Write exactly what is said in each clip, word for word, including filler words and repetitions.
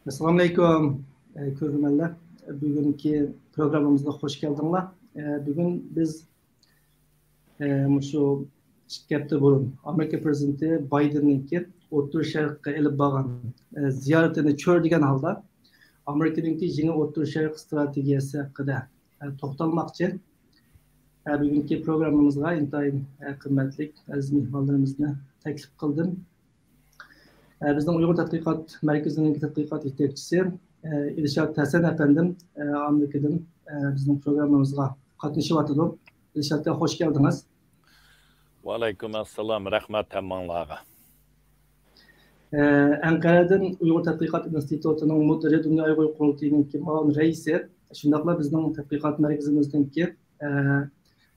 ئەسسالامۇئەلەيكۇم، ئە، كۆرۈرمەنلەر. بۈگۈنكى پروگراممىمىزغا خوش كەلدىڭلار. ئە، بۈگۈن بىز، ئە، مۇشۇ ئىككى ھەپتە بۇرۇن ئامېرىكا پرېزىدېنتى بايدېننىڭكى ئوتتۇرا شەرققە ئېلىپ بارغان، ئە، زىيارىتىنى چۆرىدىگەن ھالدا ئامېرىكىنىڭكى يېڭى ئوتتۇرا شەرق ئىستراتېگىيەسى ھەققىدە، ئە، توختالماقچى. ئە، بۈگۈنكى پروگراممىمىزغا ئىنتايىن، ئە، قىممەتلىك ئەزىز مېھمانلىرىمىزنى تەكلىپ قىلدىم. ئە، بىزنىڭ ئۇيغۇر تەتقىقات مەركىزىنىڭ تەتقىقات يېتەكچىسى، ئە، ئىلشات ھەسەن ئەپەندىم، ئە، ئامېرىكىدىن، ئە، بىزنىڭ پروگراممىمىزغا قاتنىشىۋاتىدۇ. ئىلشاتكا خوش كەلدىڭىز. ۋەئەلەيكۇم ئەسسالام، رەھمەت ھەممىڭلارغا. ئە، ئەنقەرەدىن ئۇيغۇر تەتقىقات ئىنستىتۇتىنىڭ مۇدىرى، دۇنيا ئۇيغۇر قۇرۇلتىيىنىڭكى مۇئاۋىن رەئىسى، شۇنداقلا بىزنىڭ تەتقىقات مەركىزىمىزنىڭكى، ئە،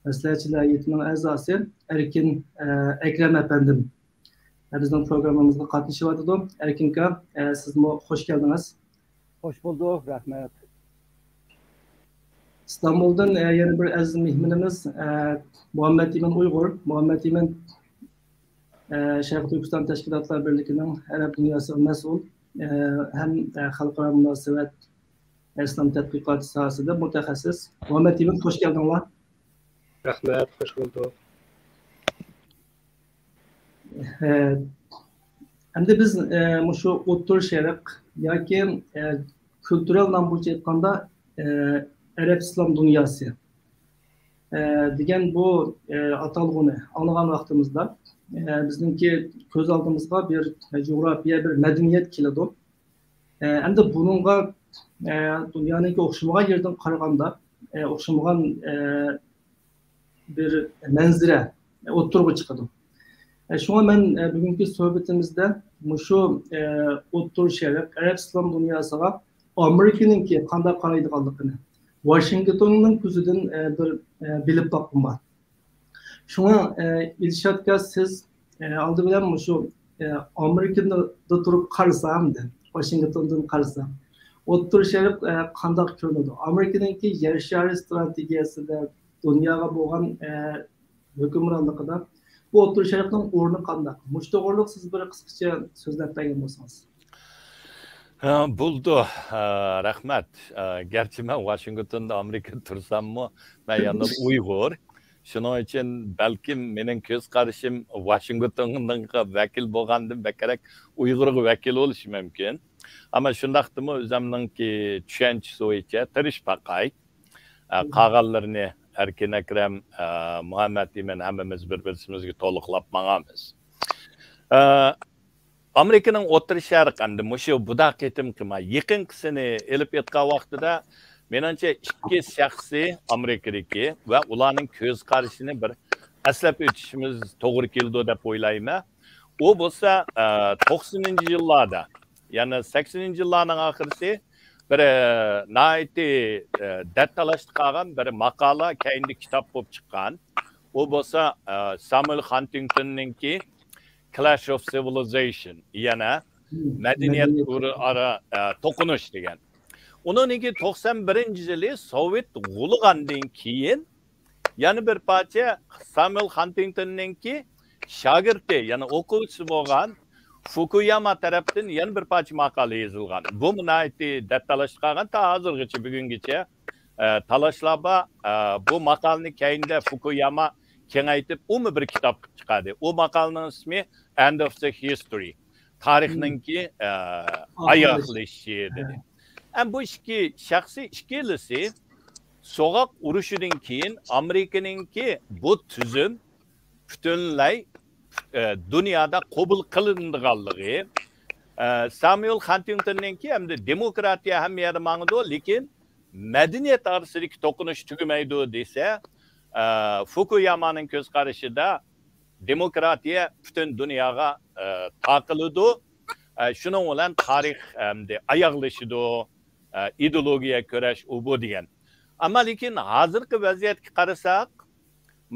مەسلىھەتچىلەر ھەيئىتىنىڭ ئەزاسى ئەركىن، ئە، ئەكرەم ئەپەندىم، ئە، بىزنىڭ پروگراممىمىزغا قاتنىشىۋاتىدۇ. ئەركىن ئاكا، ئە، سىزمۇ خوش كەلدىڭىز. خوش بولدۇق، رەھمەت. ئىستانبۇلدىن، ئە، يەنە بىر ئەزىز مېھمىنىمىز، ئە، مۇھەممەت ئىمىن ئۇيغۇر. مۇھەممەت ئىمىن، ئە، شەرقىي تۈركىستان تەشكىلاتلار بىرلىكىنىڭ ئەرەب دۇنياسىغا مەسئۇل، ئە، ھەم، ئە، خەلقئارا مۇناسىۋەت، ئىسلام تەتقىقاتى ساھەسىدە مۇتەخەسسىس. مۇھەممەت ئىمىن، خوش كەلدىڭلار. رەھمەت، خوش بولدۇق. ئە، ئەمدى بىز، ئە، مۇشۇ ئوتتۇرا شەرق ياكى، ئە، كۈلتۈرەل نام بويىچە ئېيتقاندا، ئە، ئەرەب ئىسلام دۇنياسى، ئە، دېگەن بۇ، ئە، ئاتالغۇنى ئاڭلىغان ۋاقتىمىزدا، ئە، بىزنىڭكى كۆز ئالدىمىزغا بىر جۇغراپىيە، بىر مەدەنىيەت كېلىدۇ. ئە، ئەمدى بۇنىڭغا، ئە، دۇنيانىڭكى ئوخشىمىغان يېرىدىن قارىغاندا، ئە، ئوخشىمىغان، ئە، بىر مەنزىرە ئوتتۇرىغا چىقىدۇ. ئە، شۇڭا مەن، ئە، بۈگۈنكى سۆھبىتىمىزدە مۇشۇ، ئە، ئوتتۇرا شەرق، ئەرەب ئىسلام دۇنياسىغا ئامېرىكىنىڭكى قانداق قارايدىغانلىقىنى ۋاشىنگتوننىڭ كۆزىدىن، ئە، بىر، ئە، بىلىپ باققۇم بار. شۇڭا، ئە، ئىلشات ئاكا، سىز، ئە، ئالدى بىلەن مۇشۇ، ئە، ئامېرىكىدا تۇرۇپ قارىسام، دە، ۋاشىنگتوندىن قارىسام، ئوتتۇرا شەرق، ئە، قانداق كۆرۈنىدۇ؟ ئامېرىكىنىڭكى يەر شارى ئىستراتېگىيەسىدە، دۇنياغا بولغان، ئە، ھۆكۈمرانلىقىدا بۇ ئوتتۇرا شەرقنىڭ ئورنى قانداق؟ مۇشۇ توغرىلىق سىز بىر قىسقىچە سۆزلەپ بەرگەن بولسىڭىز. ھە، بولىدۇ. ھە، رەھمەت. ھە، گەرچە مەن ۋاشىنگتوندا ئامېرىكىدا تۇرساممۇ، مەن يەنە ئۇيغۇر. شۇنىڭ ئۈچۈن بەلكىم مېنىڭ كۆز قارىشىم ۋاشىنگتونغا ۋەكىل بولغاندىن بەكرەك ئۇيغۇرغا ۋەكىل بولۇشى مۇمكىن. ئەمما شۇنداقتىمۇ ئۆزۈمنىڭكى چۈشەنچىسى بويىچە تىرىشىپ باقاي. ئە، قالغانلىرىنى ئەركىن ئەكرەم، ئە، مۇھەممەت ئىمىن ھەممىمىز بىر-بىرسىمىزگە تولۇقلاپ ماڭىمىز. ئە، ئامېرىكىنىڭ ئوتتۇرا شەرق ئەمدى مۇشۇ بۇدا قېتىمقى ما-، يېقىنقىسىنى ئېلىپ ئېيتقان ۋاقتىدا، مېنىڭچە ئىككى شەخسى ئامېرىكىدىكى ۋە ئۇلارنىڭ كۆز قارىشىنى بىر ئەسلەپ ئۆتۈشىمىز توغرا كېلىدۇ دەپ ئويلايمەن. ئۇ بولسا، ئە، توقسىنىنچى يىللاردا، يەنى سەكسىنىنچى يىللارنىڭ ئاخىرىسى بىر، ئە، ناھايىتى، ئە، دەت تالاشتا قالغان بىر ماقالە كەينىدە كىتاب بولۇپ چىققان. ئۇ بولسا، ئە، سامۇئېل خانتىڭتوننىڭكى Clash of Civilization، يەنى مەدەنىيەت ئارا، ئە، توقۇنۇش دېگەن. ئۇنىڭدىن كېيىن توقسان بىرىنچى يىلى سوۋېت غۇلىغاندىن كېيىن يەنە بىر پارچە سامۇئېل خانتىڭتوننىڭكى شاگىرتى، يەنى ئوقۇغۇچىسى بولغان فۇكۇياما تەرەپتىن يەنە بىر پارچە ماقالە يېزىلغان. بۇمۇ ناھايىتى دەت تالاشتا قالغان، تا ھازىرغىچە بۈگۈنگىچە، ئە، تالاشلار بار. ئە، بۇ ماقالىنى كەينىدە فۇكۇياما كېڭەيتىپ، ئۇمۇ بىر كىتاب قىلىپ چىقاردى. ئۇ ماقالىنىڭ ئىسمى End of the History، تارىخنىڭكى، ئە، ئاياغلىشىشى دېدى. ئەم بۇ ئىككى شەخسى ئىككىلىسى سوغۇق ئۇرۇشىدىن كېيىن ئامېرىكىنىڭكى بۇ تۈزۈم پۈتۈنلەي، ئە، دۇنيادا قوبۇل قىلىنىدىغانلىقى، ئە، سامۇئېل خانتىڭتوننىڭكى ئەمدى دېموكراتىيە ھەممە يەردە ماڭىدۇ، لېكىن مەدەنىيەت ئارىسىدىكى توقۇنۇش تۈگىمەيدۇ دېسە، ئە، فۇكۇيامانىڭ كۆز قارىشىدا دېموكراتىيە پۈتۈن دۇنياغا، ئە، تارقىلىدۇ. ئە، شۇنىڭ بىلەن تارىخ ئەمدى ئاياغلىشىدۇ. ئە، ئىدېئولوگىيە كۈرەش ئۇ بۇ دېگەن. ئەمما لېكىن ھازىرقى ۋەزىيەتكە قارىساق،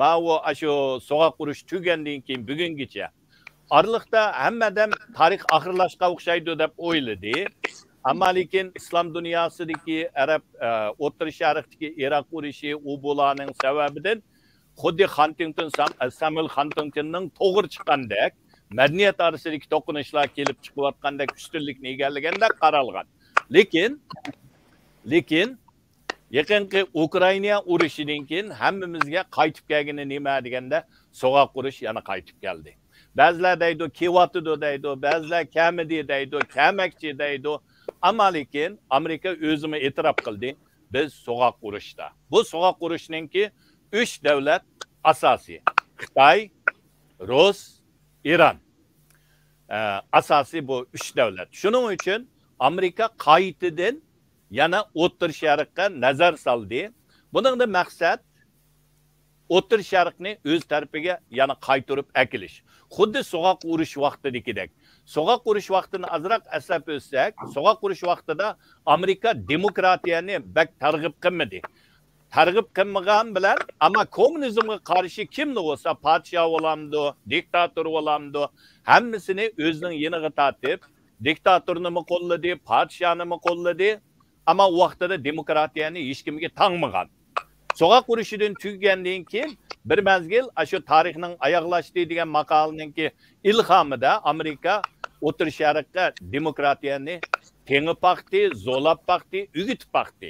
ماۋۇ ئاشۇ سوغۇق ئۇرۇش تۈگىگەندىن كېيىن بۈگۈنگىچە ئارىلىقتا ھەممە ئادەم تارىخ ئاخىرلاشقان ئوخشايدۇ دەپ ئويلىدى. ئەمما لېكىن ئىسلام دۇنياسىدىكى ئەرەب، ئە، ئوتتۇرا شەرقتىكى ئىراق ئۇرۇشى، ئۇ بۇلارنىڭ سەۋەبىدىن خۇددى خانتىڭتون سام-، سامۇئېل خانتىڭتوننىڭ توغرا چىققاندەك، مەدەنىيەت ئارىسىدىكى توقۇنۇشلار كېلىپ چىقىۋاتقاندەك ئۈستۈنلۈكنى ئىگىلىگەندەك قارالغان. لېكىن، لېكىن يېقىنقى ئۇكرائىنا ئۇرۇشىدىن كېيىن ھەممىمىزگە قايتىپ كەلگىنى نېمە دېگەندە، سوغۇق ئۇرۇش يەنە قايتىپ كەلدى. بەزىلەر دەيدۇ، كېلىۋاتىدۇ دەيدۇ، بەزىلەر كەلمىدى دەيدۇ، كەلمەكچى دەيدۇ. ئەمما لېكىن ئامېرىكا ئۆزىمۇ ئېتىراپ قىلدى، بىز سوغۇق ئۇرۇشتا. بۇ سوغۇق ئۇرۇشنىڭكى ئۈچ دۆلەت ئاساسىي. خىتاي، رۇس، ئىران. ئە، ئاساسىي بۇ ئۈچ دۆلەت. شۇنىڭ ئۈچۈن ئامېرىكا قايتىدىن يەنە ئوتتۇرا شەرققە نەزەر سالدى. بۇنىڭدا مەقسەت ئوتتۇرا شەرقنى ئۆز تەرىپىگە يەنە قايتۇرۇپ ئەكېلىش. خۇددى سوغۇق ئۇرۇش ۋاقتىدىكىدەك. سوغۇق ئۇرۇش ۋاقتىنى ئازراق ئەسلەپ ئۆتسەك، سوغۇق ئۇرۇش ۋاقتىدا ئامېرىكا دېموكراتىيەنى بەك تەرغىب قىلمىدى. تەرغىب قىلمىغان بىلەن، ئەمما كوممۇنىزمغا قارشى كىملا بولسا، پادىشاھ بولامدۇ، دىكتاتور بولامدۇ، ھەممىسىنى ئۆزىنىڭ يېنىغا تارتىپ، دىكتاتورنىمۇ قوللىدى، پادىشاھنىمۇ قوللىدى. ئەمما ئۇ ۋاقتىدا دېموكراتىيەنى ھېچكىمگە تاڭمىغان. سوغۇق ئۇرۇشىدىن تۈگىگەندىن كېيىن بىر مەزگىل، ئاشۇ تارىخنىڭ ئاياغلاشتى دېگەن ماقالىنىڭكى ئىلھامىدا ئامېرىكا ئوتتۇرا شەرققە دېموكراتىيەنى تېڭىپ باقتى، زورلاپ باقتى، ئۆگىتىپ باقتى.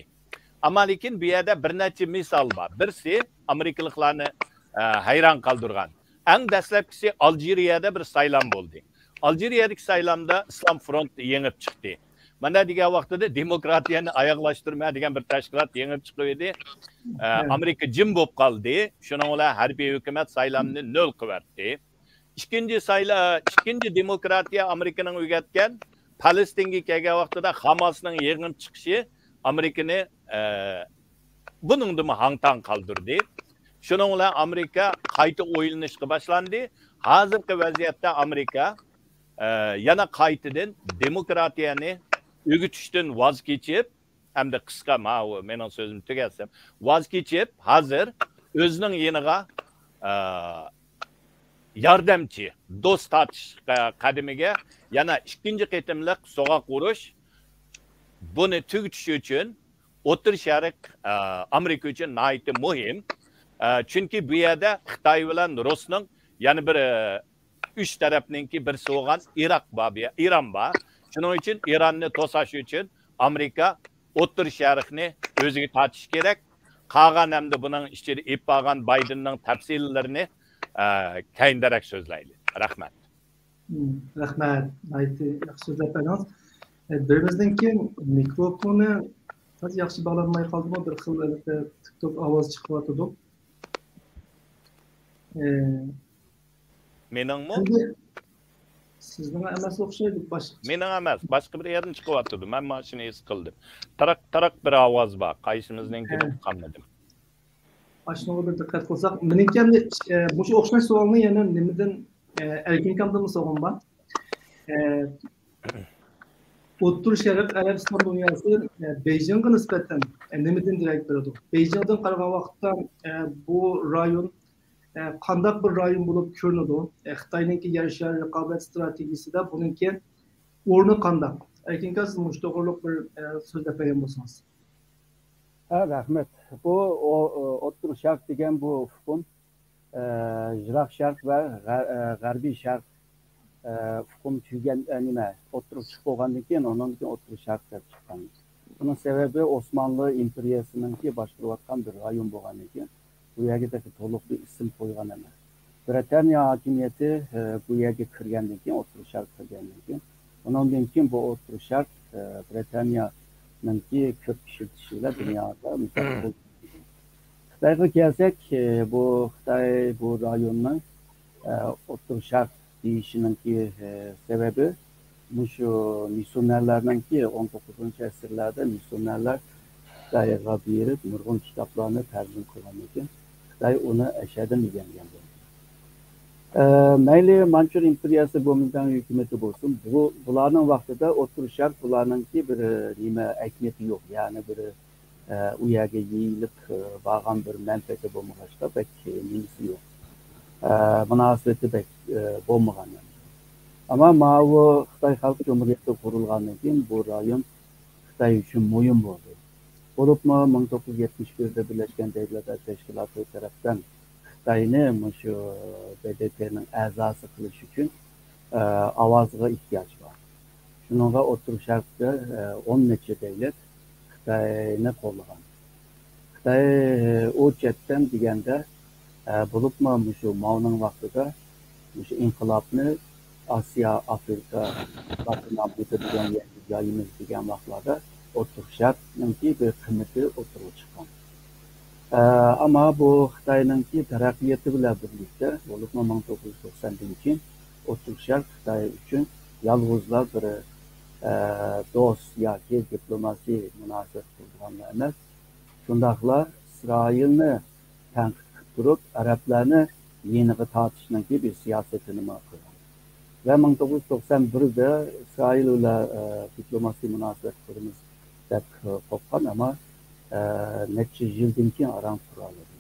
ئەمما لېكىن بۇ يەردە بىر نەچچە مىسال بار. بىرسى ئامېرىكىلىقلارنى، ئە، ھەيران قالدۇرغان. ئەڭ دەسلەپكىسى ئالجىرىيەدە بىر سايلام بولدى. ئالجىرىيەدىكى سايلامدا ئىسلام فرونت يېڭىپ چىقتى. مانا دېگەن ۋاقتىدا دېموكراتىيەنى ئاياغلاشتۇرما دېگەن بىر تەشكىلات يېڭىپ چىقىۋىدى. ئە، ئامېرىكا جىم بولۇپ قالدى. شۇنىڭ بىلەن ھەربىي ھۆكۈمەت سايلامنى نۆل قىلىۋەتتى. ئىككىنچى سايلا-، ئىككىنچى دېموكراتىيە ئامېرىكىنىڭ ئۆگەتكەن، پەلەستىنگە كەلگەن ۋاقتىدا خاماسنىڭ يېڭىپ چىقىشى ئامېرىكىنى، ئە، بۇنىڭدىمۇ ھاڭ-تاڭ قالدۇردى. شۇنىڭ بىلەن ئامېرىكا قايتا ئويلىنىشقا باشلاندى. ھازىرقى ۋەزىيەتتە ئامېرىكا، ئە، يەنە قايتىدىن دېموكراتىيەنى ئۆگىتىشتىن ۋاز كېچىپ، ئەمدى قىسقا، ماۋۇ مېنىڭ سۆزۈمنى تۈگەتسەم، ۋاز كېچىپ، ھازىر ئۆزىنىڭ يېنىغا، ئە، ياردەمچى، دوست تارتىش قە-، قەدىمىگە يەنە ئىككىنچى قېتىملىق سوغۇق ئۇرۇش، بۇنى تۈگىتىش ئۈچۈن ئوتتۇرا شەرق، ئە، ئامېرىكا ئۈچۈن ناھايىتى مۇھىم. ئە، چۈنكى بۇ يەردە خىتاي بىلەن رۇسنىڭ يەنە بىر، ئە، ئۈچ تەرەپنىڭكى بىرسى بولغان ئىراق بار، بۇ يە-، ئىران بار. شۇنىڭ ئۈچۈن ئىراننى توساش ئۈچۈن ئامېرىكا ئوتتۇرا شەرقنى ئۆزىگە تارتىشى كېرەك. قالغان ھەمدە بۇنىڭ ئىچىدە ئېلىپ بارغان بايدېننىڭ تەپسىللىرىنى، ئە، كەينىدىرەك سۆزلەيلى. رەھمەت. مم، رەھمەت. ناھايىتى ياخشى سۆزلەپ بەردىڭىز. ئە، بىرىمىزنىڭكى مىكروفونى تازا ياخشى باغلانماي قالدىمۇ؟ بىر خىل، ئەلبەتتە، تىك توك ئاۋازى چىقىۋاتىدۇ. ئە، مېنىڭمۇ؟ ئەمدى سىزنىڭ ئەمەس ئوخشايدۇ، باشقا. مېنىڭ ئەمەس، باشقا بىر يەردىن چىقىۋاتىدۇ. مەن مانا شۇنى ھېس قىلدىم. تاراق، تاراق بىر ئاۋاز بار. قايسىمىزنىڭكى ھە. بىلىپ قالمىدىم. ئاشۇنىڭغا بىر دىققەت قىلساق، مېنىڭكى ئەمدى، ئە، مۇشۇ ئوخشاش سوئالنى يەنە نېمىدىن، ئە، ئەركىن ئاكامدىنمۇ سوئالىم بار. ئە، ئوتتۇرا شەرق، ئەرەب ئىسلام دۇنياسى، ئە، بېيجىڭغا نىسبەتەن، ئە، نېمىدىن دېرەك بېرىدۇ؟ بېيجىڭدىن قارىغان ۋاقىتتا، ئە، بۇ رايون، ئە، قانداق بىر رايون بولۇپ كۆرۈنىدۇ؟ ئە، خىتاينىڭكى يەر شارى رىقابەت ئىستراتېگىيىسىدە بۇنىڭكى ئورنى قانداق؟ ئەركىن ئاكا، سىز مۇشۇ توغرۇلۇق بىر، ئە، سۆزلەپ بەرگەن بولسىڭىز. ھە، رەھمەت. بۇ ئو-، ئوتتۇرا شەرق دېگەن بۇ ئۇقۇم، ئە، يىراق شەرق ۋە غە-، ئە، غەربىي شەرق، ئە، ئۇقۇم تۈگەن، ئە، نېمە، ئوتتۇرىغا چىقىپ بولغاندىن كېيىن، ئۇنىڭدىن كېيىن ئوتتۇرا شەرق دەپ چىققان. بۇنىڭ سەۋەبى ئوسمانلى ئىمپېرىيەسىنىڭكى باشقۇرۇۋاتقان بىر رايون بولغاندىن كېيىن، بۇ يەرگە تېخى تولۇق بىر ئىسىم قويغان ئەمەس. برىتانىيە ھاكىمىيىتى، ئە، بۇ يەرگە كىرگەندىن كېيىن، ئوتتۇرا شەرق كىرگەندىن كېيىن، ئۇنىڭدىن كېيىن بۇ ئوتتۇرا شەرق، ئە، برىتانىيەنىڭكى كۆپ ئىشلىتىشى بىلەن دۇنيادا مۇتەخەسسىس. خىتايغا كەلسەك، ئە، بۇ خىتاي بۇ رايوننىڭ، ئە، ئوتتۇرا شەرق دېيىشىنىڭكى، ئە، سەۋەبى مۇشۇ مىسيونېرلارنىڭكى، ئون توققۇزىنچى ئەسىرلەردە مىسيونېرلار خىتايغا بېرىپ، نۇرغۇن كىتابلارنى تەرجىمە قىلغاندىن كېيىن، خىتاي ئۇنى ئەشەدىن ئىگىلىگەن بولدى. ئە، مەيلى مانچۇر ئىمپېرىيەسى، گومىنداڭ ھۆكۈمىتى بولسۇن، بۇ، بۇلارنىڭ ۋاقتىدا ئوتتۇرا شەرق بۇلارنىڭكى بىر، نېمە، ئەھمىيىتى يوق، يەنى بىر، ئە، ئۇ يەرگە يېيىلىپ، ئە، بارغان بىر مەنپەئەتى بولمىغاچقا، بەك، ئە، نېمىسى يوق. ئە، مۇناسىۋىتى بەك، ئە، بولمىغان. ئەمما ماۋۇ خىتاي خەلق جۇمھۇرىيىتى قۇرۇلغاندىن كېيىن بۇ رايون خىتاي ئۈچۈن مۇھىم بولدى. بولۇپمۇ مىڭ توققۇز يۈز يەتمىش بىردە بىرلەشكەن دۆلەتلەر تەشكىلاتى تەرەپتىن خىتاينى مۇشۇ ب د ت نىڭ ئەزاسى قىلىش ئۈچۈن، ئە، ئاۋازغا ئېھتىياج بار. شۇنىڭغا ئوتتۇرا شەرقتە ئون نەچچە دۆلەت خىتاينى قوللىغان. خىتاي ئۇ چەتتىن دېگەندە، بولۇپمۇ مۇشۇ ماۋنىڭ ۋاقتىدا مۇشۇ ئىنقىلابنى ئاسىيا، ئافرىقا، لاتىن ئامېرىكا دېگەن يەرگە يايىمىز دېگەن ۋاقىتلاردا ئوتتۇرا شەرقنىڭكى بىر قىممىتى ئوتتۇرىغا چىققان. ئەمما بۇ خىتاينىڭكى تەرەققىياتى بىلەن بىرلىكتە، بولۇپمۇ مىڭ توققۇز يۈز توقساندىن كېيىن ئوتتۇرا شەرق خىتاي ئۈچۈن يالغۇزلا بىر، ئە، دوست ياكى دىپلوماسىي مۇناسىۋەت قۇرىدىغانلا ئەمەس، شۇنداقلا ئىسرائىلنى تەنقىد قىلىپ تۇرۇپ، ئەرەبلەرنى يېنىغا تارتىشنىڭكى بىر سىياسىتىنىمۇ قىلغان. ۋە مىڭ توققۇز يۈز توقسان بىردە ئىسرائىل بىلەن، ئە، دىپلوماسىي مۇناسىۋەت قۇرىمىز دەپ، ئە، قوپقان، ئەمما، ئە، نەچچە يىلدىن كېيىن ئاران قۇرالىدى.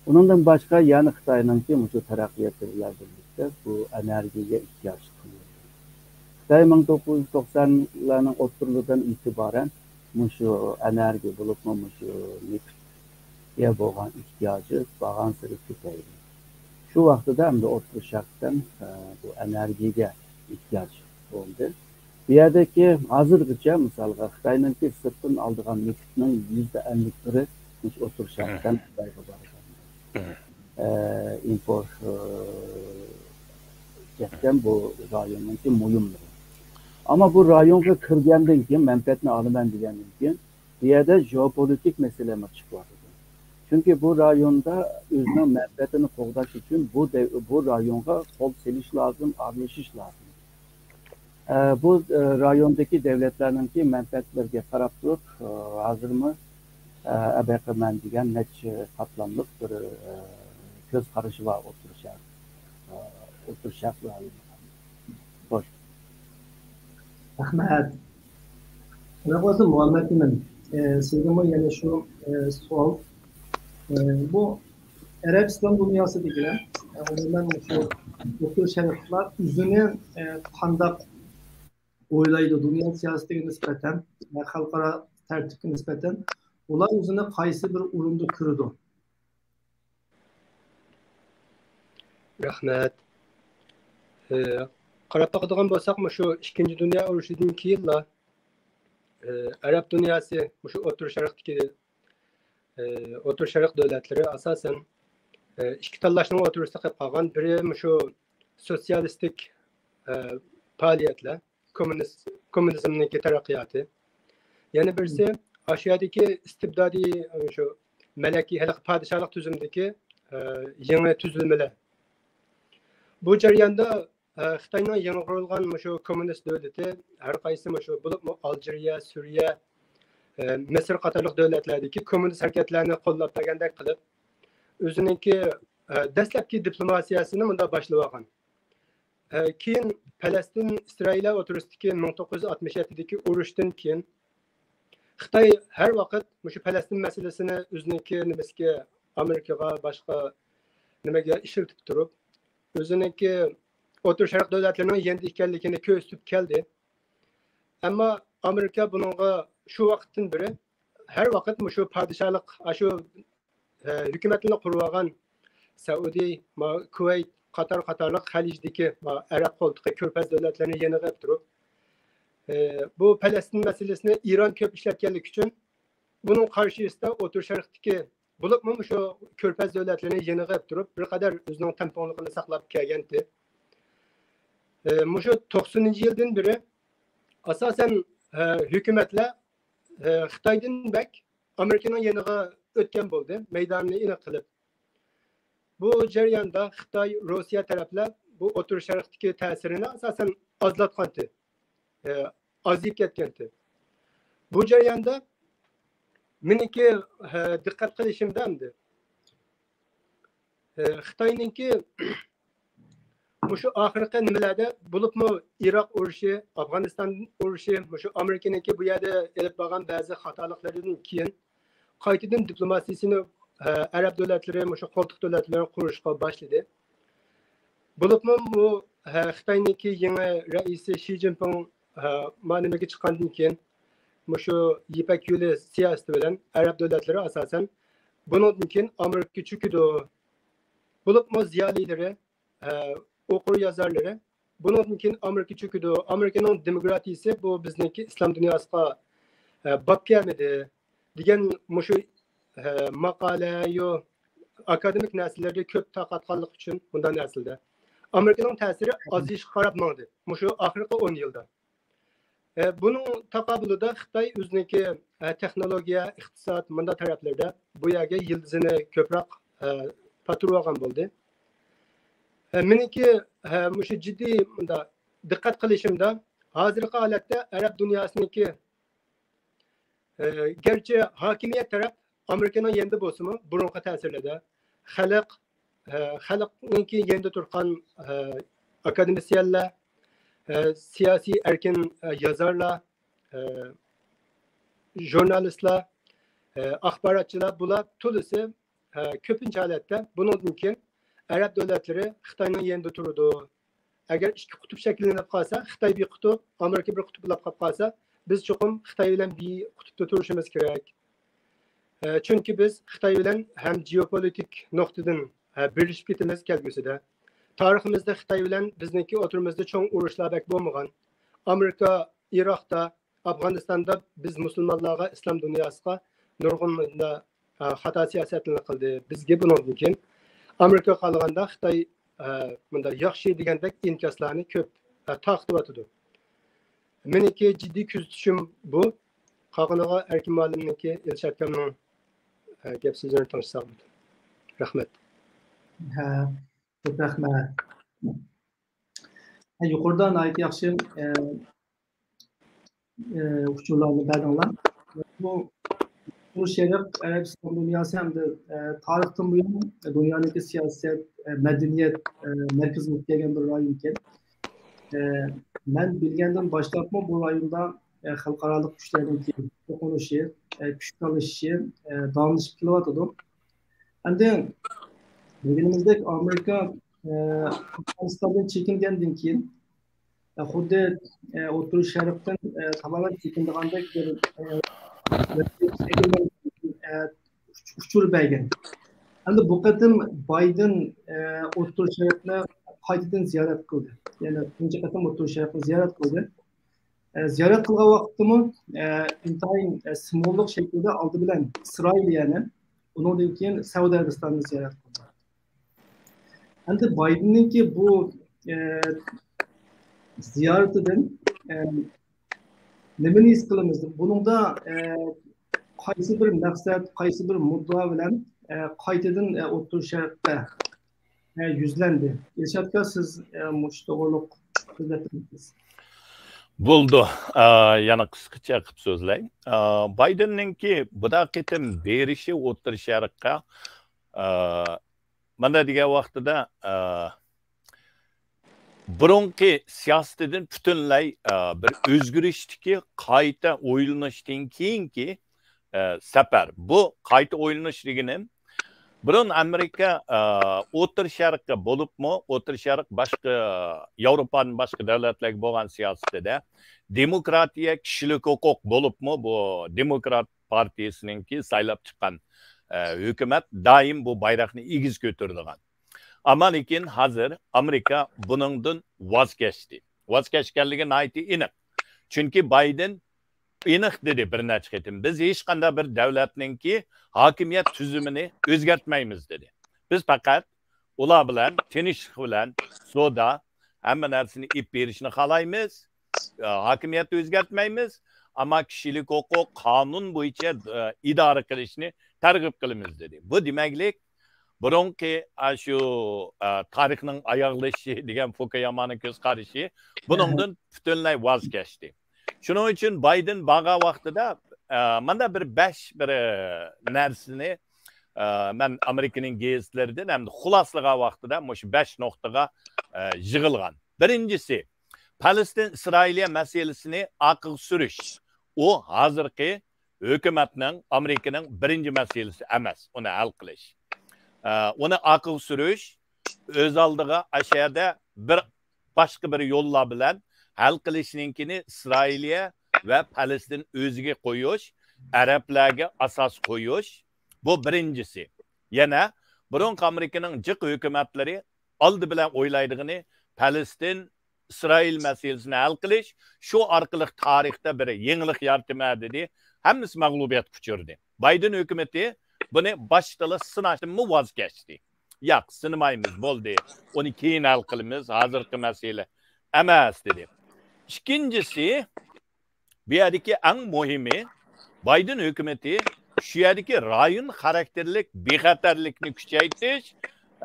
ئۇنىڭدىن باشقا يەنە خىتاينىڭكى مۇشۇ تەرەققىياتى بىلەن بىرلىكتە بۇ ئەنەرگىيەگە ئېھتىياج قىلىدۇ. خىتاي مىڭ توققۇز يۈز توقسانلارنىڭ ئوتتۇرىلىرىدىن ئېتىبارەن مۇشۇ ئەنەرگىيە بولۇپمۇ مۇشۇ نېفىتكە بولغان ئېھتىياجى بارغانسېرى كۆپەيدى. شۇ ۋاقتىدا ئەمدى ئوتتۇرا شەرقتىن، ئە، بۇ ئەنەرگىيەگە ئېھتىياج بولدى. بۇ يەردىكى ھازىرغىچە، مىسالغا، خىتاينىڭكى سىرتتىن ئالىدىغان نېفىتنىڭ يۈزدە ئەللىك بىرى مۇشۇ ئوتتۇرا شەرقتىن خىتايغا بارغان. ئە، ئىمپورت، ئە، كەتكەن بۇ رايوننىڭكى مۇھىملىرى. ئەمما بۇ رايونغا كىرگەندىن كېيىن، مەنپەئەتنى ئالىمەن دېگەندىن كېيىن، بۇ يەردە ژېئوپولىتىك مەسىلە چىقىۋاتىدۇ. چۈنكى بۇ رايوندا ئۆزىنىڭ مەنپەئەتىنى قوغداش ئۈچۈن بۇ دەۋ-، بۇ رايونغا قول سېلىش لازىم، ئارىلىشىش لازىم. ئە، بۇ، ئە، رايوندىكى دۆلەتلەرنىڭكى مەنپەئەتلىرىگە قاراپ تۇرۇپ، ئە، ھازىرمۇ، ئە، ئەبەقىمەن دېگەن نەچچە قاتلاملىق بىر، ئە، كۆز قارىشى بار ئوتتۇرا شەرق، ئە، ئوتتۇرا شەرق رايونى. خوش. رەھمەت. شۇنداق بولسا، مۇھەممەد ئىمىن، ئە، سىزگىمۇ يەنە شۇ، ئە، سوئال. ئە، بۇ ئەرەب ئىسلام دۇنياسىدىكىلەر، ئە، ئومۇمەن مۇشۇ ئوتتۇرا شەرقلىقلار ئۆزىنى، ئە، قانداق ئويلايدۇ، دۇنيا سىياسىتىگە نىسبەتەن ۋە خەلقئارا تەرتىپكە نىسبەتەن ئۇلار ئۆزىنى قايسى بىر ئورۇندا كۆرىدۇ؟ رەھمەت. ئى، قاراپ باقىدىغان بولساق، مۇشۇ ئىككىنچى دۇنيا ئۇرۇشىدىن كېيىنلا، ئى، ئەرەب دۇنياسى مۇشۇ ئوتتۇرا شەرقتىكى، ئى، ئوتتۇرا شەرق دۆلەتلىرى ئاساسەن، ئى، ئىككى تاللاشنىڭ ئوتتۇرىسىدا قېلىپ قالغان. بىرى مۇشۇ سوتسىيالىستىك، ئى، پائالىيەتلەر، كوممۇنىست، كوممۇنىزمنىڭكى تەرەققىياتى. يەنە بىرسى ئاشۇ يەردىكى ئىستىبدادىي، شۇ مەلىكى، ھېلىقى پادىشاھلىق تۈزۈمدىكى، ئە، يېڭى تۈزۈلمىلەر. بۇ جەرياندا، ئە، خىتاينىڭ يېڭى قۇرۇلغان مۇشۇ كوممۇنىست دۆلىتى ھەر قايسى مۇشۇ، بولۇپمۇ ئالجىرىيە، سۈرىيە، ئە، مىسىر قاتارلىق دۆلەتلەردىكى كوممۇنىست ھەرىكەتلەرنى قوللاپ بەرگەندەك قىلىپ، ئۆزىنىڭكى، ئە، دەسلەپكى دىپلوماتىيەسىنى مۇنداق باشلىۋالغان. ئە، كېيىن پەلەستىن ئىسرائىلىيە ئوتتۇرىسىدىكى مىڭ توققۇز يۈز ئاتمىش يەتتىدىكى ئۇرۇشتىن كېيىن خىتاي ھەر ۋاقىت مۇشۇ پەلەستىن مەسىلىسىنى ئۆزىنىڭكى نېمىسىگە، ئامېرىكىغا، باشقا نېمىگە ئىشلىتىپ تۇرۇپ، ئۆزىنىڭكى ئوتتۇرا شەرق دۆلەتلىرىنىڭ يېنىدا ئىكەنلىكىنى كۆرسىتىپ كەلدى. ئەمما ئامېرىكا بۇنىڭغا شۇ ۋاقىتتىن بېرى ھەر ۋاقىت مۇشۇ پادىشاھلىق، ئاشۇ، ئە، ھۆكۈمەتلىرىنى قۇرۇۋالغان سەئۇدى، ما-، كۇۋەيت، قاتار قاتارلىق خەلىجدىكى، ما-، ئەرەب قولتۇقى، كۆرپەز دۆلەتلىرىنى يېنىغا ئېلىپ تۇرۇپ، ئە، بۇ پەلەستىن مەسىلىسىنى ئىران كۆپ ئىشلەتكەنلىكى ئۈچۈن بۇنىڭ قارشىسىدا ئوتتۇرا شەرقتىكى، بولۇپمۇ مۇشۇ كۆرپەز دۆلەتلىرىنى يېنىغا ئېلىپ تۇرۇپ، بىر قەدەر ئۆزىنىڭ تەڭپۇڭلۇقىنى ساقلاپ كەلگەنتى. ئە، مۇشۇ توقسىنىنچى يىلدىن بېرى ئاساسەن، ئە، ھۆكۈمەتلەر، ئە، خىتايدىن بەك ئامېرىكىنىڭ يېنىغا ئۆتكەن بولدى، مەيدانىنى ئېنىق قىلىپ. بۇ جەرياندا خىتاي، روسىيە تەرەپلەر بۇ ئوتتۇرا شەرقتىكى تەسىرىنى ئاساسەن ئازلاتقانتى، ئە، ئازىيىپ كەتكەنتى. بۇ جەرياندا مېنىڭكى، ئە، دىققەت قىلىشىمدا ئەمدى، ئە، خىتاينىڭكى مۇشۇ ئاخىرقى نېمىلەردە، بولۇپمۇ ئىراق ئۇرۇشى، ئافغانىستان ئۇرۇشى، مۇشۇ ئامېرىكىنىڭكى بۇ يەردە ئېلىپ بارغان بەزى خاتالىقلىرىدىن كېيىن، قايتىدىن دىپلوماتىيىسىنى، ئە، ئەرەب دۆلەتلىرى، مۇشۇ قولتۇق دۆلەتلىرى قۇرۇشقا باشلىدى. بولۇپمۇ بۇ، ئە، خىتاينىڭكى يېڭى رەئىسى شى جىنپىڭ، ئە، ما نېمىگە چىققاندىن كېيىن، مۇشۇ يىپەك يولى سىياسىتى بىلەن ئەرەب دۆلەتلىرى ئاساسەن بۇنىڭدىن كېيىن ئامېرىكا چۆكىدۇ. بولۇپمۇ زىيالىيلىرى، ئە، ئوقۇر يازارلىرى بۇنىڭدىن كېيىن ئامېرىكا چۆكىدۇ، ئامېرىكىنىڭ دېموكراتىيىسى بۇ بىزنىڭكى ئىسلام دۇنياسىغا، ئە، باب كەلمىدى دېگەن مۇشۇ، ئە، ماقالە، يو، ئاكادېمىك نەرسىلەردە كۆپ تارقاتقانلىقى ئۈچۈن بۇنداق نەرسىلەردە ئامېرىكىنىڭ تەسىرى ئازىيىشقا قاراپ ماڭدى مۇشۇ ئاخىرقى ئون يىلدا. ئە، بۇنىڭ تاقابىلىدا خىتاي ئۆزىنىڭكى، ئە، تېخنولوگىيە، ئىقتىساد، مۇنداق تەرەپلەردە بۇ يەرگە يىلتىزىنى كۆپرەك، ئە، پاتۇرۇۋالغان بولدى. ئە، مېنىڭكى، ئە، مۇشۇ جىددىي مۇنداق دىققەت قىلىشىمدا، ھازىرقى ھالەتتە ئەرەب دۇنياسىنىڭكى، ئە، گەرچە ھاكىمىيەت تەرەپ ئامېرىكىنىڭ يېنىدا بولسىمۇ، بۇرۇنقى تەسىرلەردە خەلق، ئە، خەلقنىڭكى يېنىدا تۇرغان، ئە، ئاكادېمىسىيەنلەر، ئە، سىياسىي ئەركىن، ئە، يازارلار، ئە، ژۇرنالىستلار، ئە، ئاخباراتچىلار، بۇلار تولىسى، ئە، كۆپىنچە ھالەتتە بۇنىڭدىن كېيىن ئەرەب دۆلەتلىرى خىتاينىڭ يېنىدا تۇرىدۇ. ئەگەر ئىككى قۇتۇپ شەكىللىنىپ قالسا، خىتاي بىر قۇتۇپ، ئامېرىكا بىر قۇتۇپ بولاپ قاپ قالسا، بىز چوقۇم خىتاي بىلەن بىر قۇتۇپتا تۇرۇشىمىز كېرەك. ئە، چۈنكى بىز خىتاي بىلەن ھەم جېئوپولىتىك نۇقتىدىن، ئە، بىرلىشىپ كېتىمىز كەلگۈسىدە. تارىخىمىزدا خىتاي بىلەن بىزنىڭكى ئوتتۇرىمىزدا چوڭ ئۇرۇشلار بەك بولمىغان. ئامېرىكا ئىراقتا، ئافغانىستاندا بىز مۇسۇلمانلارغا، ئىسلام دۇنياسىغا نۇرغۇن، ئە، خاتا سىياسەتلەرنى قىلدى. بىزگە بۇنىڭدىن كېيىن ئامېرىكىغا قارىغاندا خىتاي، ئە، مۇنداق ياخشى دېگەندەك ئىنكاسلارنى كۆپ، ئە، تارقىتىۋاتىدۇ. مېنىڭكى جىددىي كۆزىتىشىم بۇ. قالغىنىغا ئەركىن مۇئەللىمنىڭكى، ئىلشات ئاكامنىڭ، ئە، گەپ سۆزلىرىنى تىڭشىساق بولىدۇ. رەھمەت. ھە، كۆپ رەھمەت. ھە، يۇقىرىدا ناھايىتى ياخشى، ئە، ئە، ئۇچۇرلارنى بەردىڭلار. بۇ، بۇ شەرق ئەرەب ئىسلام دۇنياسى ھەمدە، ئە، تارىختىن بۇيان دۇنيانىڭكى سىياسەت، ئە، مەدەنىيەت، ئە، مەركىزى بولۇپ كەلگەن بىر رايون ئىكەن. ئە، مەن بىلگەندىن باشلاپمۇ بۇ رايوندا، ئە، خەلقئارالىق كۈچلەرنىڭكى توقۇنۇشى، ئە، كۈچ تالىشىشى، ئە، داۋاملىشىپ كېلىۋاتىدۇ. ئەمدى بىلگىنىمىزدەك، ئامېرىكا، ئە، ئافغانىستاندىن چېكىنگەندىن كېيىن، ئە، خۇددى، ئە، ئوتتۇرا شەرقتىن، ئە، تامامەن چېكىنىدىغاندەك بىر، ئە، ئە، ئۇچۇر بەرگەن. ئەمدى بۇ قېتىم بايدېن، ئە، ئوتتۇرا شەرقنى قايتىدىن زىيارەت قىلدى. يەنى تۇنجى قېتىم ئوتتۇرا شەرقنى زىيارەت قىلدى. ئە، زىيارەت قىلغان ۋاقىتتىمۇ، ئە، ئىنتايىن، ئە، سىمۋوللۇق شەكىلدە ئالدى بىلەن ئىسرائىلىيەنى، ئۇنىڭدىن كېيىن سەئۇدى ئەرەبىستاننى زىيارەت قىلدى. ئەمدى بايدېننىڭكى بۇ، ئە، زىيارىتىدىن، ئە، نېمىنى ھېس قىلىمىز؟ بۇنىڭدا، ئە، قايسى بىر مەقسەت، قايسى بىر مۇددىئا بىلەن، ئە، قايتىدىن، ئە، ئوتتۇرا شەرققە، ئە، يۈزلەندى؟ ئىلشات ئاكا، سىز، ئە، مۇشۇ توغرۇلۇق سۆزلەپ بېرىڭىز. بولىدۇ. ئا، يەنە قىسقىچە قىلىپ سۆزلەي. ئا، بايدېننىڭكى بۇدا قېتىم بېرىشى ئوتتۇرا شەرققە، ئا، مانا دېگەن ۋاقتىدا، ئا، بۇرۇنقى سىياسىتىدىن پۈتۈنلەي، ئا، بىر ئۆزگىرىشتىكى قايتا ئويلىنىشتىن كېيىنكى، ئا، سەپەر. بۇ قايتا ئويلىنىش دېگىنىم، بۇرۇن ئامېرىكا، ئا، ئوتتۇرا شەرققە بولۇپمۇ، ئوتتۇرا شەرق باشقا، ياۋروپادىن باشقا دۆلەتلەرگە بولغان سىياسىتىدە دېموكراتىيە، كىشىلىك ھوقۇق بولۇپمۇ، بۇ دېموكرات پارتىيىسىنىڭكى سايلاپ چىققان، ئە، ھۆكۈمەت دائىم بۇ بايراقنى ئېگىز كۆتۈرىدىغان. ئەمما لېكىن ھازىر ئامېرىكا بۇنىڭدىن ۋاز كەچتى. ۋاز كەچكەنلىكى ناھايىتى ئېنىق. چۈنكى بايدېن ئېنىق دېدى بىر نەچچە قېتىم، بىز ھېچقانداق بىر دۆلەتنىڭكى ھاكىمىيەت تۈزۈمىنى ئۆزگەرتمەيمىز دېدى. بىز پەقەت ئۇلار بىلەن تىنچلىق بىلەن سودا، ھەممە نەرسىنى ئېلىپ بېرىشنى خالايمىز. ھاكىمىيەتنى ئۆزگەرتمەيمىز، ئەمما كىشىلىك ھوقۇق، قانۇن بويىچە، ئە، ئىدارە قىلىشنى تەرغىب قىلىمىز دېدى. بۇ دېمەكلىك، بۇرۇنقى، ئە، شۇ، ئە، تارىخنىڭ ئاياغلىشىشى دېگەن فۇكۇيامانىڭ كۆز قارىشى بۇنىڭدىن پۈتۈنلەي ۋاز كەچتى. شۇنىڭ ئۈچۈن بايدېن بارغان ۋاقتىدا، ئە، مانا بىر بەش بىر، ئە، نەرسىنى، ئە، مەن ئامېرىكىنىڭ گېزىتلىرىدىن ھەمدە خۇلاسىلىغان ۋاقتىدا مۇشۇ بەش نۇقتىغا، ئە، يىغىلغان. بىرىنچىسى، پەلەستىن ئىسرائىلىيە مەسىلىسىنى ئارقىغا سۈرۈش. ئۇ ھازىرقى ھۆكۈمەتنىڭ، ئامېرىكىنىڭ بىرىنچى مەسىلىسى ئەمەس، ئۇنى ھەل قىلىش. ئە، ئۇنى ئارقىغا سۈرۈش، ئۆز ئالدىغا ئاشۇ يەردە بىر باشقا بىر يوللار بىلەن ھەل قىلىشنىڭكىنى ئىسرائىلىيە ۋە پەلەستىن ئۆزىگە قويۇش، ئەرەبلەرگە ئاساس قويۇش، بۇ بىرىنچىسى. يەنە بۇرۇنقى ئامېرىكىنىڭ جىق ھۆكۈمەتلىرى ئالدى بىلەن ئويلايدىغىنى پەلەستىن ئىسرائىل مەسىلىسىنى ھەل قىلىش، شۇ ئارقىلىق تارىختا بىر يېڭىلىق يارىتىمەن دېدى. ھەممىسى مەغلۇبىيەتكە ئۇچرىدى. بايدېن ھۆكۈمىتى بۇنى باشتىلا سىناشتىنمۇ ۋاز كەچتى. ياق، سىنىمايمىز، بولدى. ئۇنى كېيىن ھەل قىلىمىز، ھازىرقى مەسىلە ئەمەس، دېدى. ئىككىنچىسى، بۇ يەردىكى ئەڭ مۇھىمى، بايدېن ھۆكۈمىتى شۇ يەردىكى رايون خاراكتېرلىك بىخەتەرلىكنى كۈچەيتىش،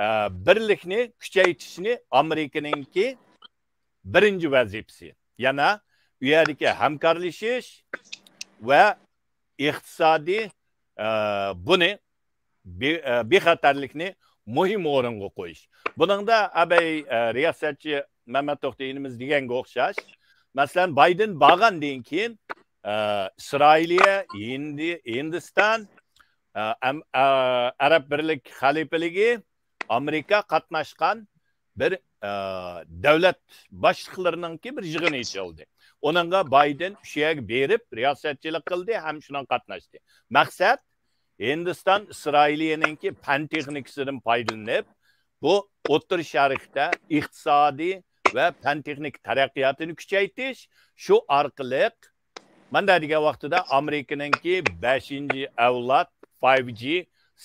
ئە، بىرلىكنى كۈچەيتىشنى ئامېرىكىنىڭكى بىرىنچى ۋەزىپىسى. يەنە ئۇ يەردىكى ھەمكارلىشىش ۋە ئىقتىسادىي، ئە، بۇنى بى-، ئە، بىخەتەرلىكنى مۇھىم ئورۇنغا قويۇش. بۇنىڭدا ئەبەي، ئە، رىياسەتچى مەمەت توختى ئىنىمىز دېگەنگە ئوخشاش. مەسىلەن، بايدېن بارغاندىن كېيىن، ئە، ئىسرائىلىيە، ھىندى-، ھىندىستان، ئە، ئەم-، ئە، ئەرەب بىرلىك خەلىپىلىكى، ئامېرىكا قاتناشقان بىر، ئە، دۆلەت باشلىقلىرىنىڭكى بىر يىغىنى ئېچىلدى. ئۇنىڭغا بايدېن شۇ يەرگە بېرىپ رىياسەتچىلىك قىلدى ھەم شۇنىڭغا قاتناشتى. مەقسەت، ھىندىستان ئىسرائىلىيەنىڭكى پەن تېخنىكىسىدىن پايدىلىنىپ، بۇ ئوتتۇرا شەرقتە ئىقتىسادىي ۋە پەن تېخنىكا تەرەققىياتىنى كۈچەيتىش، شۇ ئارقىلىق مانداق دېگەن ۋاقتىدا ئامېرىكىنىڭكى بەشىنچى ئەۋلاد فايۋ جى،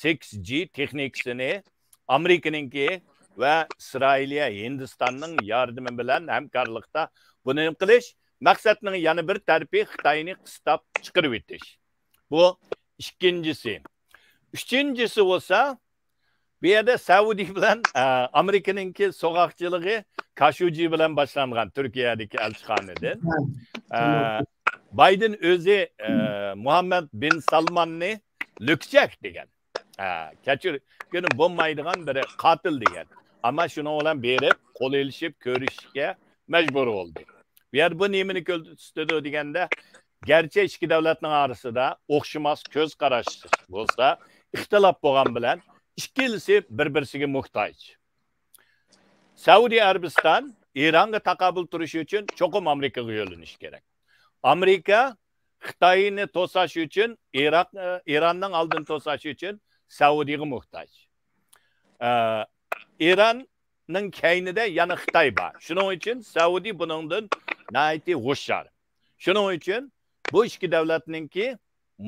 سىكس جى تېخنىكىسىنى ئامېرىكىنىڭكى ۋە ئىسرائىلىيە، ھىندىستاننىڭ ياردىمى بىلەن ھەمكارلىقتا بۇنى قىلىش. مەقسەتنىڭ يەنە بىر تەرىپى خىتاينى قىستاپ چىقىرىۋېتىش. بۇ ئىككىنچىسى. ئۈچىنچىسى بولسا، بۇ يەردە سەئۇدى بىلەن، ئە، ئامېرىكىنىڭكى سوغاقچىلىقى كاشۇجى بىلەن باشلانغان تۈركىيەدىكى ئەلچىخانىدىن. ئە، بايدېن ئۆزى، ئە، مۇھەممەد بىن سالماننى لۆكچەك دېگەن. ئە، كەچۈرگىلى بولمايدىغان بىر قاتىل دېگەن. ئەمما شۇنىڭ بىلەن بېرىپ قول ئېلىشىپ كۆرۈشۈشكە مەجبۇر بولدى. بۇ يەردە بۇ نېمىنى كۆرسىتىدۇ دېگەندە، گەرچە ئىككى دۆلەتنىڭ ئارىسىدا ئوخشىماس كۆز قاراش بولسا، ئىختىلاپ بولغان بىلەن ئىككىلىسى بىر-بىرسىگە موھتاج. سەئۇدى ئەرەبىستان ئىرانغا تاقابىل تۇرۇش ئۈچۈن چوقۇم ئامېرىكىغا يۆلىنىشى كېرەك. ئامېرىكا خىتاينى توساش ئۈچۈن، ئىراق، ئىراننىڭ ئالدىنى توساش ئۈچۈن سەئۇدىغا موھتاج. ئە، ئىراننىڭ كەينىدە يەنە خىتاي بار. شۇنىڭ ئۈچۈن سەئۇدى بۇنىڭدىن ناھايىتى ھوشيار. شۇنىڭ ئۈچۈن بۇ ئىككى دۆلەتنىڭكى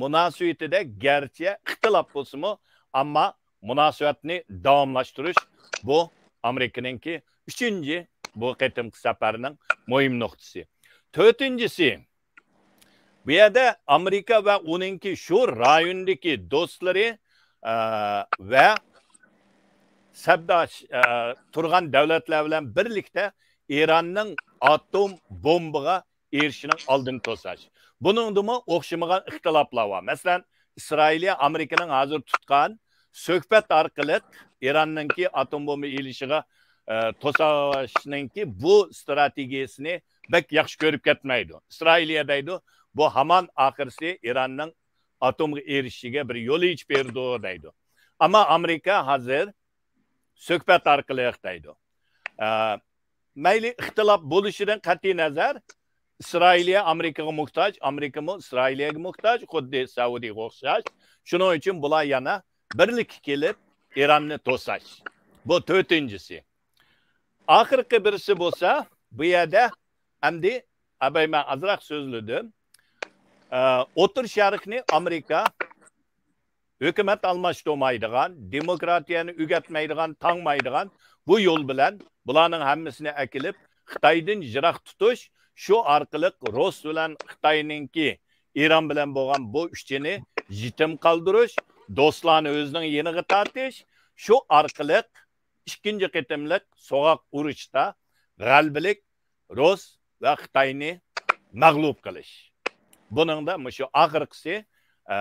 مۇناسىۋىتىدە گەرچە ئىختىلاپ بولسىمۇ، ئەمما مۇناسىۋەتنى داۋاملاشتۇرۇش، بۇ ئامېرىكىنىڭكى ئۈچىنچى بۇ قېتىمقى سەپەرنىڭ مۇھىم نۇقتىسى. تۆتىنچىسى، بۇ يەردە ئامېرىكا ۋە ئۇنىڭكى شۇ رايوندىكى دوستلىرى، ئە، ۋە سەپداش، ئە، تۇرغان دۆلەتلەر بىلەن بىرلىكتە ئىراننىڭ ئاتوم بومبىغا ئېرىشىشىنىڭ ئالدىنى توساش. بۇنىڭدىمۇ ئوخشىمىغان ئىختىلاپلار بار. مەسىلەن، ئىسرائىلىيە ئامېرىكىنىڭ ھازىر تۇتقان سۆھبەت ئارقىلىق ئىراننىڭكى ئاتوم بومبا ئېلىشىغا، ئە، توساشنىڭكى بۇ ئىستراتېگىيەسىنى بەك ياخشى كۆرۈپ كەتمەيدۇ. ئىسرائىلىيە دەيدۇ، بۇ ھامان ئاخىرسى ئىراننىڭ ئاتومغا ئېرىشىشىگە بىر يول ئېچىپ بېرىدۇ دەيدۇ. ئەمما ئامېرىكا ھازىر سۆھبەت ئارقىلىق دەيدۇ. ئە، مەيلى ئىختىلاپ بولۇشىدىن قەتئىي نەزەر، ئىسرائىلىيە ئامېرىكىغا موھتاج، ئامېرىكىمۇ ئىسرائىلىيەگە موھتاج، خۇددى سەئۇدىغا ئوخشاش. شۇنىڭ ئۈچۈن بۇلار يەنە بىرلىككە كېلىپ ئىراننى توساش. بۇ تۆتىنچىسى. ئاخىرقى بىرسى بولسا، بۇ يەردە ئەمدى ئەبەي مەن ئازراق سۆزلىدىم. ئە، ئوتتۇرا شەرقنى ئامېرىكا ھۆكۈمەت ئالماشتۇرمايدىغان، دېموكراتىيەنى ئۆگەتمەيدىغان، تاڭمايدىغان بۇ يول بىلەن بۇلارنىڭ ھەممىسىنى ئەكېلىپ، خىتايدىن يىراق تۇتۇش، شۇ ئارقىلىق رۇس بىلەن خىتاينىڭكى ئىران بىلەن بولغان بۇ ئۈچىنى يېتىم قالدۇرۇش، دوستلارنى ئۆزىنىڭ يېنىغا تارتىش، شۇ ئارقىلىق ئىككىنچى قېتىملىق سوغۇق ئۇرۇشتا غەلىبىلىك رۇس ۋە خىتاينى مەغلۇپ قىلىش. بۇنىڭدا مۇشۇ ئاخىرقىسى، ئە،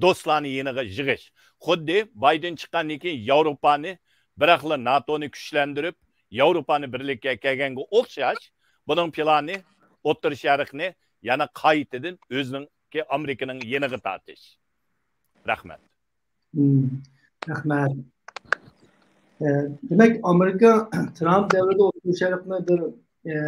دوستلارنى يېنىغا يىغىش. خۇددى بايدېن چىققاندىن كېيىن ياۋروپانى، بىراقلا ناتونى كۈچلەندۈرۈپ، ياۋروپانى بىرلىككە كەلگەنگە ئوخشاش، بۇنىڭ پىلانى ئوتتۇرا شەرقنى يەنە قايتىدىن ئۆزىنىڭكى ئامېرىكىنىڭ يېنىغا تارتىش. رەھمەت. مم، رەھمەت. ئە، دېمەك، ئامېرىكا ترامپ دەۋرىدە ئوتتۇرا شەرقنى بىر، ئە،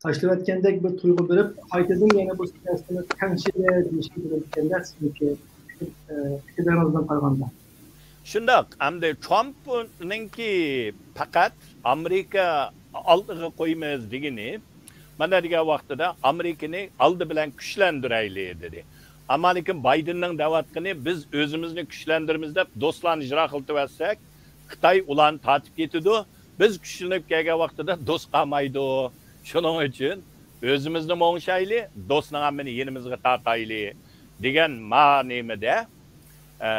تاشلىۋەتكەندەك بىر تۇيغۇ بېرىپ، قايتىدىن يەنە بۇ سىياسىتىنى تەڭشىدى دېيىشكە بولىدىكەندە، سىزنىڭكى پىكىر، ئە، پىكىرلىرىڭىزدىن قارىغاندا. شۇنداق، ئەمدى ترامپنىڭكى پەقەت ئامېرىكا ئالدىغا قويىمىز دېگىنى، مانا دېگەن ۋاقتىدا ئامېرىكىنى ئالدى بىلەن كۈچلەندۈرەيلى دېدى. ئەمما لېكىن بايدېننىڭ دەۋاتقىنى، بىز ئۆزىمىزنى كۈچلەندۈرىمىز دەپ دوستلارنى يىراقلىتىۋەتسەك، خىتاي ئۇلارنى تارتىپ كېتىدۇ. بىز كۈچلىنىپ كەلگەن ۋاقتىدا دوست قالمايدۇ. شۇنىڭ ئۈچۈن ئۆزىمىزنى مۇڭشايلى، دوستنىڭ ھەممىنى يېنىمىزغا تارتايلى دېگەن ما نېمىدە، ئە،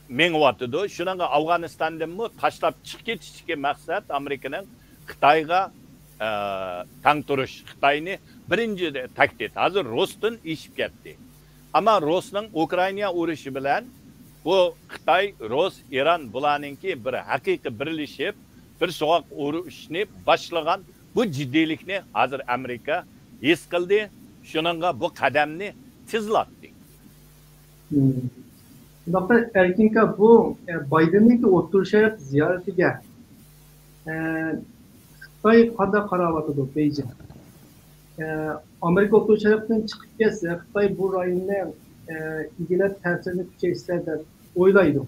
مېڭىۋاتىدۇ. شۇنىڭغا ئافغانىستاندىنمۇ تاشلاپ چىقىپ كېتىشتىكى مەقسەت ئامېرىكىنىڭ خىتايغا، ئە، تەڭ تۇرۇش، خىتاينى بىرىنچى تەھدىت. ھازىر رۇستىن ئېشىپ كەتتى. ئەمما رۇسنىڭ ئۇكرائىنا ئۇرۇشى بىلەن بۇ خىتاي، رۇس، ئىران بۇلارنىڭكى بىر ھەقىقىي بىرلىشىپ، بىر سوغۇق ئۇرۇشنى باشلىغان بۇ جىددىيلىكنى ھازىر ئامېرىكا ھېس قىلدى. شۇنىڭغا بۇ قەدەمنى تېزلاتتى. شۇنداقتا ئەركىنكا بۇ ئە، بايدېننىڭكى ئوتتۇرا شەرق زىيارىتىگە ئە، خىتاي قانداق قاراۋاتىدۇ؟ بېيجىڭ ئە، ئامېرىكا ئوتتۇرا شەرقتىن چىقىپ كەتسە، خىتاي بۇ رايوننى ئە، ئىگىلەپ تەسىرىنى كۈچەيتسە دەپ ئويلايدۇ.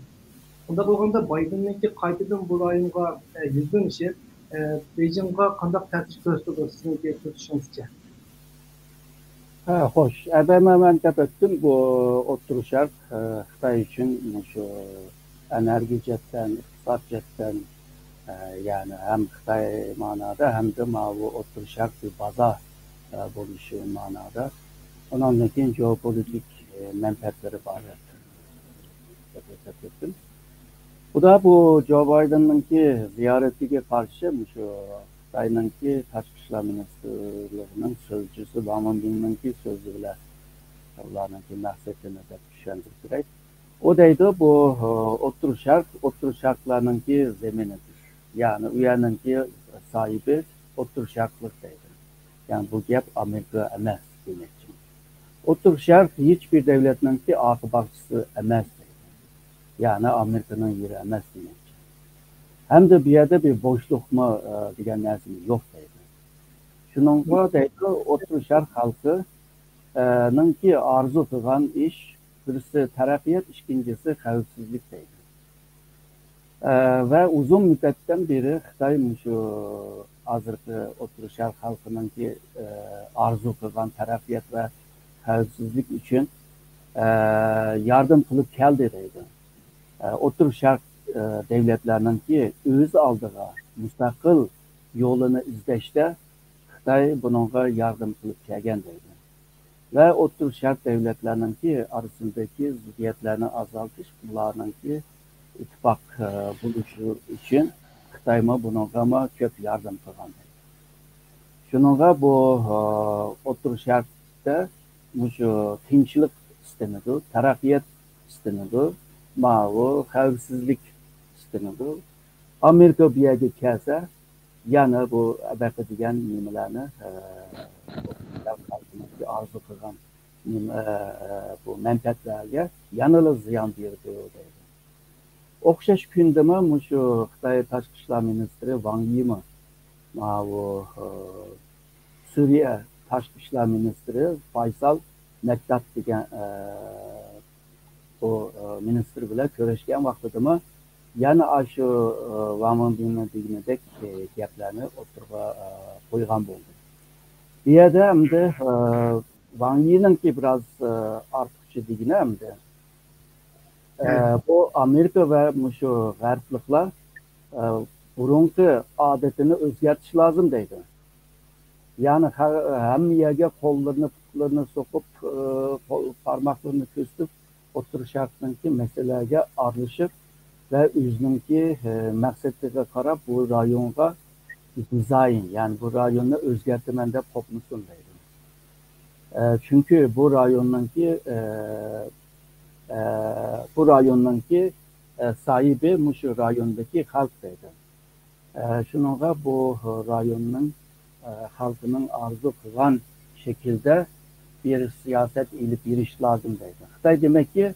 ئۇنداق بولغاندا بايدېننىڭكى قايتىدىن بۇ رايونغا ئە، يۈزلىنىشى ئە، بېيجىڭغا قانداق تەسىر كۆرسىتىدۇ سىزنىڭكى تۇتۇشىڭىزچە؟ ھە، خوش. ئەبەمە مەن دەپ ئۆتتۈم، بۇ ئوتتۇرا شەرق ئە، خىتاي ئۈچۈن مۇشۇ ئەنەرگىيە جەھەتتىن، ئىقتىساد جەھەتتىن، ئە، يەنى ھەم خىتاي مانادا، ھەمدە ماۋۇ ئوتتۇرا شەرق بىر بازار ئە، بولۇشى مانادا. ئۇنىڭدىن كېيىن جېئوپولىتىك ئە، مەنپەئەتلىرى بار دەپ ئۆتۈپ كەتتىم. خۇدا بۇ جو بايدېننىڭكى زىيارىتىگە قارشى مۇشۇ خىتاينىڭكى تاشقى ئىشلار مىنىستىرلىقىنىڭ سۆزچىسى ۋاڭ ۋېنبىننىڭكى سۆزى بىلەن ئۇلارنىڭكى مەقسىتىنى دەپ چۈشەندۈرۈپ بېرەي. ئۇ دەيدۇ، بۇ ئوتتۇرا شەرق، ئوتتۇرا شەرقلەرنىڭكى زېمىنىدۇر. يەنى ئۇ يەرنىڭكى ساھىبى ئوتتۇرا شەرقلىق دەيدۇ. يەنى بۇ گەپ ئامېرىكا ئەمەس دېمەكچى. ئوتتۇرا شەرق ھېچبىر دۆلەتنىڭكى ئارقا باغچىسى ئەمەس دەيدۇ. يەنى ئامېرىكىنىڭ يېرى ئەمەس دېمەكچى. ھەمدە بۇ يەردە بىر بوشلۇقمۇ ئە، دېگەن نەرسىمۇ يوق دەيدۇ. شۇنىڭغا دەيدۇ، ئوتتۇرا شەرق خەلقى ئە، نىڭكى ئارزۇ قىلغان ئىش، بىرسى تەرەققىيات، ئىككىنچىسى خەۋپسىزلىك دەيدۇ. ئە، ۋە ئۇزۇن مۇددەتتىن بېرى خىتاي مۇشۇ ھازىرقى ئوتتۇرا شەرق خەلقىنىڭكى ئە، ئارزۇ قىلغان تەرەققىيات ۋە خەۋپسىزلىك ئۈچۈن ئە، ياردەم قىلىپ كەلدى دەيدۇ. ئە، ئوتتۇرا شەرق ئە، دۆلەتلەرنىڭكى ئۆز ئالدىغا مۇستەقىل يولىنى ئىزدەشتە خىتاي بۇنىڭغا ياردەم قىلىپ كەلگەن دەيدۇ. ۋە ئوتتۇرا شەرق دۆلەتلەرنىڭكى ئارىسىدىكى زىددىيەتلەرنى ئازالتىش، بۇلارنىڭكى ئىتتىپاق ئە، بولۇشى ئۈچۈن خىتايمۇ بۇنىڭغىمۇ كۆپ ياردەم قىلغان. شۇنىڭغا بۇ ئە، ئوتتۇرا شەرقتە مۇشۇ تىنچلىق ئىستىنىدۇ، تەرەققىيات ئىستىنىدۇ، ماۋۇ خەۋپسىزلىك ئىستىنىدۇ. ئامېرىكا بۇ يەرگە كەلسە، يەنە بۇ ئەبەقە دېگەن نېمىلەرنى، ئە، ئارزۇ قىلغان نېمە، ئە، بۇ مەنپەئەتلەرگە يەنىلا زىيان بېرىدۇ دەيدۇ. ئوخشاش كۈندىمۇ مۇشۇ خىتاي تاشقى ئىشلار مىنىستىرى ۋاڭ يىمۇ ماۋۇ، ئە، سۈرىيە تاشقى ئىشلار مىنىستىرى فايسال مەكدات دېگەن، ئە، بۇ، ئە، مىنىستىر بىلەن كۆرۈشكەن ۋاقتىدىمۇ يەنە ئاشۇ، ئە، ۋاڭ ۋېنبىننىڭ دېگىنىدەك، ئە، گەپلەرنى ئوتتۇرىغا، ئە، قويغان بولدى. بۇ يەردە ئەمدى، ئە، ۋاڭ يىنىڭكى بىراز، ئە، ئارتۇقچە دېگىنى ئەمدى. ئە، بۇ ئامېرىكا ۋە مۇشۇ غەربلىكلەر، ئە، بۇرۇنقى ئادىتىنى ئۆزگەرتىش لازىم دەيدۇ. يەنى ھە-، ھەممە يەرگە قوللىرىنى، پۇتلىرىنى سوقۇپ، ئە، قول، بارماقلىرىنى كۆرسىتىپ، ئوتتۇرا شەرقنىڭكى مەسىلىلەرگە ئارىلىشىپ ۋە ئۆزىنىڭكى، ئە، مەقسىتىگە قاراپ بۇ رايونغا دىزاين، يەنى بۇ رايوننى ئۆزگەرتىمەن دەپ قوپمىسۇن دەيدۇ. ئە، چۈنكى بۇ رايوننىڭكى، ئە، ئە، بۇ رايوننىڭكى، ئە، ساھىبى مۇشۇ رايوندىكى خەلق دەيدۇ. ئە، شۇنىڭغا بۇ رايوننىڭ، ئە، خەلقىنىڭ ئارزۇ قىلغان شەكىلدە بىر سىياسەت ئېلىپ بېرىش لازىم دەيدۇ. خىتاي دېمەككى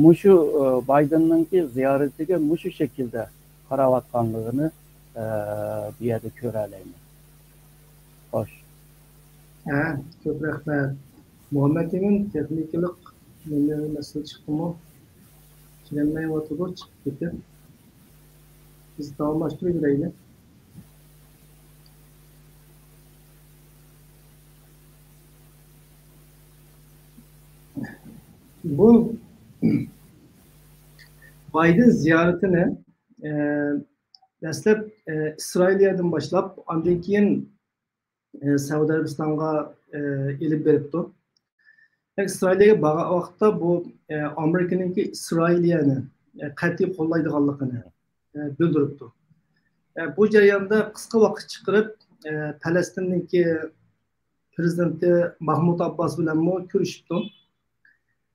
مۇشۇ، ئە، بايدېننىڭكى زىيارىتىگە مۇشۇ شەكىلدە قاراۋاتقانلىقىنى، ئە، بۇ يەردە كۆرەلەيمىز. خوش. ھە، كۆپ رەھمەت. مۇھەممەت ئىمىن، تېخنىكىلىق نېمە مەسىلە چىقتىمۇ؟ چۈشىنەلمەيۋاتىدۇ، چىقىپ كېتىپ. بىز داۋاملاشتۇرۇۋېرەيلى. بۇ بايدېن زىيارىتىنى، ئە، دەسلەپ، ئە، ئىسرائىلىيەدىن باشلاپ، ئاندىن كېيىن، ئە، سەئۇدى ئەرەبىستانغا، ئە، ئېلىپ بېرىپتۇ. ئىسرائىلىيەگە بارغان ۋاقىتتا بۇ، ئە، ئامېرىكىنىڭكى ئىسرائىلىيەنى، ئە، قەتئىي قوللايدىغانلىقىنى، ئە، بىلدۈرۈپتۇ. ئە، بۇ جەرياندا قىسقا ۋاقىت چىقىرىپ، ئە، پەلەستىننىڭكى پىرېزىدېنتى ماھمۇد ئابباس بىلەنمۇ كۆرۈشۈپتۇ.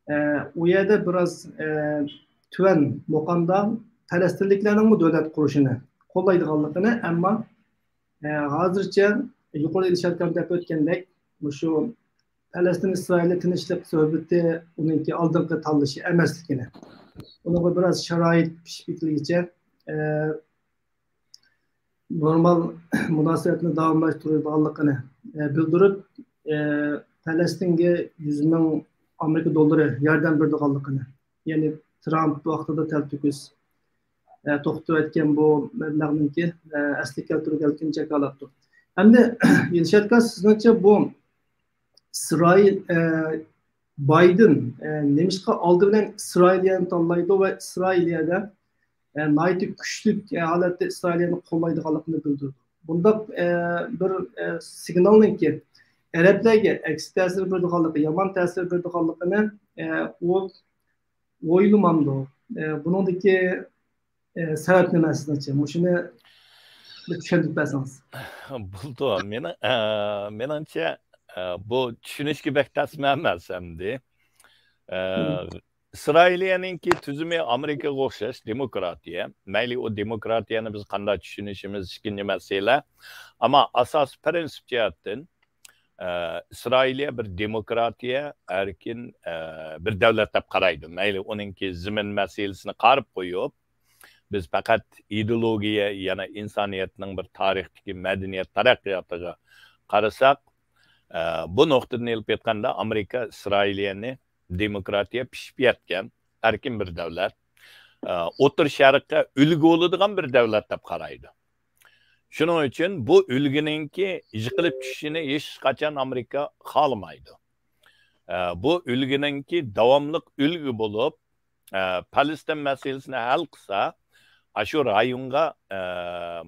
ئە، ئۇ يەردە بىراز، ئە، تۆۋەن مۇقامدا پەلەستىنلىكلەرنىڭمۇ دۆلەت قۇرۇشىنى قوللايدىغانلىقىنى، ئەمما، ئە، ھازىرچە يۇقىرىدا ئىلشات ئاكام دەپ ئۆتكەندەك، مۇشۇ پەلەستىن ئىسرائىل تىنچلىق سۆھبىتى ئۇنىڭكى ئالدىنقى تاللىشى ئەمەسلىكىنى، ئۇنىڭغا بىراز شارائىت پىشىپ يېتىلگىچە، ئە، نورمال مۇناسىۋەتنى داۋاملاشتۇرىدىغانلىقىنى، ئە، بىلدۈرۈپ، ئە، پەلەستىنگە يۈز مىڭ ئامېرىكا دوللىرى ياردەم بېرىدىغانلىقىنى، يەنى ترامپ ۋاقتىدا تەلتۆكۈس، ئە، توختىتىۋەتكەن بۇ مەبلەغنىڭكى، ئە، ئەسلىگە كەلتۈرۈلگەنلىكىنى جاكارلاپتۇ. ئەمدى ئىلشات ئاكا، سىزنىڭچە بۇ ئىسرائىل، ئە، بايدېن، ئە، نېمىشقا ئالدى بىلەن ئىسرائىلىيەنى تاللايدۇ ۋە ئىسرائىلىيەدە، ئە، ناھايىتى كۈچلۈك، ئە، ھالەتتە ئىسرائىلىيەنى قوللايدىغانلىقىنى بىلدۈردى. بۇنداق، ئە، بىر، ئە، سىگنالنىڭكى ئەرەبلەرگە ئەكس تەسىر بېرىدىغانلىقى، يامان تەسىر بېرىدىغانلىقىنى، ئە، ئۇ ئويلىمامدۇ؟ ئە، بۇنىڭدىكى، ئە، سەۋەب نېمە سىزنىڭچە؟ مۇشۇنى بىر چۈشەندۈرۈپ بەرسىڭىز. بولىدۇ. مېنىڭ، ئە، مېنىڭچە، ئە، بۇ چۈشىنىشكە بەك تەسمە ئەمەس ئەمدى. ئە، مم. ئىسرائىلىيەنىڭكى تۈزۈمى ئامېرىكىغا ئوخشاش دېموكراتىيە. مەيلى ئۇ دېموكراتىيەنى بىز قانداق چۈشىنىشىمىز ئىككىنچى مەسىلە. ئەمما ئاساسىي پىرىنسىپ جەھەتتىن، ئە، ئىسرائىلىيە بىر دېموكراتىيە، ئەركىن، ئە، بىر دەۋلەت دەپ قارايدۇ. مەيلى ئۇنىڭكى زېمىن مەسىلىسىنى قارىپ قويۇپ، بىز پەقەت ئىدېئولوگىيە، يەنى ئىنسانىيەتنىڭ بىر تارىختىكى مەدەنىيەت تەرەققىياتىغا قارىساق، ئە، بۇ نۇقتىدىن ئېلىپ ئېيتقاندا، ئامېرىكا ئىسرائىلىيەنى دېموكراتىيە پىشىپ يەتكەن، ئەركىن بىر دەۋلەت، ئە، ئوتتۇرا شەرققە ئۈلگە بولىدىغان بىر دەۋلەت دەپ قارايدۇ. شۇنىڭ ئۈچۈن بۇ ئۈلگىنىڭكى يىقىلىپ چۈشۈشىنى ھېچقاچان ئامېرىكا خالىمايدۇ. ئە، بۇ ئۈلگىنىڭكى داۋاملىق ئۈلگە بولۇپ، ئە، پەلەستىن مەسىلىسىنى ھەل قىلسا، ئاشۇ رايونغا، ئە،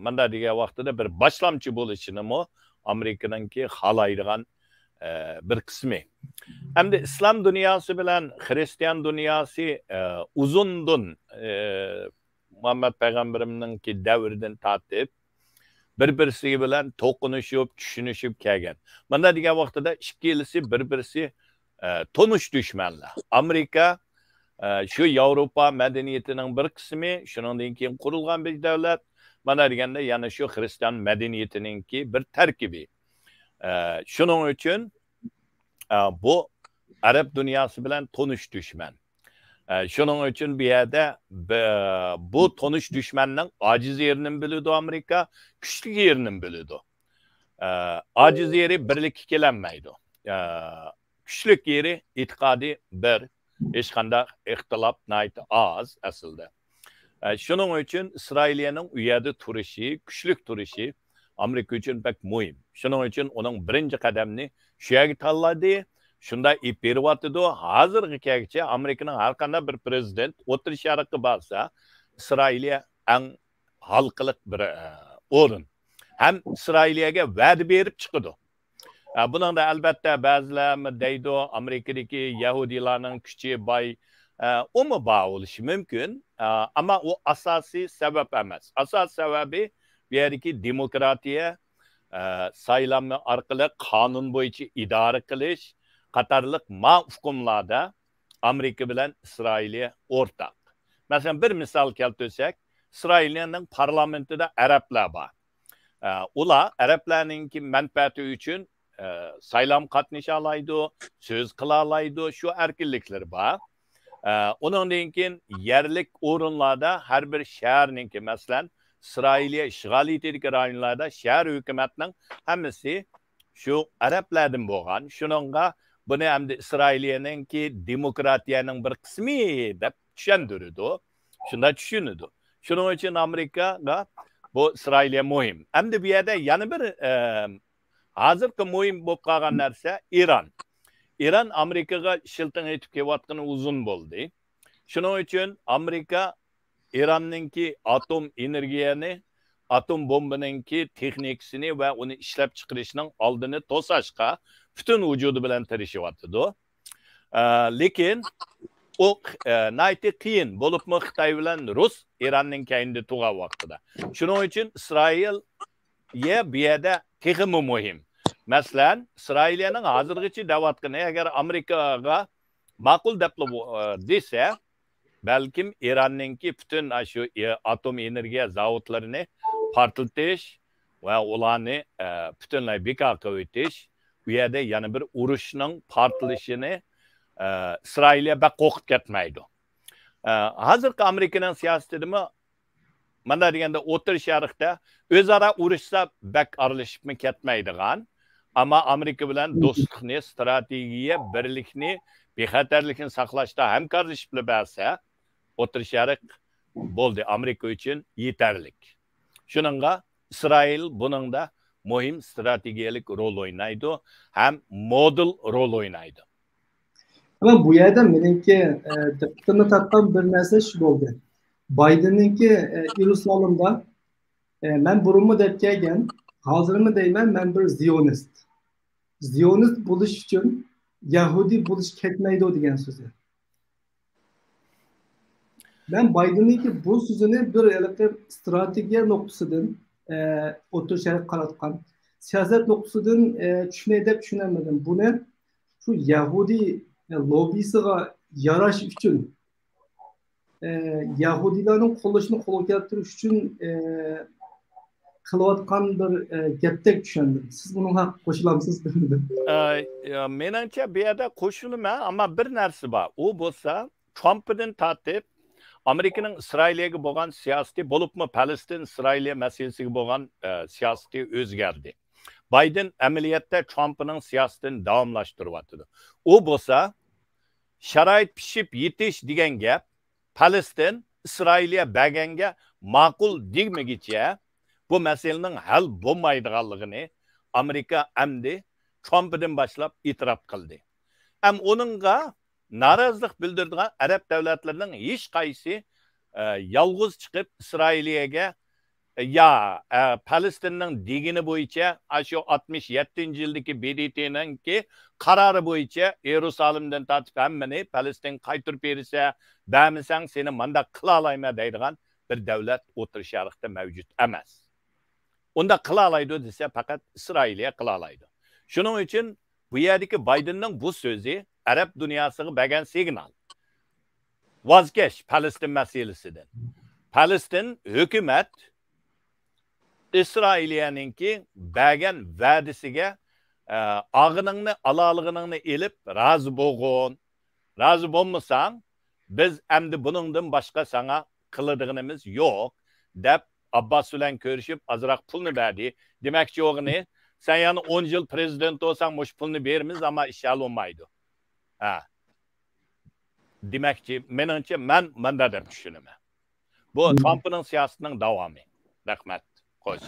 مۇنداق دېگەن ۋاقتىدا بىر باشلامچى بولۇشىنىمۇ ئامېرىكىنىڭكى خالايدىغان، ئە، بىر قىسمى. ئەمدى ئىسلام دۇنياسى بىلەن خرىستىيان دۇنياسى، ئە، ئۇزۇندىن، ئە، مۇھەممەد پەيغەمبىرىمنىڭكى دەۋرىدىن تارتىپ بىر-بىرسى بىلەن توقۇنۇشۇپ، چۈشىنىشىپ كەلگەن. مۇنداق دېگەن ۋاقتىدا ئىككىلىسى بىر-بىرسى، ئە، تونۇش دۈشمەنلەر. ئامېرىكا، ئە، شۇ ياۋروپا مەدەنىيىتىنىڭ بىر قىسمى، شۇنىڭدىن كېيىن قۇرۇلغان بىر دۆلەت. مانا دېگەندە يەنە شۇ خرىستىيان مەدەنىيىتىنىڭكى بىر تەركىبى. ئە، شۇنىڭ ئۈچۈن، ئە، بۇ ئەرەب دۇنياسى بىلەن تونۇش دۈشمەن. ئە، شۇنىڭ ئۈچۈن بۇ يەردە ب-، بۇ تونۇش دۈشمەننىڭ ئاجىز يېرىنىمۇ بىلىدۇ ئامېرىكا، كۈچلۈك يېرىنىمۇ بىلىدۇ. ئە، ئاجىز يېرى بىرلىككە كېلەلمەيدۇ. ئە، كۈچلۈك يېرى ئېتىقادى بىر، ھېچقانداق ئىختىلاپ ناھايىتى ئاز ئەسلىدە. ئە، شۇنىڭ ئۈچۈن ئىسرائىلىيەنىڭ ئۇ يەردە تۇرۇشى، كۈچلۈك تۇرۇشى ئامېرىكا ئۈچۈن بەك مۇھىم. شۇنىڭ ئۈچۈن ئۇنىڭ بىرىنچى قەدەمنى شۇ يەرگە تاللىدى. شۇنداق ئېلىپ بېرىۋاتىدۇ. ھازىرغا كەلگۈچە ئامېرىكىنىڭ ھەر قانداق بىر پىرېزىدېنت ئوتتۇرا شەرققە بارسا، ئىسرائىلىيە ئەڭ ھالقىلىق بىر، ئە، ئورۇن. ھەم ئىسرائىلىيەگە ۋەدە بېرىپ چىقىدۇ. ئە، بۇنىڭدا ئەلۋەتتە بەزىلەر دەيدۇ، ئامېرىكىدىكى يەھۇدىيلارنىڭ كۈچى باي، ئە، ئۇمۇ بار بولۇشى مۇمكىن. ئە، ئەمما ئۇ ئاساسىي سەۋەب ئەمەس. ئاساسىي سەۋەبى بۇ يەردىكى دېموكراتىيە، ئە، سايلام ئارقىلىق قانۇن بويىچە ئىدارە قىلىش قاتارلىق ما ئۇقۇملاردا ئامېرىكا بىلەن ئىسرائىلىيە ئورتاق. مەسىلەن، بىر مىسال كەلتۈرسەك، ئىسرائىلىيەنىڭ پارلامېنتىدا ئەرەبلەر بار. ئە، ئۇلار ئەرەبلەرنىڭكى مەنپەئەتى ئۈچۈن، ئە، سايلام قاتنىشالايدۇ، سۆز قىلالايدۇ، شۇ ئەركىنلىكلىرى بار. ئە، ئۇنىڭدىن كېيىن يەرلىك ئورۇنلاردا ھەر بىر شەھەرنىڭكى، مەسىلەن، ئىسرائىلىيە ئىشغالىيىتىدىكى رايونلاردا شەھەر ھۆكۈمەتنىڭ ھەممىسى شۇ ئەرەبلەردىن بولغان. شۇنىڭغا بۇنى ئەمدى ئىسرائىلىيەنىڭكى دېموكراتىيەنىڭ بىر قىسمى دەپ چۈشەندۈرىدۇ. شۇنداق چۈشىنىدۇ. شۇنىڭ ئۈچۈن ئامېرىكاغا بۇ ئىسرائىلىيە مۇھىم. ئەمدى بۇ يەردە يەنە بىر، ئە، ھازىرقى مۇھىم بولۇپ قالغان نەرسە ئىران. ئىران ئامېرىكىغا شىلتىڭ ئېتىپ كېلىۋاتقىنى ئۇزۇن بولدى. شۇنىڭ ئۈچۈن ئامېرىكا ئىراننىڭكى ئاتوم ئېنېرگىيەنى، ئاتوم بومبىنىڭكى تېخنىكىسىنى ۋە ئۇنى ئىشلەپچىقىرىشنىڭ ئالدىنى توساشقا پۈتۈن ۋۇجۇدى بىلەن تىرىشىۋاتىدۇ. ئە، لېكىن ئۇ، ئە، ناھايىتى قىيىن، بولۇپمۇ خىتاي بىلەن رۇس ئىراننىڭ كەينىدە تۇرغان ۋاقتىدا. شۇنىڭ ئۈچۈن ئىسرائىلىيە بۇ يەردە تېخىمۇ مۇھىم. مەسىلەن، ئىسرائىلىيەنىڭ ھازىرغىچە دەۋاتقىنى، ئەگەر ئامېرىكاغا ماقۇل دەپلا بو-، ئە، دېسە، بەلكىم ئىراننىڭكى پۈتۈن ئاشۇ ئاتوم ئېنېرگىيە زاۋۇتلىرىنى پارتلىتىش ۋە ئۇلارنى، ئە، پۈتۈنلەي بىكار قىلىۋېتىش، ئۇ يەردە يەنە بىر ئۇرۇشنىڭ پارتلىشىنى، ئە، ئىسرائىلىيە بەك قورقۇپ كەتمەيدۇ. ئە، ھازىرقى ئامېرىكىنىڭ سىياسىتىدىمۇ، مانا دېگەندە، ئوتتۇرا شەرقتە ئۆزئارا ئۇرۇشسا بەك ئارىلىشىپمۇ كەتمەيدىغان، ئەمما ئامېرىكا بىلەن دوستلۇقنى، ستراتېگىيە، بىرلىكنى، بىخەتەرلىكنى ساقلاشتا ھەمكارلىشىپلا بەرسە، ئوتتۇرا شەرق بولدى، ئامېرىكا ئۈچۈن يېتەرلىك. شۇنىڭغا ئىسرائىل بۇنىڭدا مۇھىم ستراتېگىيەلىك رول ئوينايدۇ ھەم مودېل رول ئوينايدۇ. ئەمما بۇ يەردە مېنىڭكى، ئە، دىققىتىمنى تارتقان بىر نەرسە شۇ بولدى. بايدېننىڭكى، ئە، يېرۇسالىمدا، ئە، مەن بۇرۇنمۇ دەپ كەلگەن، ھازىرمۇ دەيمەن، مەن بىر زىيونىست. زىيونىست بولۇش ئۈچۈن يەھۇدىي بولۇش كەتمەيدۇ دېگەن سۆزى. مەن بايدېننىڭكى بۇ سۆزىنى بىر ھېلىقى ستراتېگىيە نۇقتىسىدىن، ئە، ئوتتۇرا شەرققە قاراتقان سىياسەت نۇقتىسىدىن، ئە، چۈشىنەي دەپ چۈشىنەلمىدىم. بۇنى شۇ يەھۇدىي، ئە، لوببىسىغا ياراش ئۈچۈن، ئە، يەھۇدىيلارنىڭ قوللىشىنى قولغا كەلتۈرۈش ئۈچۈن، ئە، قىلىۋاتقان بىر، ئە، گەپتەك چۈشەندىم. سىز بۇنىڭغا قوشۇلامسىز بىلمىدىم. ئە، يا، مېنىڭچە بۇ يەردە قوشۇلىمەن، ئەمما بىر نەرسە بار. ئۇ بولسا ترامپتىن تارتىپ ئامېرىكىنىڭ ئىسرائىلىيەگە بولغان سىياسىتى، بولۇپمۇ پەلەستىن، ئىسرائىلىيە مەسىلىسىگە بولغان، ئە، سىياسىتى ئۆزگەردى. بايدېن ئەمەلىيەتتە ترامپنىڭ سىياسىتىنى داۋاملاشتۇرۇۋاتىدۇ. ئۇ بولسا شارائىت پىشىپ يېتىش دېگەن گەپ، پەلەستىن ئىسرائىلىيە بەرگەنگە ماقۇل دېمىگىچە بۇ مەسىلىنىڭ ھەل بولمايدىغانلىقىنى ئامېرىكا ئەمدى ترامپتىن باشلاپ ئېتىراپ قىلدى. ئەم ئۇنىڭغا نارازىلىق بىلدۈرىدىغان ئەرەب دۆلەتلىرىنىڭ ھېچقايسى، ئە، يالغۇز چىقىپ ئىسرائىلىيەگە يا، ئە، پەلەستىننىڭ دېگىنى بويىچە، ئاشۇ ئاتمىش يەتتىنچى يىلدىكى ب د ت نىڭكى قارارى بويىچە يېرۇسالىمدىن تارتىپ ھەممىنى پەلەستىنگە قايتۇرۇپ بېرىسە، بەرمىسەڭ سېنى مانداق قىلالايمەن دەيدىغان بىر دەۋلەت ئوتتۇرا شەرقتە مەۋجۇت ئەمەس. ئۇنداق قىلالايدۇ دېسە، پەقەت ئىسرائىلىيە قىلالايدۇ. شۇنىڭ ئۈچۈن بۇ يەردىكى بايدېننىڭ بۇ سۆزى ئەرەب دۇنياسىغا بەرگەن سىگنال. ۋاز كەچ پەلەستىن مەسىلىسىدىن. پەلەستىن ھۆكۈمەت ئىسرائىلىيەنىڭكى بەرگەن ۋەدىسىگە، ئە، ئالغىنىڭنى، ئالالىغىنىڭنى ئېلىپ رازى بولغىن. رازى بولمىساڭ، بىز ئەمدى بۇنىڭدىن باشقا ساڭا قىلىدىغىنىمىز يوق، دەپ ئابباس بىلەن كۆرۈشۈپ ئازراق پۇلنى بەردى. دېمەكچى بولغىنى، سەن يەنە ئون يىل پرېزىدېنت بولساڭ مۇشۇ پۇلنى بېرىمىز، ئەمما ئىش ھەل بولمايدۇ. ھە. دېمەكچى، مېنىڭچە، مەن ماندا دەپ چۈشىنىمەن. بۇ ترامپنىڭ سىياسىتىنىڭ داۋامى. رەھمەت. خوش.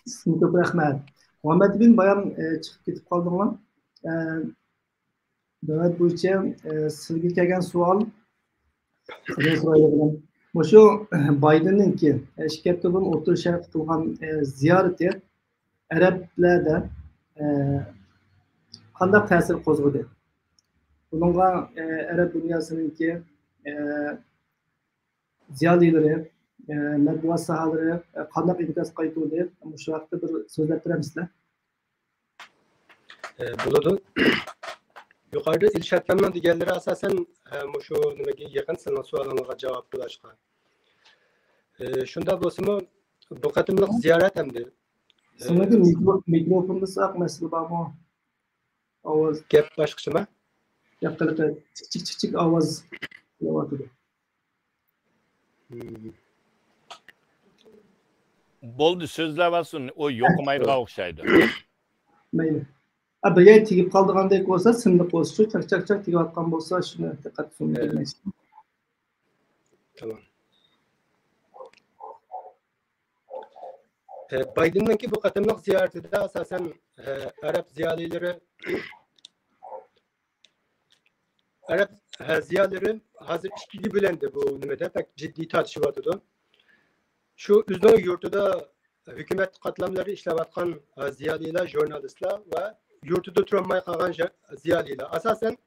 سىزگە كۆپ رەھمەت. مۇھەممەت ئىبىن بايام، ئە، چىقىپ كېتىپ قالدىڭلار. ئە، دۆلەت بويىچە، ئە، سىزگە كەلگەن سوئال، سىزدىن سورايدىغىنىم، مۇشۇ بايدېننىڭكى، ئە، ئىككى ھەپتە بۇرۇن ئوتتۇرا شەرققە قىلغان، ئە، زىيارىتى ئەرەبلەردە، ئە، قانداق تەسىر قوزغىدى؟ بۇنىڭغا، ئە، ئەرەب دۇنياسىنىڭكى، ئە، زىيالىيلىرى، ئە، مەتبۇئات ساھەلىرى، ئە، قانداق ئىنكاس قايتۇردى؟ مۇشۇ ھەقتە بىر سۆزلەپ بېرەمسىلەر؟ ئە، بولىدۇ. يۇقىرىدا ئىلشاتجاننىڭ دېگەنلىرى ئاساسەن، ئە، مۇشۇ نېمىگە يېقىن، سېنىڭ سوئالىڭغا جاۋاب بولۇشقا. ئە، شۇنداق بولسىمۇ، بۇ قېتىملىق زىيارەت ئەمدى، ئە، سېنىڭكى مىكرو-، مىكروفوندا ساق مەسىلە بارمۇ؟ ئاۋاز. گەپ باشقىچىما؟ گەپ قىلىپ، چىك، چىك، چىك، چىك ئاۋاز كېلىۋاتىدۇ. بولدى، سۆزلەۋاتسۇن، ئۇ يوقىمايدىغان ئوخشايدۇ. مەيلى. ئا، بىر يەر تېگىپ قالىدىغاندەك بولسا، سىملىق بولسا، شۇ چاك، چاك، چاك تېگىۋاتقان بولسا، شۇنى دىققەت قىلسۇن. تامام. ئە، بايدېننىڭكى بۇ قېتىملىق زىيارىتىدە ئاساسەن، ئە، ئەرەب زىيالىيلىرى، ئە، ئەرەب، ھە، زىيالىيلىرى ھازىر ئىككىگە بۆلۈندى بۇ نېمىدە، بەك جىددىي تارتىشىۋاتىدۇ. شۇ ئۆزىنىڭ يۇرتىدا ھۆكۈمەت قاتلاملىرى ئىشلەۋاتقان، ھە، زىيالىيلار، ژۇرنالىستلار ۋە يۇرتىدا تۇرالماي قالغان ژە-، زىيالىيلار. ئاساسەن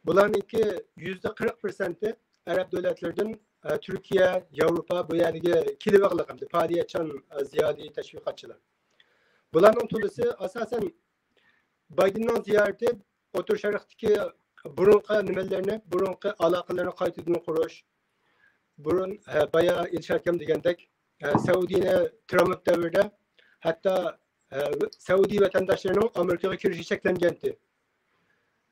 بۇلارنىڭكى يۈزدە قىرىق پىرسەنتى ئەرەب دۆلەتلىرىدىن، ھە، تۈركىيە، ياۋروپا بۇ يەرگە كېلىۋالغان پائالىيەتچان، ھە، زىيالىي تەشۋىقاتچىلار. بۇلارنىڭ تولىسى ئاساسەن بايدېننىڭ زىيارىتى ئوتتۇرا شەرقتىكى بۇرۇنقى نېمىلەرنى، بۇرۇنقى ئالاقىلىرىنى قايتىدىن قۇرۇش، بۇرۇن، ھە، بايا ئىلشات ئاكام دېگەندەك، ھە، سەئۇدىنى ترامپ دەۋرىدە ھەتتا، ھە، سەئۇدى ۋەتەنداشلىرىنىڭ ئامېرىكىغا كىرىشى چەكلەنگەنتى.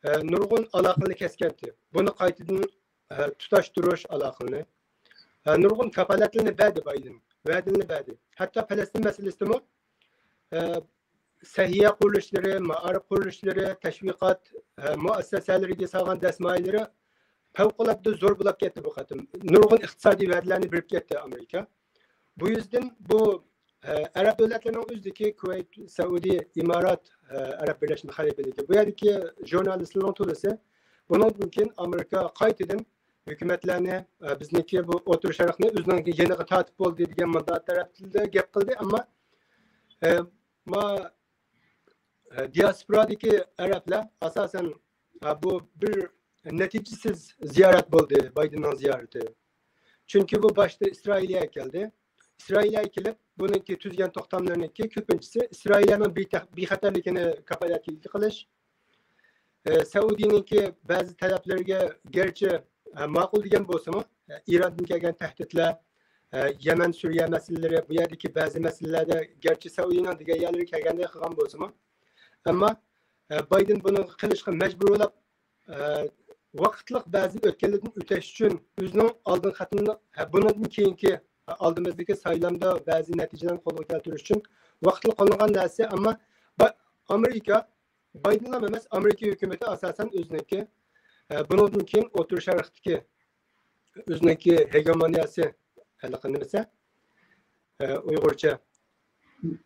ھە، نۇرغۇن ئالاقىنى كەسكەنتى. بۇنى قايتىدىن، ھە، تۇتاشتۇرۇش ئالاقىنى، ھە، نۇرغۇن كاپالەتلىرىنى بەردى بايدېن، ۋەدىلىرىنى بەردى. ھەتتا پەلەستىن مەسىلىسىدىمۇ، ھە، سەھىيە قۇرۇلۇشلىرى، مائارىپ قۇرۇلۇشلىرى، تەشۋىقات، ھە، مۇئەسسەسەلىرىگە سالغان دەسمايىلىرى پەۋقۇلئاددە زور بولۇپ كەتتى بۇ قېتىم. نۇرغۇن ئىقتىسادىي ۋەدىلەرنى بېرىپ كەتتى ئامېرىكا. بۇ يۈزدىن بۇ، ھە، ئەرەب دۆلەتلىرىنىڭ ئۆزىدىكى كۇۋەيت، سەئۇدى، ئىمارات، ھە، ئەرەب بىرلەشمە خەلىپىلىكى، بۇ يەردىكى ژۇرنالىستلارنىڭ تولىسى بۇنىڭدىن كېيىن ئامېرىكا قايتىدىن ھۆكۈمەتلەرنى، ھە، بىزنىڭكى بۇ ئوتتۇرا شەرقنى ئۆزىنىڭ يېنىغا تارتىپ بولدى دېگەن مۇنداق تەرەپتە گەپ قىلدى. ئەمما، ھە، ما، ھە، دىياسپورادىكى ئەرەبلەر ئاساسەن، ھە، بۇ بىر نەتىجىسىز زىيارەت بولدى، بايدېننىڭ زىيارىتى. چۈنكى بۇ باشتا ئىسرائىلىيەگە كەلدى. ئىسرائىلىيەگە كېلىپ، بۇنىڭكى تۈزگەن توختاملىرىنىڭكى كۆپىنچىسى ئىسرائىلىيەنىڭ بىتەھ-، بىخەتەرلىكىنى كاپالەتكە ئىگە قىلىش، ئە، سەئۇدىنىڭكى بەزى تەلەپلىرىگە گەرچە، ئە، ماقۇل دېگەن بولسىمۇ، ئە، ئىراندىن كەلگەن تەھدىتلەر، ئە، يەمەن، سۈرىيە مەسىلىلىرى، بۇ يەردىكى بەزى مەسىلىلەردە گەرچە سەئۇدىنىڭ دېگەن يەرلىرى كەلگەندەك قىلغان بولسىمۇ، ئەمما، ئە، بايدېن بۇنى قىلىشقا مەجبۇر بولۇپ، ئە، ۋاقىتلىق بەزى ئۆتكەللىكتىن ئۆتەش ئۈچۈن ئۆزىنىڭ ئالدىنقى قېتىملىق، ھە، بۇنىڭدىن كېيىنكى، ھە، ئالدىمىزدىكى سايلامدا بەزى نەتىجىلەرنى قولغا كەلتۈرۈش ئۈچۈن ۋاقىتلىق قوللانغان نەرسە، ئەمما با-، ئامېرىكا، بايدېنلا ئەمەس، ئامېرىكا ھۆكۈمىتى ئاساسەن ئۆزىنىڭكى، ھە، بۇنىڭدىن كېيىن ئوتتۇرا شەرقتىكى ئۆزىنىڭكى ھېگېمونىيەسى، ھېلىقى نېمىسى، ئە، ئۇيغۇرچە.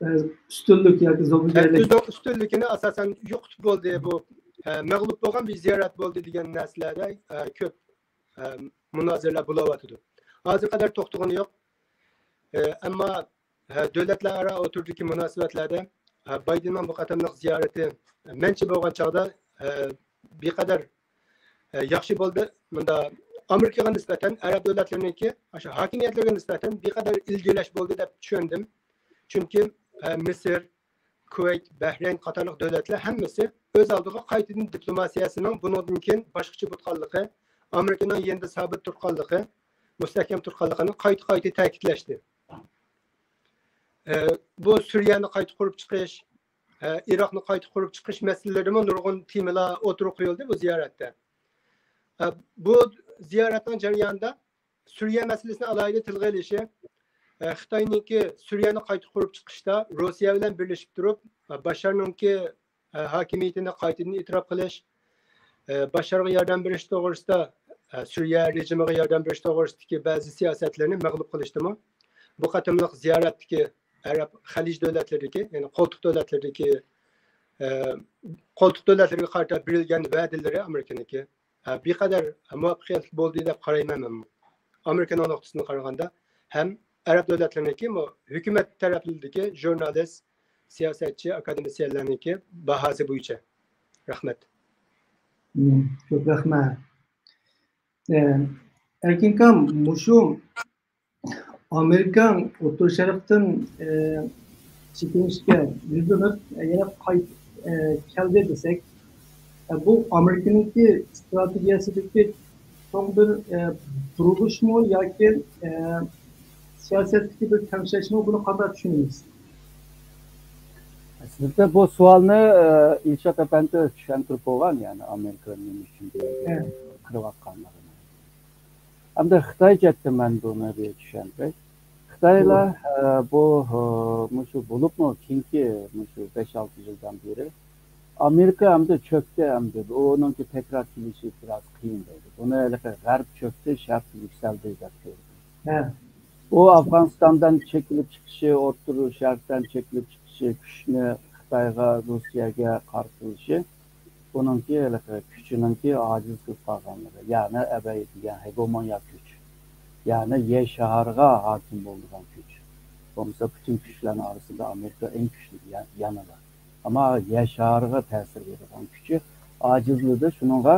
ئە، ئۈستۈنلۈك ياكى ھە، زومىگەرلىك. ئۆزىنىڭ ئۈستۈنلۈكىنى ئاساسەن يوقىتىپ بولدى، بۇ، ئە، مەغلۇپ بولغان بىر زىيارەت بولدى دېگەن نەرسىلەردە، ئە، كۆپ، ئە، مۇنازىرىلەر بولۇۋاتىدۇ. ھازىرغا قەدەر توختىغىنى يوق. ئە، ئەمما، ئە، دۆلەتلەر ئارا ئوتتۇرىدىكى مۇناسىۋەتلەردە، ئە، بايدېننىڭ بۇ قېتىملىق زىيارىتى، مەنچە بولغان چاغدا، ئە، بىقەدەر، ئە، ياخشى بولدى. مۇندا ئامېرىكىغا نىسبەتەن ئەرەب دۆلەتلىرىنىڭكى، ئاشۇ ھاكىمىيەتلىرىگە نىسبەتەن بىقەدەر ئىلگىرىلەش بولدى دەپ چۈشەندىم. چۈنكى، ئە، مىسىر، كۇۋەيت، بەھرەين قاتارلىق دۆلەتلەر ھەممىسى ئۆز ئالدىغا قايتىدىن دىپلوماتىيەسىنىڭ بۇنىڭدىن كېيىن باشقىچە بولىدىغانلىقى، ئامېرىكىنىڭ يېنىدا سابىت تۇرغانلىقى، مۇستەھكەم تۇرغانلىقىنى قايتا-قايتا تەكىتلەشتى. ئە، بۇ سۈرىيەنى قايتا قۇرۇپ چىقىش، ئە، ئىراقنى قايتا قۇرۇپ چىقىش مەسىلىلىرىمۇ نۇرغۇن تېمىلار ئوتتۇرىغا قويۇلدى بۇ زىيارەتتە. ئە، بۇ زىيارەتنىڭ جەريانىدا سۈرىيە مەسىلىسىنى ئالاھىدە تىلغا ئېلىشى، ئە، خىتاينىڭكى سۈرىيەنى قايتا قۇرۇپ چىقىشتا روسىيە بىلەن بىرلىشىپ تۇرۇپ، ئە، باشارنىڭكى، ئە، ھاكىمىيىتىنى قايتىدىن ئېتىراپ قىلىش، ئە، باشارغا ياردەم بېرىش توغرىسىدا، ئە، سۈرىيە رېجىمىغا ياردەم بېرىش توغرىسىدىكى بەزى سىياسەتلىرىنى مەغلۇپ قىلىشتىمۇ، بۇ قېتىملىق زىيارەتتىكى ئەرەب خەلىج دۆلەتلىرىدىكى، يەنى قولتۇق دۆلەتلىرىدىكى، ئە، قولتۇق دۆلەتلىرىگە قارىتا بېرىلگەن ۋەدىلىرى ئامېرىكىنىڭكى، ئە، بىقەدەر مۇۋەپپەقىيەتلىك بولدى دەپ قارايمەن مەنمۇ. ئامېرىكىنىڭ نۇقتىسىدىن قارىغاندا ھەم ئەرەب دۆلەتلىرىنىڭكى مۇ-، ھۆكۈمەت تەرەپلىرىدىكى ژۇرنالىست، سىياسەتچى، ئاكادېمىسىيەنلەرنىڭكى باھاسى بويىچە. رەھمەت. مم، كۆپ رەھمەت. ئە، ئەركىن ئاكام، مۇشۇ ئامېرىكا ئوتتۇرا شەرقتىن، ئە، چېكىنىشكە يۈزلىنىپ، يەنە قايت-، ئە، كەلدى دېسەك، ئە، بۇ ئامېرىكىنىڭكى ئىستراتېگىيەسىدىكى چوڭ بىر، ئە، بۇرۇلۇشمۇ ياكى، ئە، سىياسەتتىكى بىر تەڭشەشمۇ؟ بۇنى قانداق چۈشىنىمىز؟ ئەسلىدە بۇ سوئالنى، ئە، ئىلشات ئەپەندى چۈشەندۈرۈپ بولغان، يەنى ئامېرىكا نېمە ئۈچۈن بۇ يەردە قىلىۋاتقانلىقىنى. ئەمدى خىتاي جەھەتتە مەن بۇنى بىر چۈشەندۈرەي. خىتايلار، ئە، بۇ، ئە، مۇشۇ بولۇپمۇ كېيىنكى مۇشۇ بەش-ئالتە يىلدىن بېرى ئامېرىكا ئەمدى چۆكتى، ئەمدى ئۇنىڭكى تەكرار كېلىشى بىراز قىيىن دەيدۇ. بۇنى ھېلىقى غەرب چۆكتى، شەرق يۈكسەلدى دەپ كۆرىدۇ. ھە. ئۇ ئافغانىستاندىن چېكىلىپ چىقىشى، ئوتتۇرا شەرقتىن چېكىلىپ چىقىشى، كۈچنى خىتايغا، روسىيەگە قارىتىلىشى، ئۇنىڭكى ھېلىقى كۈچىنىڭكى ئاجىز بولۇپ قالغانلىقى، يەنى ئەبەي دېگەن ھېگېمونىيە كۈچ، يەنى يەر شارىغا ھاكىم بولىدىغان كۈچ، بولمىسا پۈتۈن كۈچلەرنىڭ ئارىسىدا ئامېرىكا ئەڭ كۈچلۈك يا-، يەنىلا. ئەمما يەر شارىغا تەسىر بېرىدىغان كۈچى ئاجىزلىدى. شۇنىڭغا،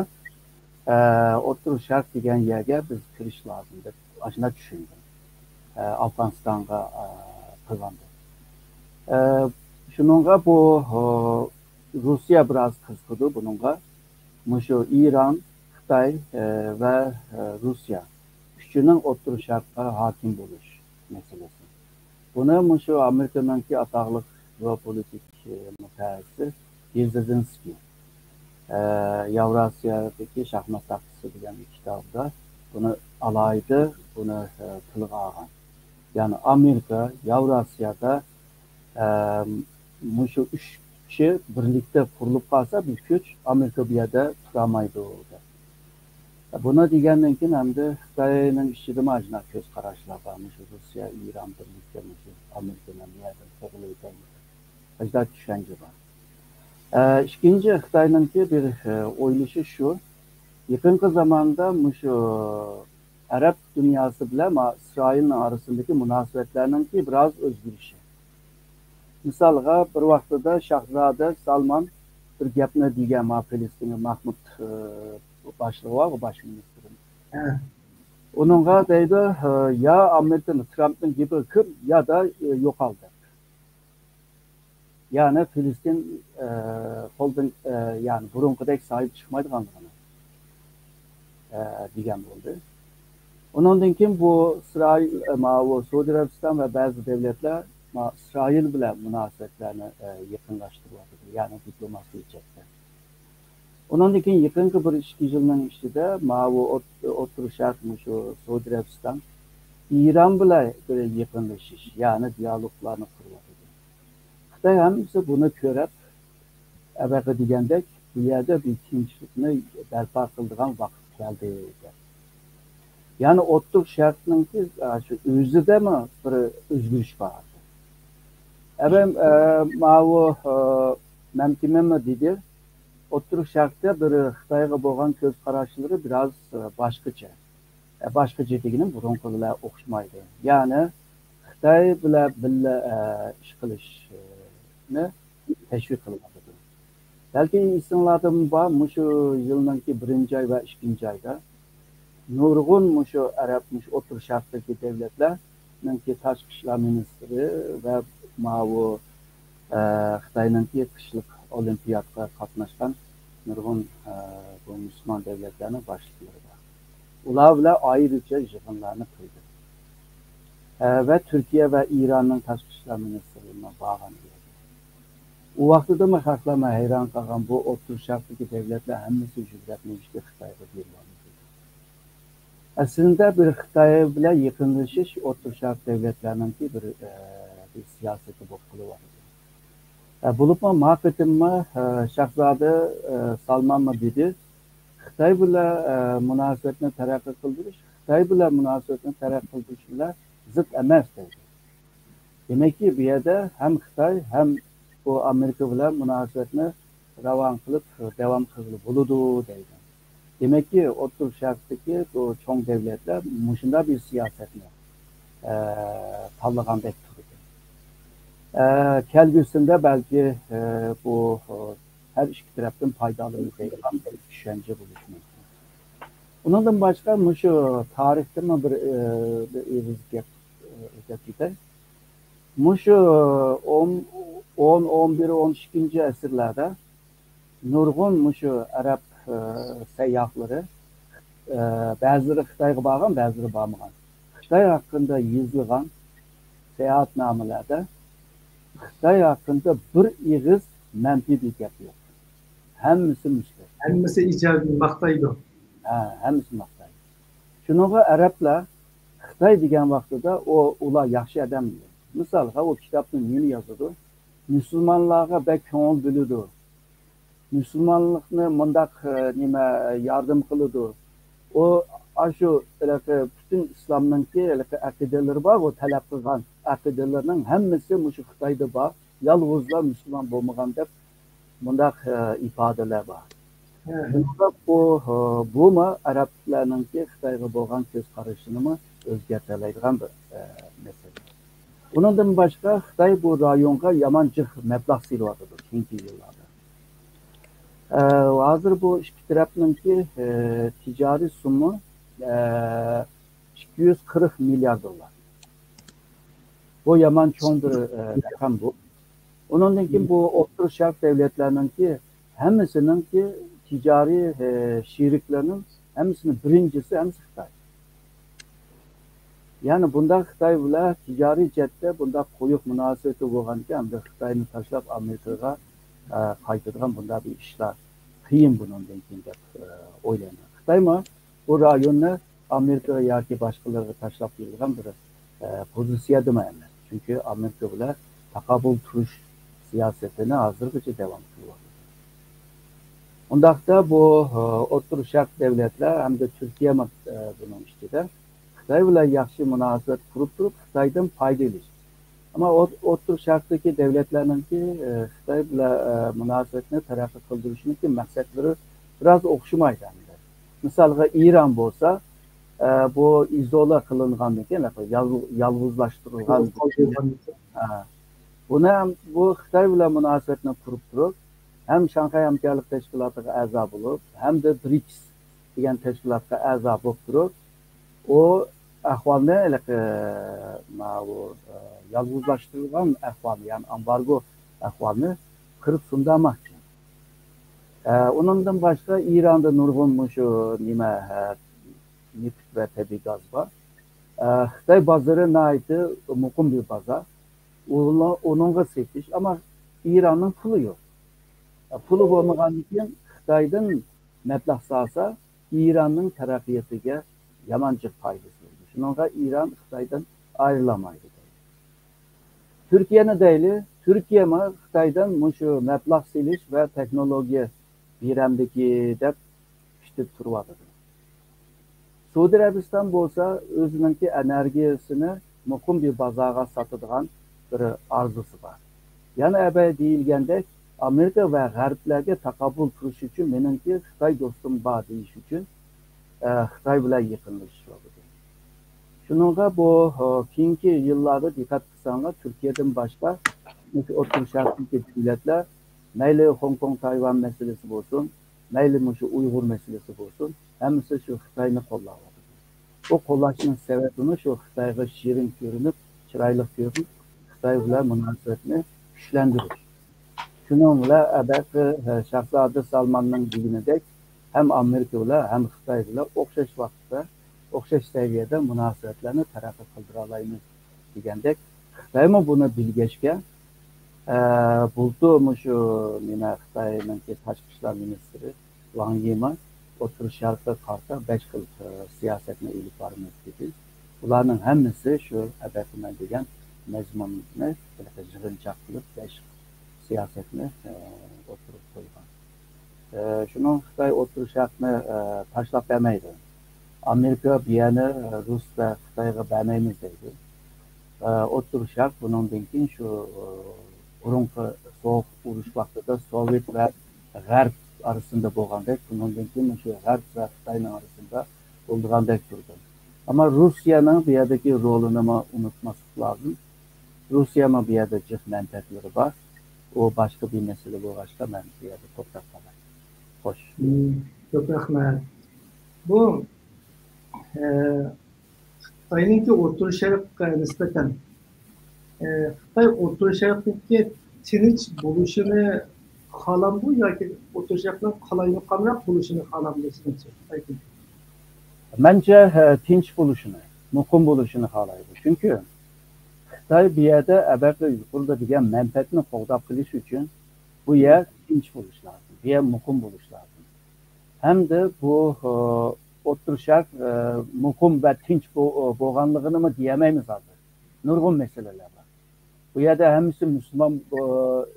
ئە، ئوتتۇرا شەرق دېگەن يەرگە بىز كىرىش لازىم دەپ ئاشۇنداق چۈشەندىم. ئە، ئافغانىستانغا، ئە، قىلغاندا. ئە، شۇنىڭغا بۇ، ئۇ، روسىيە بىراز قىزىقىدۇ بۇنىڭغا. مۇشۇ ئىران، خىتاي، ئە، ۋە، ئە، روسىيە ئۈچىنىڭ ئوتتۇرا شەرققە ھاكىم بولۇش مەسىلىسى. بۇنى مۇشۇ ئامېرىكىنىڭكى ئاتاقلىق گېئوپولىتىك، ئە، مۇتەخەسسىسى بېرېزىنسكىي، ئە، ياۋراسىيادىكى شاھمات تاختىسى دېگەن بىر كىتابىدا بۇنى ئالاھىدە بۇنى، ئە، تىلغا ئالغان. يەنى ئامېرىكا ياۋراسىيادا، ئە، مۇشۇ ئۈچ كۈچى بىرلىكتە قۇرۇلۇپ قالسا، بىر كۈچ ئامېرىكا بۇ يەردە تۇرالمايدۇ دەپ. بۇنى دېگەندىن كېيىن ئەمدى خىتاينىڭ ئىچىدىمۇ ئاشۇنداق كۆز قاراشلار بار. مۇشۇ روسىيە، ئىران بىرلىكتە مۇشۇ ئامېرىكىنى بۇ يەردىن قوغلىۋېتەيلى. ئاشۇنداق چۈشەنچە بار. ئە، ئىككىنچى خىتاينىڭكى بىر، ئە، ئويلىشى شۇ. يېقىنقى زاماندا مۇشۇ ئەرەب دۇنياسى بىلەن ما ئىسرائىلنىڭ ئارىسىدىكى مۇناسىۋەتلەرنىڭكى بىراز ئۆزگىرىشى. مىسالغا، بىر ۋاقتىدا شاھزادە سالمان بىر گەپنى دېگەن، ما فىلىستىنغا مەھمۇد، ئى، باشلىقى بار، باش مىنىستىرى. ھە. ئۇنىڭغا دەيدۇ، ئى، يا ئامېرىكىنىڭ، ترامپنىڭ گېپىگە كىر، يا دا، ئى، يوقال دەپ. يەنى فىلىستىن، ئە، قولدىن، ئە، يەنى بۇرۇنقىدەك ساھىب چىقمايدىغانلىقىنى، ئە، دېگەن بولدى. ئۇنىڭدىن كېيىن بۇ ئىسرائىل، ئە، ماۋۇ سئۇدى ئەرەبىستان ۋە بەزى دۆلەتلەر ما ئىسرائىل بىلەن مۇناسىۋەتلەرنى، ئە، يېقىنلاشتۇرۇۋاتىدۇ، يەنى دىپلوماسىيە جەھەتتە. ئۇنىڭدىن كېيىن يېقىنقى بىر ئىككى يىلنىڭ ئىچىدە ماۋۇ ئوت-، ئوتتۇرا شەرق، مۇشۇ سئۇدى ئەرەبىستان ئىران بىلەن بىر يېقىنلىشىش، يەنى دىيالوگلارنى قۇرۇۋاتىدۇ. خىتاي ھەممىسى بۇنى كۆرۈپ، ئەۋەقە دېگەندەك، بۇ يەردە بىر تىنچلىقنى بەرپا قىلىدىغان ۋاقىت كەلدى دەپ. يەنى ئوتتۇرا شەرقنىڭكى، ئە، شۇ ئۆزىدىمۇ بىر ئۆزگىرىش بار. ئەۋەم، ئە، ماۋۇ، ئە، مەمتىمىنمۇ دېدى، ئوتتۇرا شەرقتە بىر خىتايغا بولغان كۆز قاراشلىرى بىراز، ئە، باشقىچە. ئە، باشقىچە دېگىنىم بۇرۇنقى بىلەن ئوخشىمايدۇ. يەنى خىتاي بىلەن بىللە، ئە، ئىش قىلىشنى تەشۋىق قىلىۋاتىدۇ. بەلكى ئېسىڭلاردىمۇ بار، مۇشۇ يىلنىڭكى بىرىنچى ئاي ۋە ئىككىنچى ئايدا نۇرغۇن مۇشۇ ئەرەب، مۇشۇ ئوتتۇرا شەرقتىكى دۆلەتلەرنىڭكى تاشقى ئىشلار مىنىستىرى ۋە ماۋۇ، ئە، خىتاينىڭكى قىشلىق ئولىمپىيادقا قاتناشقان نۇرغۇن، ئە، بۇ مۇسۇلمان دۆلەتلەرنىڭ باشلىقلىرى بار. ئۇلار بىلەن ئايرىچە يىغىنلارنى قىلدى. ئە، ۋە تۈركىيە ۋە ئىراننىڭ تاشقى ئىشلار مىنىستىرلىرىمۇ بارغان ئىدى. ئۇ ۋاقتىدىمۇ خەقلەرمۇ ھەيران قالغان، بۇ ئوتتۇرا شەرقتىكى دۆلەتلەر ھەممىسى يۈزلەپ نېمىشقا خىتايغا بېرىۋالمىدى؟ ئەسلىدە بىر خىتاي بىلەن يېقىنلىشىش ئوتتۇرا شەرق دۆلەتلەرنىڭكى بىر، ئە، بىر سىياسىتى بولۇپ قېلىۋاتىدۇ. ئە، بولۇپمۇ ما قېتىممۇ، ئە، شاھزادە، ئە، سالمانمۇ دېدى، خىتاي بىلەن، ئە، مۇناسىۋەتنى تەرەققىي قىلدۇرۇش، خىتاي بىلەن مۇناسىۋەتنى تەرەققىي قىلدۇرۇش بىلەن زىت ئەمەس دەيدۇ. دېمەككى، بۇ يەردە ھەم خىتاي، ھەم بۇ ئامېرىكا بىلەن مۇناسىۋەتنى راۋان قىلىپ، داۋام قىلغىلى بولىدۇ دەيدۇ. دېمەككى، ئوتتۇرا شەرقتىكى بۇ چوڭ دۆلەتلەر مۇشۇنداق بىر سىياسەتنى، ئە، تاللىغاندەك تۇرىدۇ. ئە، كەلگۈسىدە بەلكى، ئە، بۇ، ئە، ھەر ئىككى تەرەپتىن پايدىلىنىدىغان بىر چۈشەنچە بولۇشى مۇمكىن. ئۇنىڭدىن باشقا مۇشۇ تارىختىنمۇ بىر، ئە، بىر ئېغىز گەپ، ئە، ئۆتۈپ كېتەي. مۇشۇ ئون، ئون، ئون بىر، ئون ئىككىنچى ئەسىرلەردە نۇرغۇن مۇشۇ ئەرەب، ئە، سەيياھلىرى، ئە، بەزىلىرى خىتايغا بارغان، بەزىلىرى بارمىغان. خىتاي ھەققىدە يېزىلغان ساياھەتنامىلەردە خىتاي ھەققىدە بىر ئېغىز مەنپىي بىر گەپ يوق. ھەممىسى مۇسبەت. ھەممىسى ئىجابىي، ماختايدۇ. ھە، ھەممىسى ماختايدۇ. شۇنىڭغا ئەرەبلەر خىتاي دېگەن ۋاقتىدا ئۇ، ئۇلار ياخشى ئادەم. مىسالغا، ئۇ كىتابتا نېمە يازىدۇ؟ مۇسۇلمانلارغا بەك كۆڭۈل بۆلىدۇ. مۇسۇلمانلىقنى مۇنداق، ئە، نېمە، ياردەم قىلىدۇ. ئۇ ئاشۇ ھېلىقى پۈتۈن ئىسلامنىڭكى ھېلىقى ئەقىدىلىرى بار، ئۇ تەلەپ قىلغان ئەقىدىلىرىنىڭ ھەممىسى مۇشۇ خىتايدا بار، يالغۇزلا مۇسۇلمان بولمىغان دەپ مۇنداق، ئە، ئىپادىلەر بار. شۇنداق بۇ، بۇمۇ ئەرەبلەرنىڭكى خىتايغا بولغان كۆز قارىشىنىمۇ ئۆزگەرتەلەيدىغان بىر، ئە، مەسىلە. ئۇنىڭدىن باشقا خىتاي بۇ رايونغا يامان جىق مەبلەغ سېلىۋاتىدۇ كېيىنكى يىللاردا. ئە، ھازىر بۇ ئىككى تەرەپنىڭكى، ئە، تىجارىي سوممىسى، ئە، ئىككى يۈز قىرىق مىليار دوللار. بۇ يامان چوڭ بىر، ئە، رەقەم بۇ. ئۇنىڭدىن كېيىن بۇ ئوتتۇرا شەرق دۆلەتلەرنىڭكى ھەممىسىنىڭكى تىجارىي، ئە، شېرىكلىرىنىڭ ھەممىسىنىڭ بىرىنچىسى ھەممىسى خىتاي. يەنى بۇنداق خىتاي بىلەن تىجارىي جەھەتتە بۇنداق قويۇق مۇناسىۋىتى بولغانىكەن، ئەمدى خىتاينى تاشلاپ ئامېرىكىغا، ئە، قايتىدىغان بۇنداق بىر ئىشلار قىيىن بۇنىڭدىن كېيىن دەپ، ئە، ئويلايمەن. خىتايمۇ بۇ رايوننى ئامېرىكا ياكى باشقىلارغا تاشلاپ بېرىدىغان بىر، ئە، پوزىتسىيەدىمۇ ئەمەس. چۈنكى ئامېرىكا بىلەن تاقابىل تۇرۇش سىياسىتىنى ھازىرغىچە داۋام قىلىۋاتىدۇ. ئۇنداقتا بۇ، ئە، ئوتتۇرا شەرق دۆلەتلەر ھەمدە تۈركىيەمۇ، ئە، بۇنىڭ ئىچىدە خىتاي بىلەن ياخشى مۇناسىۋەت قۇرۇپ تۇرۇپ، خىتايدىن پايدا ئېلىش. ئەمما ئوت-، ئوتتۇرا شەرقتىكى دۆلەتلەرنىڭكى، ئە، خىتاي بىلەن، ئە، مۇناسىۋەتنى تەرەققىي قىلدۇرۇشنىڭكى مەقسەتلىرى بىراز ئوخشىمايدۇ ئەمدى. مىسالغا، ئىران بولسا، ئە، بۇ ئىزولا قىلىنغاندىن كېيىن، يالغۇ-، يالغۇزلاشتۇرۇلغان. ھە. بۇنى ھەم بۇ خىتاي بىلەن مۇناسىۋەتنى قۇرۇپ تۇرۇپ، ھەم شاڭخەي ھەمكارلىق تەشكىلاتىغا ئەزا بولۇپ، ھەمدە برىكس دېگەن تەشكىلاتقا ئەزا بولۇپ تۇرۇپ، ئۇ ئەھۋالنى ھېلىقى، ماۋۇ، ئە، يالغۇزلاشتۇرۇلغان ئەھۋالنى، يەنى ئامبارگو ئەھۋالنى قىرىپ سۇندۇرماقچى. ئە، ئۇنىڭدىن باشقا ئىراندا نۇرغۇن مۇشۇ نېمە، ئە، نېفىت ۋە تەبىئىي گاز بار. ئە، خىتاي بازىرى ناھايىتى مۇقىم بىر بازار. ئۇلا-، ئۇنىڭغا سېتىش، ئەمما ئىراننىڭ پۇلى يوق. ئە، پۇلى بولمىغاندىن كېيىن خىتايدىن مەبلەغ سالسا، ئىراننىڭ تەرەققىياتىغا يامان جىق پايدىسى بولىدۇ. شۇنىڭغا ئىران خىتايدىن ئايرىلالمايدۇ. تۈركىيەنى دەيلى، تۈركىيەمۇ خىتايدىن مۇشۇ مەبلەغ سېلىش ۋە تېخنولوگىيە بېرەمدىكى دەپ كۈتۈپ تۇرۇۋاتىدۇ. سئۇدى ئەرەبىستان بولسا ئۆزىنىڭكى ئېنېرگىيەسىنى مۇقىم بىر بازارغا ساتىدىغان بىر ئارزۇسى بار. يەنە ئەبەي دېيىلگەندەك، ئامېرىكا ۋە غەربلەرگە تاقابىل تۇرۇش ئۈچۈن مېنىڭكى خىتاي دوستۇم بار دېيىش ئۈچۈن، ئە، خىتاي بىلەن يېقىنلىشىش بولىدۇ. شۇنىڭغا بۇ، ئە، كېيىنكى يىللاردا دىققەت قىلساڭلار، تۈركىيەدىن باشقا ئوتتۇرا شەرقتىكى دۆلەتلەر، مەيلى خوڭكوڭ، تايۋان مەسىلىسى بولسۇن، مەيلى مۇشۇ ئۇيغۇر مەسىلىسى بولسۇن، ھەممىسى شۇ خىتاينى قوللاۋاتىدۇ. بۇ قوللاشنىڭ سەۋەبىمۇ شۇ خىتايغا شېرىن كۆرۈنۈپ، چىرايلىق كۆرۈنۈپ، خىتاي بىلەن مۇناسىۋەتنى كۈچلەندۈرۈش. شۇنىڭ بىلەن ئەبەقى، ئە، شاھزادە سالماننىڭ دېگىنىدەك، ھەم ئامېرىكا بىلەن، ھەم خىتاي بىلەن ئوخشاش ۋاقىتتا، ئوخشاش سەۋىيەدە مۇناسىۋەتلەرنى تەرەققىي قىلدۇرالايمىز دېگەندەك، خىتايمۇ بۇنى بىلگەچكە، ئە، بۇلتۇر مۇشۇ نېمە، خىتاينىڭكى تاشقى ئىشلار مىنىستىرى ۋاڭ يىمۇ ئوتتۇرا شەرققە قارىتا بەش خىل، ئە، سىياسەتنى ئېلىپ بارىمىز دېدى. بۇلارنىڭ ھەممىسى شۇ ئەبەقىمەن دېگەن مەزمۇننى يىغىنچاق قىلىپ، بەش سىياسەتنى، ئە، ئوتتۇرىغا قويغان. ئە، شۇنىڭ خىتاي ئوتتۇرا شەرقنى، ئە، تاشلاپ بەرمەيدۇ. ئامېرىكا بۇ يەرنى، ئە، رۇس ۋە خىتايغا بەرمەيمىز دەيدۇ. ئە، ئوتتۇرا شەرق بۇنىڭدىن كېيىن شۇ، ئە، بۇرۇنقى سوغۇق ئۇرۇش ۋاقتىدا سوۋېت ۋە غەرب ئارىسىندا بولغاندەك، بۇنىڭدىن كېيىن شۇ غەرب ۋە خىتاينىڭ ئارىسىندا بولىدىغاندەك تۇرىدۇ. ئەمما رۇسىيەنىڭ بۇ يەردىكى رولىنىمۇ ئۇنتۇماسلىق لازىم. رۇسىيەمۇ بۇ يەردە جىق مەنپەئەتلىرى بار. ئۇ باشقا بىر مەسىلە بولغاچقا، مەن بۇ يەردە توختاپ قالاي. خوش. مم، كۆپ رەھمەت. بۇ، ئە، خىتاينىڭكى ئوتتۇرا شەرققە نىسبەتەن، ئە، خىتاي ئوتتۇرا شەرقتىكى تىنچ بولۇشىنى خالامدۇ ياكى ئوتتۇرا شەرقنىڭ قالايمىقانراق بولۇشىنى خالامدۇ سىزچە؟ مەنچە، ئە، تىنچ بولۇشىنى، مۇقىم بولۇشىنى خالايدۇ. چۈنكى خىتاي بۇ يەردە ئەبەقى يۇقىرىدا دېگەن مەنپەئەتنى قوغداپ قېلىش ئۈچۈن بۇ يەر تىنچ بولۇشى لازىم، بۇ يەر مۇقىم بولۇشى لازىم. ھەمدە بۇ، ئوتتۇرا شەرق، مۇقىم ۋە تىنچ بو-، بولغانلىقىنىمۇ دېيەلمەيمىز ھازىر. نۇرغۇن مەسىلىلەر بار. بۇ يەردە ھەممىسى مۇسۇلمان،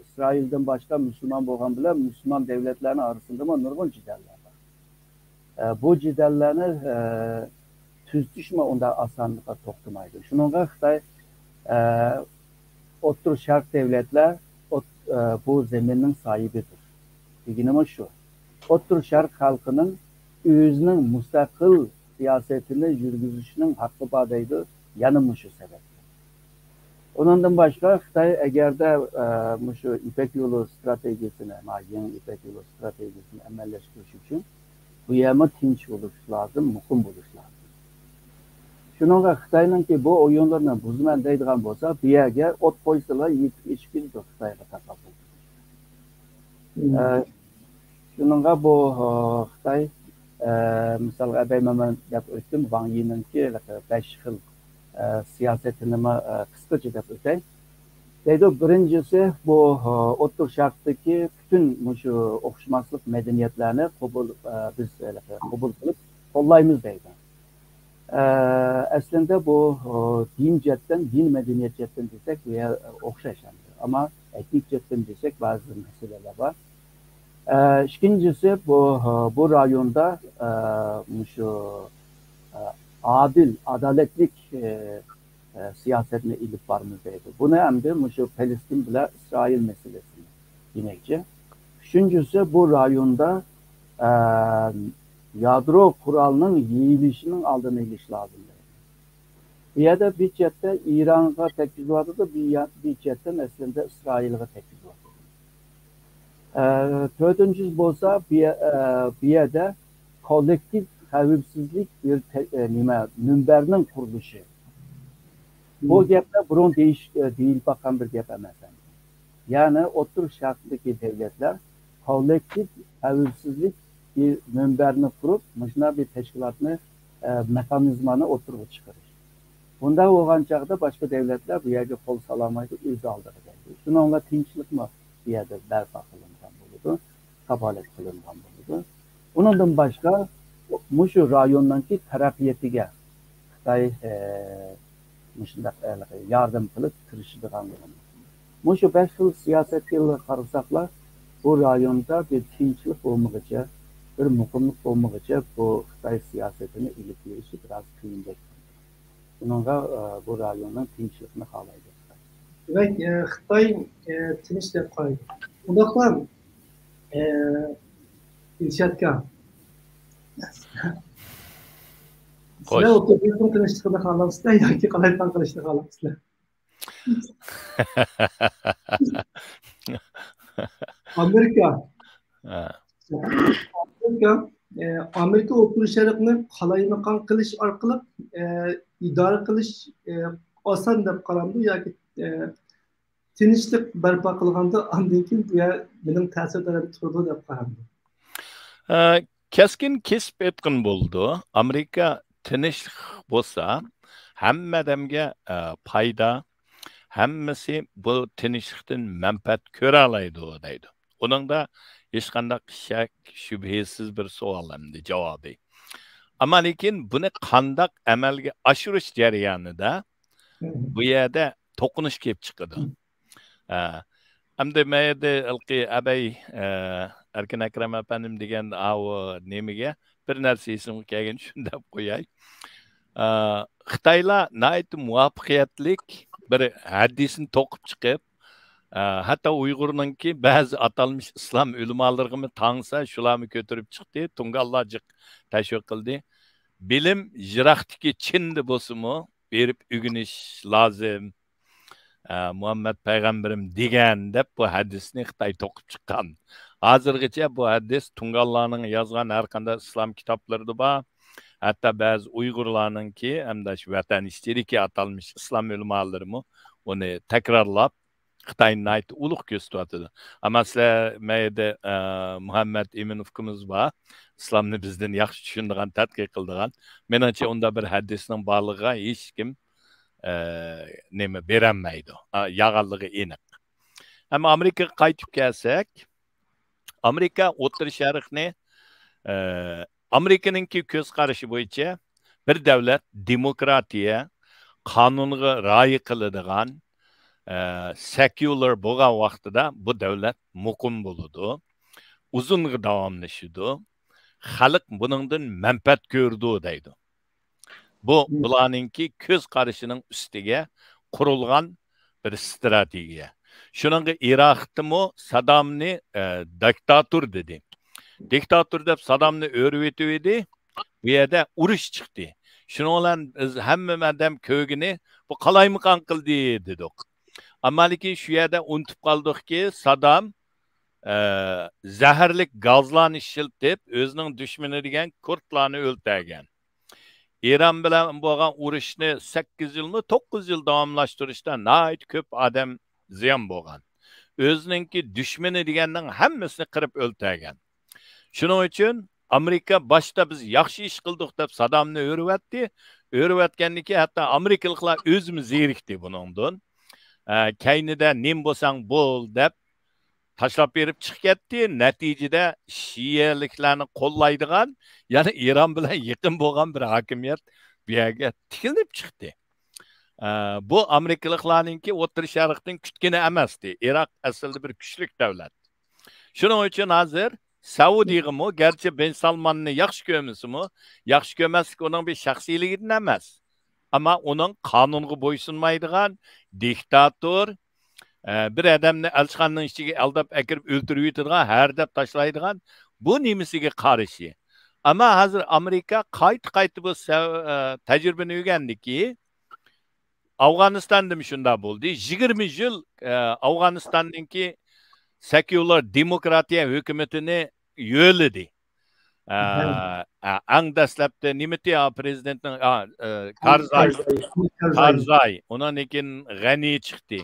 ئىسرائىلدىن باشقا مۇسۇلمان بولغان بىلەن مۇسۇلمان دۆلەتلەرنىڭ ئارىسىندىمۇ نۇرغۇن جېدەللەر بار. ئە، بۇ جېدەللەرنى، ئە، تۈزىتىشمۇ ئۇنداق ئاسانلىققا توختىمايدۇ. شۇنىڭغا خىتاي، ئە، ئوتتۇرا شەرق دۆلەتلەر ئوت-، ئە، بۇ زېمىننىڭ ساھىبىدۇر دېگىنىمۇ شۇ. ئوتتۇرا شەرق خەلقىنىڭ ئۆزىنىڭ مۇستەقىل سىياسىتىنى يۈرگۈزۈشىنىڭ ھەققى بار دەيدۇ، يەنە مۇشۇ سەۋەبتىن. ئۇنىڭدىن باشقا، خىتاي ئەگەردە، ئە، مۇشۇ يىپەك يولى ستراتېگىيەسىنى، ما، يېڭى يىپەك يولى ستراتېگىيەسىنى ئەمەلىيلەشتۈرۈش ئۈچۈن، بۇ يەرمۇ تىنچ بولۇش لازىم، مۇقىم بولۇش لازىم. شۇنىڭغا خىتاينىڭكى بۇ ئويۇنلىرىنى بۇزىمەن دەيدىغان بولسا، بۇ يەرگە ئوت قويسىلا يېتىپ ئېشىپ كېتىدۇ خىتايغا تاقابىل تۇرۇش. ئە، شۇنىڭغا بۇ، ئە، خىتاي، ئە، مىسالغا ئەبەي مەن دەپ ئۆتتۈم، ۋاڭ يىنىڭكى بەش خىل، ئە، سىياسىتىنىمۇ، ئە، قىسقىچە دەپ ئۆتەي. دەيدۇ، بىرىنچىسى، بۇ، ئە، ئوتتۇرا شەرقتىكى پۈتۈن مۇشۇ ئوخشىماسلىق مەدەنىيەتلەرنى قوبۇل، ئە، بىز، ئە، قوبۇل قىلىپ قوللايمىز دەيدۇ. ئە، ئەسلىندە بۇ، ئۇ، دىن جەھەتتىن، دىن مەدەنىيەت جەھەتتىن دېسەك، بۇ يەر ئوخشاش ئەمدى. ئەمما ئېتنىك جەھەتتىن دېسەك، بەزى مەسىلىلەر بار. ئە، ئىككىنچىسى، بۇ، ئۇ، بۇ رايوندا، ئە، مۇشۇ، ئە، ئادىل، ئادالەتلىك، ئە، ئە، سىياسەتنى ئېلىپ بارىمىز دەيدۇ. بۇنى ئەمدى مۇشۇ پەلەستىن بىلەن ئىسرائىل مەسىلىسىنى دېمەكچى. ئۈچىنچىسى، بۇ رايوندا، ئە، يادرو قورالنىڭ يېيىلىشىنىڭ ئالدىنى ئېلىش لازىم دەيدۇ. بۇ يەردە بىر چەتتە ئىرانغا تەگكۈزۈۋاتىدۇ، بىر يا-، بىر چەتتىن ئەسلىدە ئىسرائىلغا تەگكۈزۈۋاتىدۇ. ئە، تۆتىنچىسى بولسا، بۇ يە-، ئە، بۇ يەردە كوللېكتىپ خەۋپسىزلىك بىر تە-، ئە، نېمە، مۇنبەرنىڭ قۇرۇلۇشى. بۇ گەپلەر بۇرۇن دېيىش-، ئە، دېيىلىپ باققان بىر گەپ ئەمەس. يەنى ئوتتۇرا شەرقتىكى دۆلەتلەر كوللېكتىپ خەۋپسىزلىك بىر مۇنبەرنى قۇرۇپ، مۇشۇنداق بىر تەشكىلاتنى، ئە، مېخانىزمانى ئوتتۇرىغا چىقىرىش. بۇنداق بولغان چاغدا باشقا دۆلەتلەر بۇ يەرگە قول سالالمايدۇ، ئۆز ئالدىغا دەيدۇ. شۇنىڭ بىلەن تىنچلىقمۇ بۇ يەردە بەرپا قىلىنغان بولىدۇ، كاپالەت قىلىنغان بولىدۇ. ئۇنىڭدىن باشقا، مۇشۇ رايوننىڭكى تەرەققىياتىغا خىتاي، ئە، مۇشۇنداق، ئە، ياردەم قىلىپ تىرىشىدىغان بولىدۇ. مۇشۇ بەش خىل سىياسەتكە قارىساقلا، بۇ رايوندا بىر تىنچلىق بولمىغۇچە، بىر مۇقىملىق بولمىغۇچە، بۇ خىتاي سىياسىتىنى ئېلىپ بېرىشى بىراز قىيىندەك. بۇنىڭغا، ئە، بۇ رايوننىڭ تىنچلىقىنى خالايدۇ خىتاي. دېمەك، ئە، خىتاي، ئە، تىنچ دەپ قارايدۇ. ئۇنداقلا، ئە، ئىلشاتكا. سىلەر خوش. ئوتتۇرا يۈرۈشنىڭ تىنچلىقىنى خالامسىلەر ياكى قالايمىقان قىلىشنى خالامسىلەر؟ ئامېرىكا. ھە. ئامېرىكا، ئە، ئامېرىكا ئوتتۇرا شەرقنى قالايمىقان قىلىش ئارقىلىق، ئە، ئىدارە قىلىش، ئە، ئاسان دەپ قارامدۇ ياكى، ئە، تىنچلىق بەرپا قىلغاندا ئاندىن كېيىن بۇ يەر مېنىڭ تەسىر دائىرەمدە تۇرىدۇ دەپ قارامدۇ؟ ئە، كەسكىن كېسىپ ئېيتقىن بولىدۇ. ئامېرىكا تىنچلىق بولسا، ھەممە ئادەمگە، ئە، پايدا، ھەممىسى بۇ تىنچلىقتىن مەنپەئەت كۆرەلەيدۇ دەيدۇ. ئۇنىڭدا ھېچقانداق شەك، شۈبھىسىز بىر سوئال ئەمدى جاۋابى. ئەمما لېكىن بۇنى قانداق ئەمەلگە ئاشۇرۇش جەريانىدا بۇ يەردە توقۇنۇش كېلىپ چىقىدۇ. ئە، ئەمدى مەيەردە ھېلىقى ئەبەي، ئە، ئەركىن ئەكرەم ئەپەندىم دېگەن ئاۋۇ نېمىگە بىر نەرسە ئېسىمگە كەلگەن، شۇنى دەپ قوياي. ئە، خىتايلار ناھايىتى مۇۋەپپەقىيەتلىك بىر ھەدىسنى توقۇپ چىقىپ، ئە، ھەتتا ئۇيغۇرنىڭكى بەزى ئاتالمىش ئىسلام ئۆلىمالىرىغىمۇ تاڭسا، شۇلارمۇ كۆتۈرۈپ چىقتى، تۇڭگانلار جىق تەشۋىق قىلدى. بىلىم يىراقتىكى چىندا بولسىمۇ، بېرىپ ئۆگىنىش لازىم. ئە، مۇھەممەد پەيغەمبىرىم دېگەن دەپ بۇ ھەدىسنى خىتاي توقۇپ چىققان. ھازىرغىچە بۇ ھەدىس تۇڭگانلارنىڭ يازغان ھەر قانداق ئىسلام كىتابلىرىدا بار. ھەتتا بەزى ئۇيغۇرلارنىڭكى ھەمدە شۇ ۋەتەن ئىچىدىكى ئاتالمىش ئىسلام ئۆلىمالىرىمۇ ئۇنى تەكرارلاپ، خىتاينى ناھايىتى ئۇلۇغ كۆرسىتىۋاتىدۇ. ئەمما سىلەر مەيدە، ئە، مۇھەممەد ئىمىنوفكىمىز بار. ئىسلامنى بىزدىن ياخشى چۈشىنىدىغان، تەتقىق قىلىدىغان. مېنىڭچە ئۇنداق بىر ھەدىسنىڭ بارلىقىغا ھېچكىم، ئە، نېمە بېرەلمەيدۇ. ئا، يالغانلىقى ئېنىق. ئەمما ئامېرىكىغا قايتىپ كەلسەك، ئامېرىكا ئوتتۇرا شەرقنى، ئە، ئامېرىكىنىڭكى كۆز قارىشى بويىچە بىر دۆلەت دېموكراتىيە، قانۇنغا رىئايە قىلىدىغان، ئە، سېكۇلار بولغان ۋاقتىدا بۇ دۆلەت مۇقىم بولىدۇ، ئۇزۇنغا داۋاملىشىدۇ، خەلق بۇنىڭدىن مەنپەئەت كۆرىدۇ دەيدۇ. بۇ بۇلارنىڭكى كۆز قارىشىنىڭ ئۈستىگە قۇرۇلغان بىر ستراتېگىيە. شۇنىڭغا ئىراقتىمۇ سادامنى، ئە، دىكتاتور دېدى. دىكتاتور دەپ سادامنى ئۆرۈۋېتىۋىدى. بۇ يەردە ئۇرۇش چىقتى. شۇنىڭ بىلەن بىز ھەممە ئادەم كۆرگىنى، بۇ قالايمىقان قىلدى دېدۇق. ئەمما لېكىن شۇ يەردە ئۇنتۇپ قالدۇقكى، سادام، ئە، زەھەرلىك گازلارنى ئىشلىتىپ، ئۆزىنىڭ دۈشمىنى دېگەن كۇردلارنى ئۆلتۈرگەن. ئىران بىلەن بولغان ئۇرۇشنى سەككىز يىلمۇ، توققۇز يىل داۋاملاشتۇرۇشتا ناھايىتى كۆپ ئادەم زىيان بولغان. ئۆزىنىڭكى دۈشمىنى دېگەننىڭ ھەممىسىنى قىرىپ ئۆلتۈرگەن. شۇنىڭ ئۈچۈن ئامېرىكا باشتا بىز ياخشى ئىش قىلدۇق دەپ سادامنى ئۆرۈۋەتتى. ئۆرۈۋەتكەندىن كېيىن ھەتتا ئامېرىكىلىقلار ئۆزىمۇ زېرىكتى بۇنىڭدىن. ئە، كەينىدە نېمە بولساڭ بول دەپ تاشلاپ بېرىپ چىقىپ كەتتى. نەتىجىدە شىئەلىكلەرنى قوللايدىغان، يەنى ئىران بىلەن يېقىن بولغان بىر ھاكىمىيەت بۇ يەرگە تىكلىنىپ چىقتى. ئە، بۇ ئامېرىكىلىقلارنىڭكى ئوتتۇرا شەرقتىن كۈتكىنى ئەمەستى. ئىراق ئەسلىدە بىر كۈچلۈك دۆلەت. شۇنىڭ ئۈچۈن ھازىر سەئۇدىغىمۇ، گەرچە بىن سالماننى ياخشى كۆرمىسىمۇ، ياخشى كۆرمەسلىك ئۇنىڭ بىر شەخسىيلىكىدىن ئەمەس. ئەمما ئۇنىڭ قانۇنغا بويسۇنمايدىغان، دىكتاتور، ئە، بىر ئادەمنى ئەلچىخانىنىڭ ئىچىگە ئالداپ ئەكىرىپ ئۆلتۈرۈۋېتىدىغان، ھەر دەپ تاشلايدىغان بۇ نېمىسىگە قارشى؟ ئەمما ھازىر ئامېرىكا قايتا-قايتا بۇ سەۋ-، ئە، تەجرىبىنى ئۆگەندىكى، ئافغانىستاندىمۇ شۇنداق بولدى. يىگىرمە يىل، ئە، ئافغانىستاننىڭكى سېكۇلار دېموكراتىيە ھۆكۈمىتىنى يۆلىدى. ئە، ئە، ئەڭ دەسلەپتە نېمىتى، ئا، پرېزىدېنتنىڭ، ئا، ئە، كارزاي، كارزاي. كارزاي، ئۇنىڭدىن كېيىن غەنى چىقتى.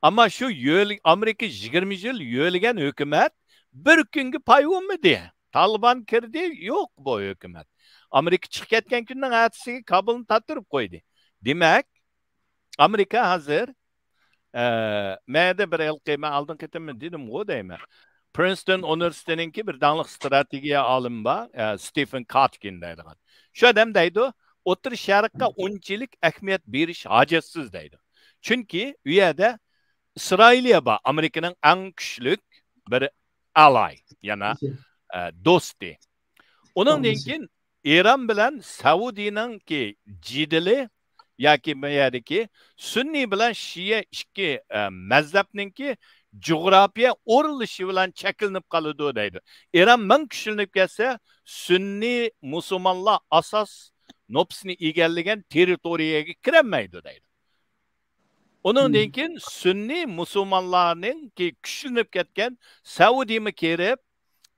ئەمما شۇ يۆل-، ئامېرىكا يىگىرمە يىل يۆلىگەن ھۆكۈمەت بىر كۈنگە پايۋۇمىدى. تالىبان كىردى، يوق بۇ ھۆكۈمەت. ئامېرىكا چىقىپ كەتكەن كۈننىڭ ئەتىسىگە كابۇلنى تارتتۇرۇپ قويدى. دېمەك، ئامېرىكا ھازىر، ئە، مەدە بىر ھېلىقى، مەن ئالدىنقى قېتىم دېدىمغۇ دەيمەن. پرىنستون ئۇنىۋېرسىتېتىنىڭكى بىر داڭلىق ستراتېگىيە ئالىمى بار، ئە، ستېفېن كاتكىن دەيدىغان. شۇ ئادەم دەيدۇ، ئوتتۇرا شەرققە ئۇنچىلىك ئەھمىيەت بېرىش ھاجەتسىز دەيدۇ. چۈنكى ئۇ يەردە ئىسرائىلىيە بار، ئامېرىكىنىڭ ئەڭ كۈچلۈك بىر ئالاي، يەنە، ئە، دوستى. ئۇنىڭدىن كېيىن ئىران بىلەن سەئۇدىنىڭكى جېدىلى ياكى بۇ يەردىكى سۈننىي بىلەن شىئە ئىككى، ئە، مەزھەپنىڭكى جۇغراپىيە ئورۇنلىشىشى بىلەن چەكلىنىپ قالىدۇ دەيدۇ. ئىران مىڭ كۈچلىنىپ كەتسە، سۈننىي مۇسۇلمانلار ئاساس نوپۇسنى ئىگىلىگەن تېررىتورىيەگە كىرەلمەيدۇ دەيدۇ. ئۇنىڭدىن كېيىن سۈننىي مۇسۇلمانلارنىڭكى كۈچلىنىپ كەتكەن سەئۇدىمۇ كىرىپ،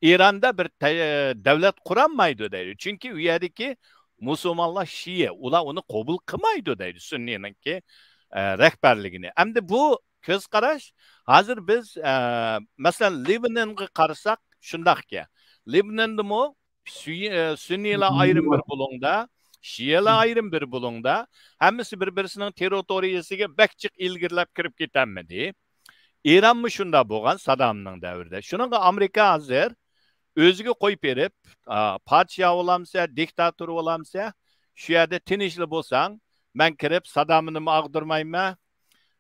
ئىراندا بىر تە-، دەۋلەت قۇرالمايدۇ دەيدۇ. چۈنكى ئۇ يەردىكى مۇسۇلمانلار شىئە، ئۇلار ئۇنى قوبۇل قىلمايدۇ دەيدۇ، سۈننىينىڭكى، ئە، رەھبەرلىكىنى. ئەمدى بۇ كۆز قاراش، ھازىر بىز، ئە، مەسىلەن، لىۋنىنغا قارىساق شۇنداقكەن. لىۋنىندىمۇ سۈي-، ئە، سۈننىيلار ئايرىم بىر بۇلۇڭدا، شىئەلەر ئايرىم بىر بۇلۇڭدا، ھەممىسى بىر-بىرسىنىڭ تېررىتورىيىسىگە بەك جىق ئىلگىرىلەپ كىرىپ كېتەلمىدى. ئىرانمۇ شۇنداق بولغان سادامنىڭ دەۋرىدە. شۇنىڭغا ئامېرىكا ھازىر ئۆزىگە قويۇپ بېرىپ، ئا، پادىشاھ بولامسە، دىكتاتور بولامسە، شۇ يەردە تىنچلا بولساڭ، مەن كىرىپ سادامنىمۇ ئاغدۇرمايمەن.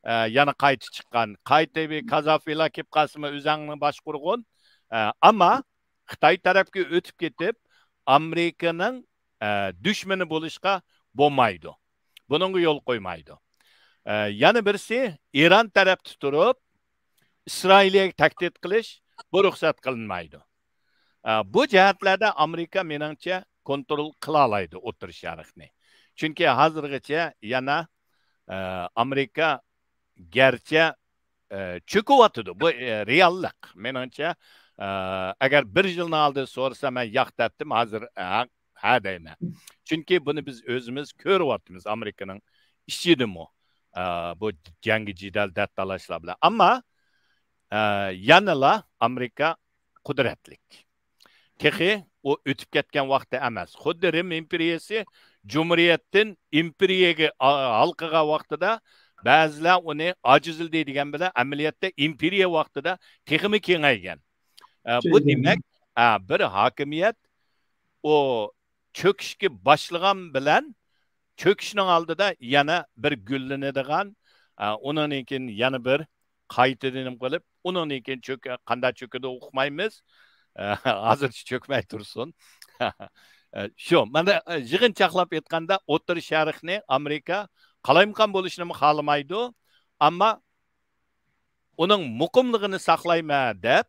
ئە، يەنە قايتا چىققان. قايتا بىر كازافىلار كېلىپ قالسىمۇ ئۆزۈڭنى باشقۇرغىن. ئە، ئەمما خىتاي تەرەپكە ئۆتۈپ كېتىپ، ئامېرىكىنىڭ، ئە، دۈشمىنى بولۇشقا بولمايدۇ. بۇنىڭغا يول قويمايدۇ. ئە، يەنە بىرسى، ئىران تەرەپتە تۇرۇپ، ئىسرائىلىيەگە تەھدىت قىلىش، بۇ رۇخسەت قىلىنمايدۇ. ئە، بۇ جەھەتلەردە ئامېرىكا، مېنىڭچە، كونترول قىلالايدۇ ئوتتۇرا شەرقنى. چۈنكى ھازىرغىچە يەنە، ئە، ئامېرىكا گەرچە، ئە، چۆكۈۋاتىدۇ، بۇ، ئە، رېئاللىق. مېنىڭچە، ئە، ئەگەر بىر يىلنىڭ ئالدىدا سورىسا، مەن ياق دەتتىم، ھازىر، ئە، ھە دەيمەن. چۈنكى بۇنى بىز ئۆزىمىز كۆرۈۋاتىمىز، ئامېرىكىنىڭ ئىچىدىمۇ، ئە، بۇ جەڭگى جېدەل، دەت تالاشلار بىلەن. ئەمما، ئە، يەنىلا ئامېرىكا قۇدرەتلىك. تېخى ئۇ ئۆتۈپ كەتكەن ۋاقتى ئەمەس. خۇددى رىم ئىمپېرىيەسى جۇمھۇرىيەتتىن ئىمپېرىيەگە، ئا-، ھالقىغان ۋاقتىدا بەزىلەر ئۇنى ئاجىزلىدى دېگەن بىلەن، ئەمەلىيەتتە ئىمپېرىيە ۋاقتىدا تېخىمۇ كېڭەيگەن. ئە، بۇ كېڭەيگەن. دېمەك، ئە، بىر ھاكىمىيەت ئۇ چۆكۈشكە باشلىغان بىلەن، چۆكۈشنىڭ ئالدىدا يەنە بىر گۈللىنىدىغان، ئە، ئۇنىڭدىن كېيىن يەنە بىر قايتىدىن نېمە قىلىپ، ئۇنىڭدىن كېيىن چۆك-، قانداق چۆكىدۇ ئۇقمايمىز. ئە، ھازىرچە چۆكمەي تۇرسۇن. ئە، شۇ، مانا، ئە، يىغىنچاقلاپ ئېيتقاندا، ئوتتۇرا شەرقنى ئامېرىكا قالايمىقان بولۇشنىمۇ خالىمايدۇ. ئەمما ئۇنىڭ مۇقىملىقىنى ساقلايمەن دەپ،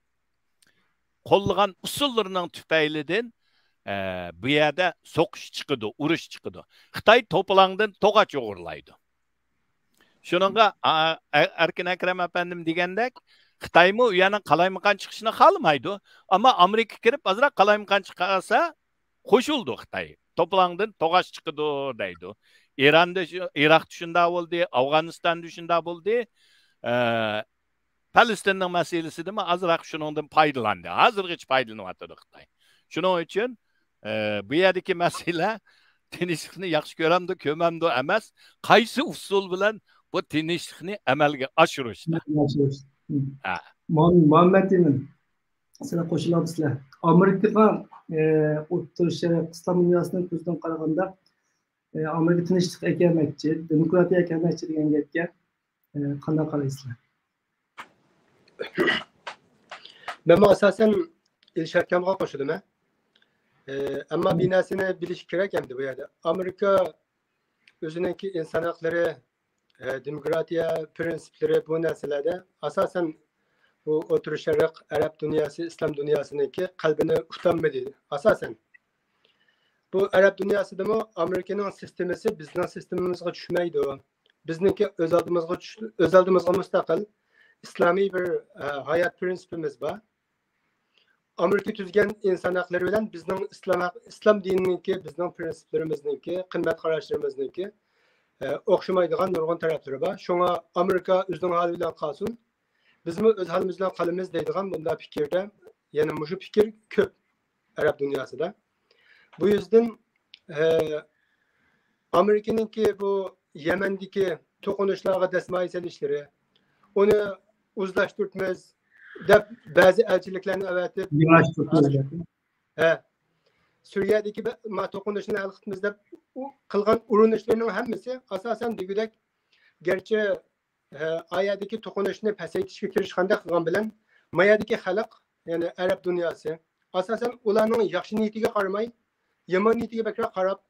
قوللىغان ئۇسۇللىرىنىڭ تۈپەيلىدىن، ئە، بۇ يەردە سوقۇش چىقىدۇ، ئۇرۇش چىقىدۇ. خىتاي توپىلاڭدىن توغاچ ئوغرىلايدۇ. شۇنىڭغا، ئا، ئە-، ئەركىن ئەكرەم ئەپەندىم دېگەندەك، خىتايمۇ ئۇ يەرنىڭ قالايمىقان چىقىشىنى خالىمايدۇ. ئەمما ئامېرىكا كىرىپ ئازراق قالايمىقان چىقارسا، قوشۇلىدۇ خىتاي. توپىلاڭدىن توغاچ چىقىدۇ دەيدۇ. ئىراندا شۇ، ئىراقتا شۇنداق بولدى، ئافغانىستاندا شۇنداق بولدى. ئە، پەلەستىننىڭ مەسىلىسىدىمۇ ئازراق شۇنىڭدىن پايدىلاندى. ھازىرغىچە پايدىلىنىۋاتىدۇ خىتاي. شۇنىڭ ئۈچۈن، ئە، بۇ يەردىكى مەسىلە تىنچلىقنى ياخشى كۆرەمدۇ، كۆرمەمدۇ ئەمەس، قايسى ئۇسۇل بىلەن بۇ تىنچلىقنى ئەمەلگە ئاشۇرۇشتا. ئەمەلگە ئاشۇرۇش. ھە. مۇھەم-، مۇھەممەد ئىمىن، سىلەر قوشۇلامسىلەر؟ ئامېرىكىغا، ئە، ئوتتۇرا شەرق، ئىسلام دۇنياسىنىڭ كۆزىدىن قارىغاندا، ئە، ئامېرىكا تىنچلىق ئەكەلمەكچى، دېموكراتىيە ئەكەلمەكچى دېگەن گەپكە، ئە، قانداق قارايسىلەر؟ مەنمۇ ئاساسەن ئىلشات ئاكامغا قوشۇلىمەن. ئە، ئەمما بىر نەرسىنى بىلىش كېرەك ئەمدى بۇ يەردە. ئامېرىكا ئۆزىنىڭكى ئىنسان ھەقلىرى، ئە، دېموكراتىيە پىرىنسىپلىرى بۇ نەرسىلەردە ئاساسەن بۇ ئوتتۇرا شەرق، ئەرەب دۇنياسى، ئىسلام دۇنياسىنىڭكى قەلبىنى ئۇتالمىدى ئاساسەن. بۇ ئەرەب دۇنياسىدىمۇ ئامېرىكىنىڭ سىستېمىسى بىزنىڭ سىستېمىمىزغا چۈشمەيدۇ. بىزنىڭكى ئۆز ئالدىمىزغا چۈش-، ئۆز ئالدىمىزغا مۇستەقىل ئىسلامىي بىر، ئە، ھايات پىرىنسىپىمىز بار. ئامېرىكا تۈزگەن ئىنسان ھەقلىرى بىلەن بىزنىڭ ئىسلام ھەق-، ئىسلام دىنىنىڭكى، بىزنىڭ پىرىنسىپلىرىمىزنىڭكى، قىممەت قاراشلىرىمىزنىڭكى، ئە، ئوخشىمايدىغان نۇرغۇن تەرەپلىرى بار. شۇڭا ئامېرىكا ئۆزىنىڭ ھالى بىلەن قالسۇن، بىزمۇ ئۆز ھالىمىز بىلەن قالىمىز دەيدىغان بۇنداق پىكىردە، يەنە مۇشۇ پىكىر كۆپ ئەرەب دۇنياسىدا. بۇ يۈزدىن، ئە، ئامېرىكىنىڭكى بۇ يەمەندىكى توقۇنۇشلارغا دەسمايە سېلىشلىرى، ئۇنى ئۇزلاشتۇرىمىز دەپ بەزى ئەلچىلىكلەرنى ئەۋەتىپ، ياش تۇتۇش. ھە، سۈرىيەدىكى بە-، ما توقۇنۇشنى ھەل قىلىمىز دەپ ئۇ قىلغان ئۇرۇنۇشلىرىنىڭ ھەممىسى ئاساسەن دېگۈدەك، گەرچە، ھە، ئايەدىكى توقۇنۇشنى پەسەيتىشكە تىرىشقاندەك قىلغان بىلەن، مايەدىكى خەلق، يەنى ئەرەب دۇنياسى، ئاساسەن ئۇلارنىڭ ياخشى نىيىتىگە قارىماي، يامان نىيىتىگە بەكرەك قاراپ،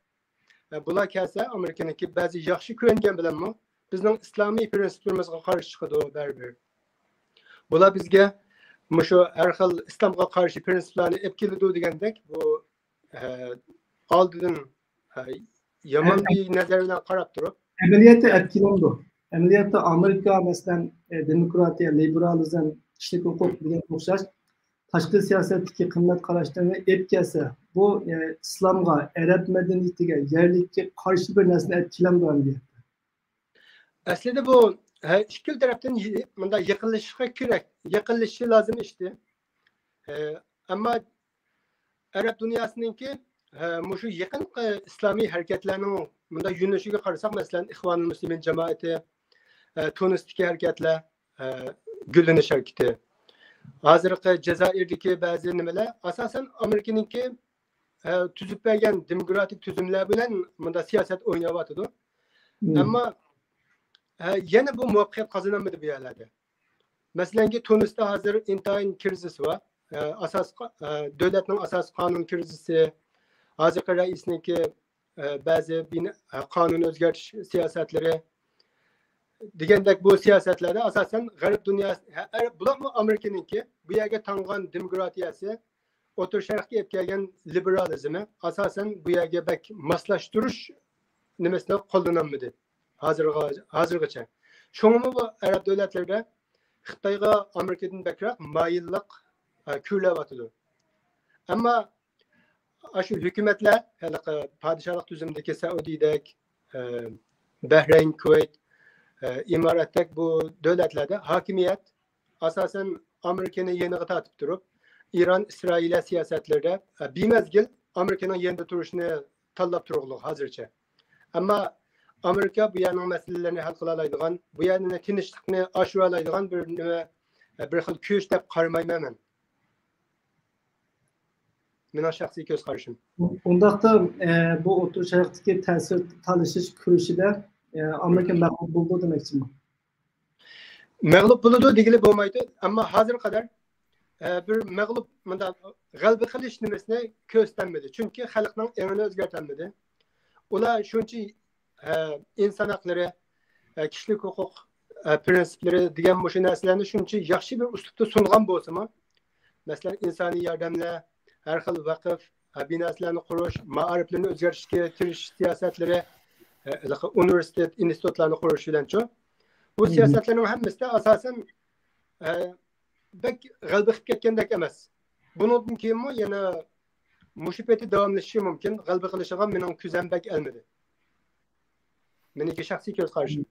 ھە، بۇلار كەلسە ئامېرىكىنىڭكى بەزى ياخشى كۆرۈنگەن بىلەنمۇ بىزنىڭ ئىسلامىي پىرىنسىپلىرىمىزغا قارشى چىقىدۇ بەرىبىر. بۇلار بىزگە مۇشۇ ھەر خىل ئىسلامغا قارشى پىرىنسىپلارنى ئېلىپ كېلىدۇ دېگەندەك، بۇ، ئە، ئالدىدىن، ئە، يامان بىر نەزەر بىلەن قاراپ تۇرۇپ، ئەمەلىيەتتە ئەتكىلەمدۇ؟ ئەمەلىيەتتە ئامېرىكا، مەسىلەن، ئە، دېموكراتىيە، لىبېرالىزم، كىشىلىك ھوقۇق دېگەن ئوخشاش تاشقى سىياسەتتىكى قىممەت قاراشلىرىنى ئېلىپ كەلسە، بۇ، ئە، ئىسلامغا، ئەرەب مەدەنىيىتىگە، يەرلىككە قارشى بىر نەرسىنى ئەتكىلەمدۇ ئەمەلىيەتتە؟ ئەسلىدە بۇ، ھە، ئىككىلا تەرەپتىن يى-، مۇنداق يېقىنلىشىشقا كېرەك، يېقىنلىشىشى لازىم ئىشتى. ھە، ئەمما ئەرەب دۇنياسىنىڭكى، ھە، مۇشۇ يېقىنقى ئىسلامىي ھەرىكەتلەرنىڭ مۇنداق يۆنىلىشىگە قارىساق، مەسىلەن، ئىخۋانۇل مۇسلىمىن جامائىتى، ھە، تۇنىستىكى ھەرىكەتلەر، ھە، گۈللىنىش ھەرىكىتى. ھازىرقى جەزائىردىكى بەزى نېمىلەر، ئاساسەن، ئامېرىكىنىڭكى، ھە، تۈزۈپ بەرگەن دېموكراتىك تۈزۈملەر بىلەن مۇنداق سىياسەت ئويناۋاتىدۇ. ئەمما، ھە، يەنە بۇ مۇۋەپپەقىيەت قازىنالمىدى بۇ يەرلەردە. مەسىلەنكى، تۇنىستا ھازىر ئىنتايىن كىرىزىس بار. ئە، ئاساس، ئە، دۆلەتنىڭ ئاساسىي قانۇن كىرىزىسى، ھازىرقى رەئىسنىڭكى، ئە، بەزى بىنا-، ئە، قانۇن ئۆزگەرتىش سىياسەتلىرى دېگەندەك بۇ سىياسەتلەردە ئاساسەن غەرب دۇنياسى، ھە، ئەرەب، بۇلارمۇ ئامېرىكىنىڭكى بۇ يەرگە تاڭغان دېموكراتىيەسى، ئوتتۇرا شەرققە ئېلىپ كەلگەن لىبېرالىزمى ئاساسەن بۇ يەرگە بەك ماسلاشتۇرۇش نېمىسىنى قوللىنالمىدى ھازىرغا، ھازىرغىچە. شۇڭىمۇ بۇ ئەرەب دۆلەتلىرىدە خىتايغا ئامېرىكىدىن بەكرەك مايىللىق، ئە، كۆرۈلۈۋاتىدۇ. ئەمما ئاشۇ ھۆكۈمەتلەر، ھېلىقى پادىشاھلىق تۈزۈمىدىكى سەئۇدىدەك، ئە، بەھرەين، كۇۋەيت، ئە، ئىماراتتەك بۇ دۆلەتلەردە ھاكىمىيەت ئاساسەن ئامېرىكىنى يېنىغا تارتىپ تۇرۇپ، ئىران، ئىسرائىلىيە سىياسەتلىرىدە، ئە، بىمەزگىل ئامېرىكىنىڭ يېنىدا تۇرۇشنى تاللاپ تۇرغۇلۇق ھازىرچە. ئەمما ئامېرىكا بۇ يەرنىڭ مەسىلىلىرىنى ھەل قىلالايدىغان، بۇ يەرنى تىنچلىقنى ئاشۇرالايدىغان بىر نېمە، بىر خىل كۈچ دەپ قارىمايمەن مەن. مېنىڭ شەخسىي كۆز قارىشىم. ئۇنداقتا، ئە، بۇ ئوتتۇرا شەرقتىكى تەسىر تالىشىش كۈرىشىدە، ئە، ئامېرىكا مەغلۇپ بولىدۇ دېمەكچىمۇ؟ مەغلۇپ بولىدۇ دېگىلى بولمايدۇ، ئەمما ھازىرغا قەدەر، ئە، بىر مەغلۇپ، مۇنداق غەلىبە قىلىش نېمىسىنى كۆرسىتەلمىدى. چۈنكى خەلقنىڭ ئېڭىنى ئۆزگەرتەلمىدى. ئۇلار شۇنچە، ئە، ئىنسان ھەقلىرى، ئە، كىشىلىك ھوقۇق، ئە، پىرىنسىپلىرى دېگەن مۇشۇ نەرسىلەرنى شۇنچە ياخشى بىر ئۇسلۇبتا سۇنغان بولسىمۇ، مەسىلەن، ئىنسانىي ياردەملەر، ھەر خىل ۋەقىف، ھە، بىناسىلەرنى قۇرۇش، مائارىپلىرىنى ئۆزگەرتىشكە تىرىشىش سىياسەتلىرى، ئە، ھېلىقى ئۇنىۋېرسىتېت، ئىنستىتۇتلارنى قۇرۇش بىلەنچۇ؟ بۇ سىياسەتلەرنىڭ ھەممىسىدە ئاساسەن، ئە، بەك غەلىبە قىلىپ كەتكەندەك ئەمەس. بۇنىڭدىن كېيىنمۇ يەنە مۇشۇ پېتى داۋاملىشىشى مۇمكىن. غەلىبە قىلىشىغا مېنىڭ كۆزەم بەك ئەلمىدى. مېنىڭكى شەخسىي كۆز قارىشىم.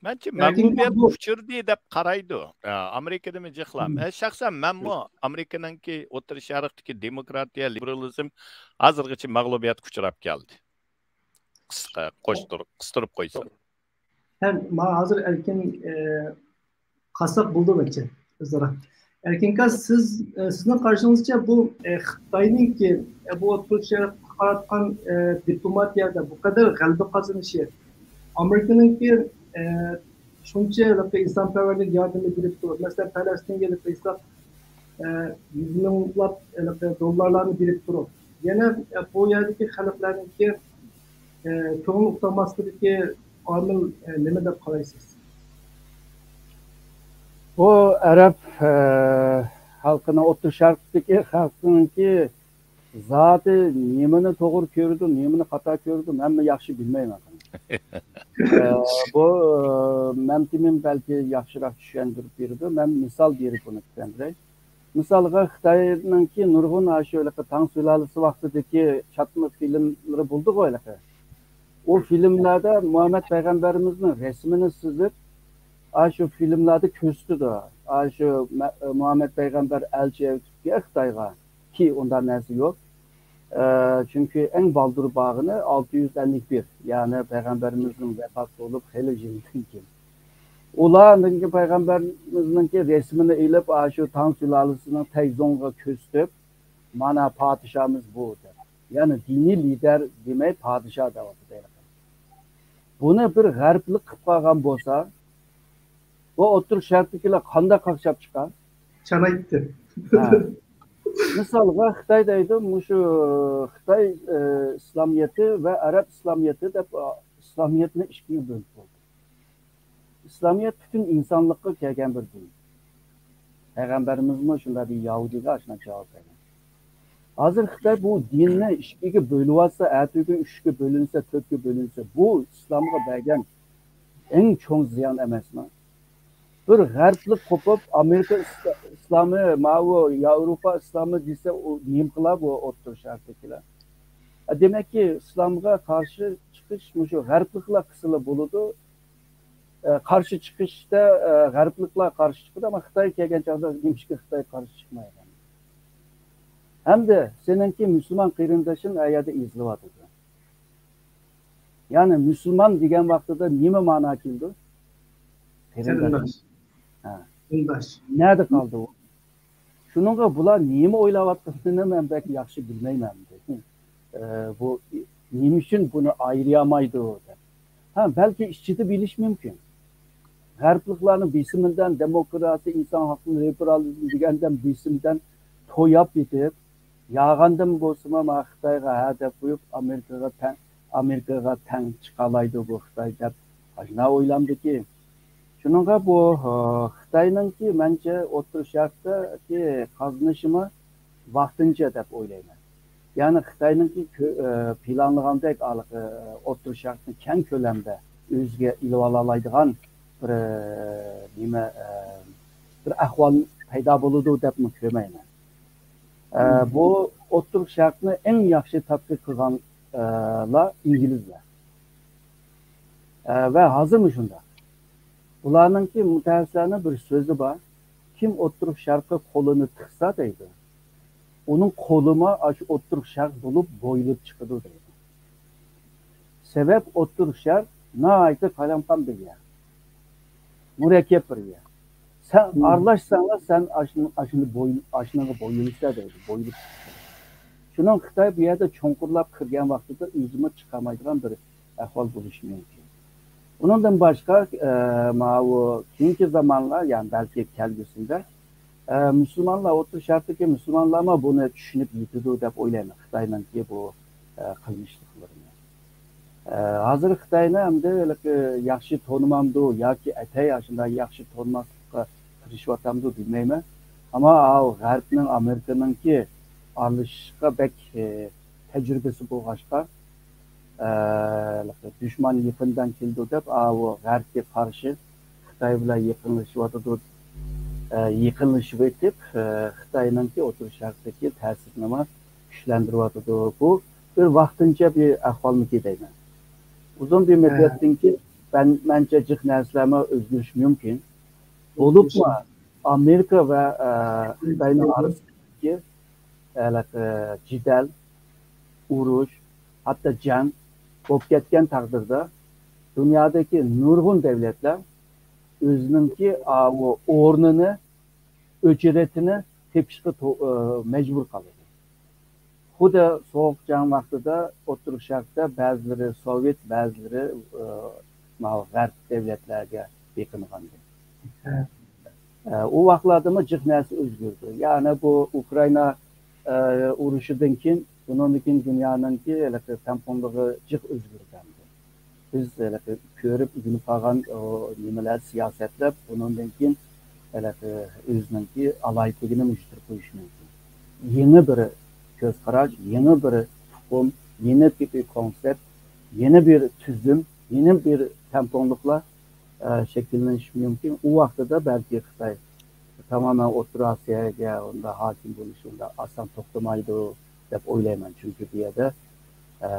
مەنچە مەغلۇبىيەت ئۇچرىدى دەپ قارايدۇ. ئە، ئامېرىكىدىمۇ جىقلام. ئە، شەخسەن مەنمۇ ئامېرىكىنىڭكى ئوتتۇرا شەرقتىكى دېموكراتىيە، لىبېرالىزم ھازىرغىچە مەغلۇبىيەتكە ئۇچراپ كەلدى. قىسقا، قوشتۇرۇپ، قىستۇرۇپ قويسام. ھەم ما ھازىر ئەركىن، ئە، قالساق بولىدۇ مەنچە ئۆزئارا. ئەركىن ئاكا، سىز، ئە، سىزنىڭ قارىشىڭىزچە بۇ، ئە، خىتاينىڭكى، ئە، بۇ ئوتتۇرا شەرققە قاراتقان، ئە، دىپلوماتىيەدە بۇ قەدەر غەلىبە قازىنىشى، ئامېرىكىنىڭكى، ئە، شۇنچە ھېلىقى ئىنسانپەرۋەرلىك ياردىمى بېرىپ تۇرۇپ، مەسىلەن، پەلەستىنگە ھېلىقى ھېساب، ئە، يۈز مىڭلاپ ھېلىقى دوللارلارنى بېرىپ تۇرۇپ، يەنە، ئە، بۇ يەردىكى خەلقلەرنىڭكى، ئە، كۆڭۈل ئۇقتۇرماسلىقىدىكى ئامىل، ئە، نېمە دەپ قارايسىز؟ بۇ ئەرەب، ئە، خەلقىنىڭ، ئوتتۇرا شەرقتىكى خەلقنىڭكى زاتى نېمىنى توغرا كۆرىدۇ، نېمىنى خاتا كۆرىدۇ، مەنمۇ ياخشى بىلمەيمەن. ئە، بۇ، ئە، مەمتىمىن بەلكى ياخشىراق چۈشەندۈرۈپ بېرىدۇ. مەن مىسال بېرىپ بۇنى چۈشەندۈرەي. مىسالغا، خىتاينىڭكى نۇرغۇن ئاشۇ ھېلىقى تاڭ سۇلالىسى ۋاقتىدىكى چاتما فىلىملىرى بولدىغۇ ھېلىقى. ئۇ فىلىملەردە مۇھەممەد پەيغەمبىرىمىزنىڭ رەسىمىنى سىزىپ، ئاشۇ فىلىملاردا كۆرسىتىدۇ. ئاشۇ مە-، مۇھەممەد پەيغەمبەر ئەلچى ئەۋېتىپتىكەن خىتايغا. كى ئۇنداق نەرسە يوق. ئە، چۈنكى ئەڭ بالدۇر بارغىنى ئالتە يۈز ئەللىك بىر، يەنى پەيغەمبىرىمىزنىڭ ۋەپات بولۇپ خېلى يىلدىن كېيىن. ئۇلار نېمىكى پەيغەمبىرىمىزنىڭكى رەسىمىنى ئېلىپ، ئاشۇ تاڭ سۇلالىسىنىڭ تەيزوڭىغا كۆرسىتىپ، مانا پادىشاھىمىز بۇ دەپ. يەنى دىنىي لىدەر دېمەي، پادىشاھ دەۋاتىدۇ. بۇنى بىر غەربلىك قىلىپ قالغان بولسا، بۇ ئوتتۇرا شەرقتىكىلەر قانداق قاقشاپ چىقار؟ چانايتتى. ھە. مىسالغا، خىتاي دەيدۇ، مۇشۇ خىتاي، ئە، ئىسلامىيىتى ۋە ئەرەب ئىسلامىيىتى دەپ، ئە، ئىسلامىيەتنى ئىككىگە بۆلۈپ بولدى. ئىسلامىيەت پۈتۈن ئىنسانلىققا كەلگەن بىر دىن. پەيغەمبىرىمىزمۇ شۇنداق بىر يەھۇدىيغا ئاشۇنداق جاۋاب بەرگەن. ھازىر خىتاي بۇ دىننى ئىككىگە بۆلۈۋاتسا، ئەتىگۈن ئۈچكە بۆلۈنسە، تۆتكە بۆلۈنسە، بۇ ئىسلامغا بەرگەن ئەڭ چوڭ زىيان ئەمەسمۇ؟ بىر غەربلىك قوپۇپ، ئامېرىكا ئىس-، ئىسلامى، ماۋۇ ياۋروپا ئىسلامى دېسە، ئۇ نېمە قىلا بۇ ئوتتۇرا شەرقتىكىلەر؟ ئە، دېمەككى، ئىسلامغا قارشى چىقىش مۇشۇ غەربلىكلەر قىلسىلا بولىدۇ. ئە، قارشى چىقىشتا، ئە، غەربلىكلەر قارشى چىقىدۇ، ئەمما خىتاي كەلگەن چاغدا نېمىشقا خىتاي قارشى چىقمايدۇ؟ ھەمدە سېنىڭكى مۇسۇلمان قېرىندىشىڭ ئەيەردە ئېزىلىۋاتىدۇ. يەنى مۇسۇلمان دېگەن ۋاقتىدا نېمە مانا كېلىدۇ؟ قېرىنداش. قېرىنداش. ھە. قېرىنداش. نەدە قالدى ئۇ؟ شۇنىڭغا بۇلار نېمە ئويلاۋاتقىنىنى مەن بەك ياخشى بىلمەيمەن. ئە، بۇ نېمە ئۈچۈن بۇنى ئايرىيالمايدۇ دەپ. ھە، بەلكى ئىچىدە بىلىش مۇمكىن. غەربلىكلارنىڭ بېسىمىدىن، دېموكراتىيە، ئىنسان ھەقلىرى، لىبېرالىزم دېگەندىن بېسىمىدىن توياپ يېتىپ، ياغاندىن بولسىمۇ، مانا خىتايغا ھە دەپ قويۇپ، ئامېرىكىغا تەڭ، ئامېرىكىغا تەڭ چىقالايدۇ بۇ خىتاي دەپ ئاشۇنداق ئويلاندىكى. شۇنىڭغا بۇ، ئە، خىتاينىڭكى مەنچە ئوتتۇرا شەرقتىكى قازىنىشىمۇ ۋاقتىنچە دەپ ئويلايمەن. يەنى خىتاينىڭكى كۆ-، ئە، پىلانلىغاندەك ھېلىقى، ئە، ئوتتۇرا شەرقنى كەڭ كۆلەمدە ئۆزىگە ئېلىۋالالايدىغان بىر، ئە، نېمە، ئە، بىر ئەھۋال پەيدا بولىدۇ دەپمۇ كۆرمەيمەن. ئە، بۇ ئوتتۇرا شەرقنى ئەڭ ياخشى تەتقىق قىلغانلار ئىنگلىزلار. ئە، ۋە ھازىرمۇ شۇنداق. بۇلارنىڭكى مۇتەخەسسىسلەرنىڭ بىر سۆزى بار. كىم ئوتتۇرا شەرققە قولىنى تىقسا دەيدۇ، ئۇنىڭ قولىمۇ ئاشۇ ئوتتۇرا شەرق بولۇپ بويىلىپ چىقىدۇ دەيدۇ. سەۋەب، ئوتتۇرا شەرق ناھايىتى قالايمىقان بىر يەر. مۇرەككەپ بىر يەر. سەن ئارىلاشساڭلا، سەن ئاشۇنى، ئاشۇنى بوي-، ئاشۇنىڭغا بويۇلسا دەيدۇ، بويۇلۇپ چىقىدۇ. شۇنىڭ خىتاي بۇ يەردە چوڭقۇرلاپ كىرگەن ۋاقتىدا ئۆزىمۇ چىقالمايدىغان بىر ئەھۋال بولۇشى مۇمكىن. ئۇنىڭدىن باشقا، ئە، ماۋۇ كېيىنكى زامانلار، يەنى بەلكى كەلگۈسىدە، ئە، مۇسۇلمانلار، ئوتتۇرا شەرقتىكى مۇسۇلمانلارمۇ بۇنى چۈشىنىپ يېتىدۇ دەپ ئويلايمەن، خىتاينىڭكى بۇ، ئە، قىلمىشلىقلىرىنى. ئە، ھازىر خىتاينى ئەمدى ھېلىقى ياخشى تونۇمامدۇ ياكى ئەتەي ئاشۇنداق ياخشى تونۇماسلىققا تىرىشىۋاتامدۇ بىلمەيمەن. ئەمما ئاۋۇ غەربنىڭ، ئامېرىكىنىڭكى ئارىلىشىشقا بەك، ئى، تەجرىبىسى بولغاچقا، ئە، دۈشمەن يېقىندىن كېلىدۇ دەپ، ئاۋۇ غەربكە قارشى خىتاي بىلەن يېقىنلىشىۋاتىدۇ. ئە، يېقىنلىشىۋېتىپ، ئە، خىتاينىڭكى ئوتتۇرا شەرقتىكى تەسىرىنىمۇ كۈچلەندۈرۈۋاتىدۇ. بۇ بىر ۋاقتىنچە بىر ئەھۋالمىكى دەيمەن. ئۇزۇن بىر مۇددەتتىن كېيىن مەن، مەنچە جىق نەرسىلەرمۇ ئۆزگىرىشى مۇمكىن. بولۇپمۇ ئامېرىكا ۋە، ئە، خىتاينىڭ ئارىسىدىكى، ئە، جېدەل، ئۇرۇش، ھەتتا جەڭ بولۇپ كەتكەن تەقدىردە، دۇنيادىكى نۇرغۇن دۆلەتلەر ئۆزىنىڭكى ئاۋۇ ئورنىنى، ئۆچرىتىنى تېپىشقا تو-، ئە، مەجبۇر قالىدۇ. خۇددى سوغۇق جەڭ ۋاقتىدا ئوتتۇرا شەرقتە بەزىلىرى سوۋېت، بەزىلىرى، ئە، ماۋۇ غەرب دۆلەتلەرگە بېقىنغانىدى. ئە، ئۇ ۋاقىتلاردىمۇ جىق نەرسە ئۆزگىرىدۇ. يەنى بۇ ئۇكرائىنا، ئە، ئۇرۇشىدىن كېيىن، بۇنىڭدىن كېيىن دۇنيانىڭكى ھېلىقى تەڭپۇڭلۇقى جىق ئۆزگىرىپ كەلدى. بىز ھېلىقى كۆرۈپ ئۆگىنىپ قالغان، ئۇ، نېمىلەر، سىياسەتلەر بۇنىڭدىن كېيىن ھېلىقى ئۆزىنىڭكى ئالاھىدىلىكىنى يىتىرىپ قويۇشى مۇمكىن. يېڭى بىر كۆز قاراش، يېڭى بىر ئۇقۇم، يېڭى بىر كونسېپت، يېڭى بىر تۈزۈم، يېڭى بىر تەڭپۇڭلۇقلار، ئە، شەكىللىنىشى مۇمكىن. ئۇ ۋاقتىدا بەلكى خىتاي تامامەن ئوتتۇرا ئاسىياگە ئۇنداق ھاكىم بولۇشى ئۇنداق ئاسان توختىمايدۇ دەپ ئويلايمەن. چۈنكى بۇ يەردە، ئە،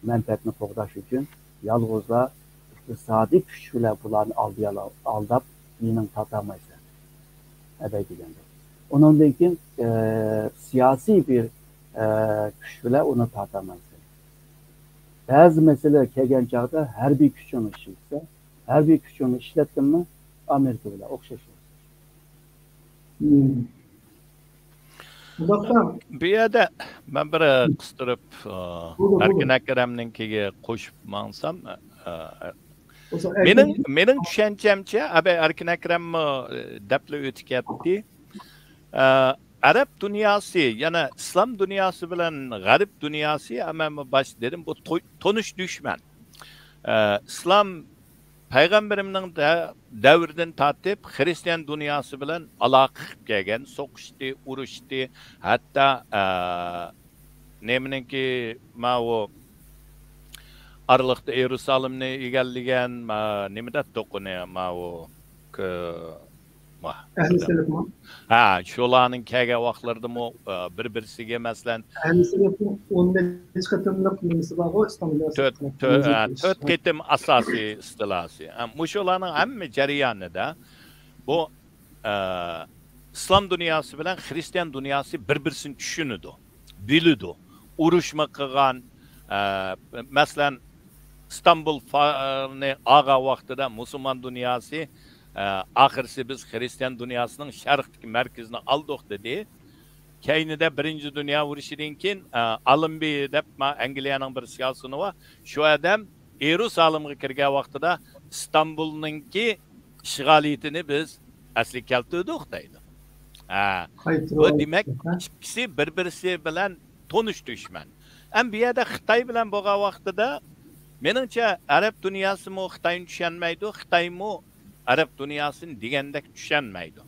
مەنپەئەتنى قوغداش ئۈچۈن يالغۇزلا ئىقتىسادىي كۈچ بىلەن بۇلارنى ئالدىيالا-، ئالداپ، مېنىڭ تارتالمايسەن ئەبەي دېگەندەك. ئۇنىڭدىن كېيىن، ئە، سىياسىي بىر، ئە، كۈچ بىلەن ئۇنى تارتالمايسەن. بەزى مەسىلە كەلگەن چاغدا ھەربىي كۈچۈڭنى ئىشلىتىسەن، ھەربىي كۈچۈڭنى ئىشلەتتىڭمۇ، ئامېرىكا بىلەن ئوخشاش. مم. مۇزاففەر. بۇ يەردە مەن بىر قىستۇرۇپ، ئە، بولدى، بولدى. ئەركىن ئەكرەمنىڭكىگە قوشۇپ ماڭسام، ئە، بولسا مېنىڭ، ئەركىن مېنىڭ چۈشەنچەمچە، ئەبەي ئەركىن ئەكرەممۇ، ئە، دەپلا ئۆتۈپ كەتتى. ئە، ئەرەب دۇنياسى، يەنى ئىسلام دۇنياسى بىلەن غەرب دۇنياسى، ئەمما باش دېدىم، بۇ تو-، تونۇش دۈشمەن. ئە، ئىسلام پەيغەمبىرىمنىڭ دە-، دەۋرىدىن تارتىپ خىرىستىيان دۇنياسى بىلەن ئالاقە قىلىپ كەلگەن، سوقۇشتى، ئۇرۇشتى، ھەتتا، ئە، نېمىنىڭكى ماۋۇ ئارىلىقتا يېرۇسالىمنى ئىگىلىگەن، ما-، نېمە دەپتۇق ئۇنى، ماۋۇ، كۆ-، ۋاھ، ئەھلى سەلەفمۇ؟ ھە، شۇلارنىڭ كەلگەن ۋاقىتلىرىدىمۇ، ئە، بىر-بىرسىگە، مەسىلەن، ئەھلى سەلەفنىڭ ئون نەچچە قېتىملىق نېمىسى بارغۇ، ئىسلام دۇنياسى تۆت، تۆ-، ئە، تۆت قېتىم ئاساسىي ئىستىلاسى. ھە، مۇشۇلارنىڭ ھەممە جەريانىدا بۇ، ئە، ئىسلام دۇنياسى بىلەن خىرىستىيان دۇنياسى بىر-بىرسىنى چۈشىنىدۇ، بىلىدۇ. ئۇرۇشمۇ قىلغان، ئە، مەسىلەن، ئىستانبۇل فا-، نى ئالغان ۋاقتىدا مۇسۇلمان دۇنياسى، ئە، ئاخىرسى بىز خىرىستىيان دۇنياسىنىڭ شەرقتىكى مەركىزىنى ئالدۇق دېدى. كەينىدە بىرىنچى دۇنيا ئۇرۇشىدىن كېيىن، ئە، ئالېنبى دەپ ما-، ئەنگلىيەنىڭ بىر سىياسىيونى بار. شۇ ئادەم يېرۇسالىمغا كىرگەن ۋاقتىدا ئىستانبۇلنىڭكى ئىشغالىيىتىنى بىز ئەسلىگە كەلتۈردۇق دەيدۇ. ھە. بۇ دېمەك، ھە؟ ئىككىسى بىر-بىرسى بىلەن تونۇش دۈشمەن. ئەمما بۇ يەردە خىتاي بىلەن بولغان ۋاقتىدا، مېنىڭچە، ئەرەب دۇنياسىمۇ خىتاينى چۈشەنمەيدۇ، خىتايمۇ ئەرەب دۇنياسىنى دېگەندەك چۈشەنمەيدۇ.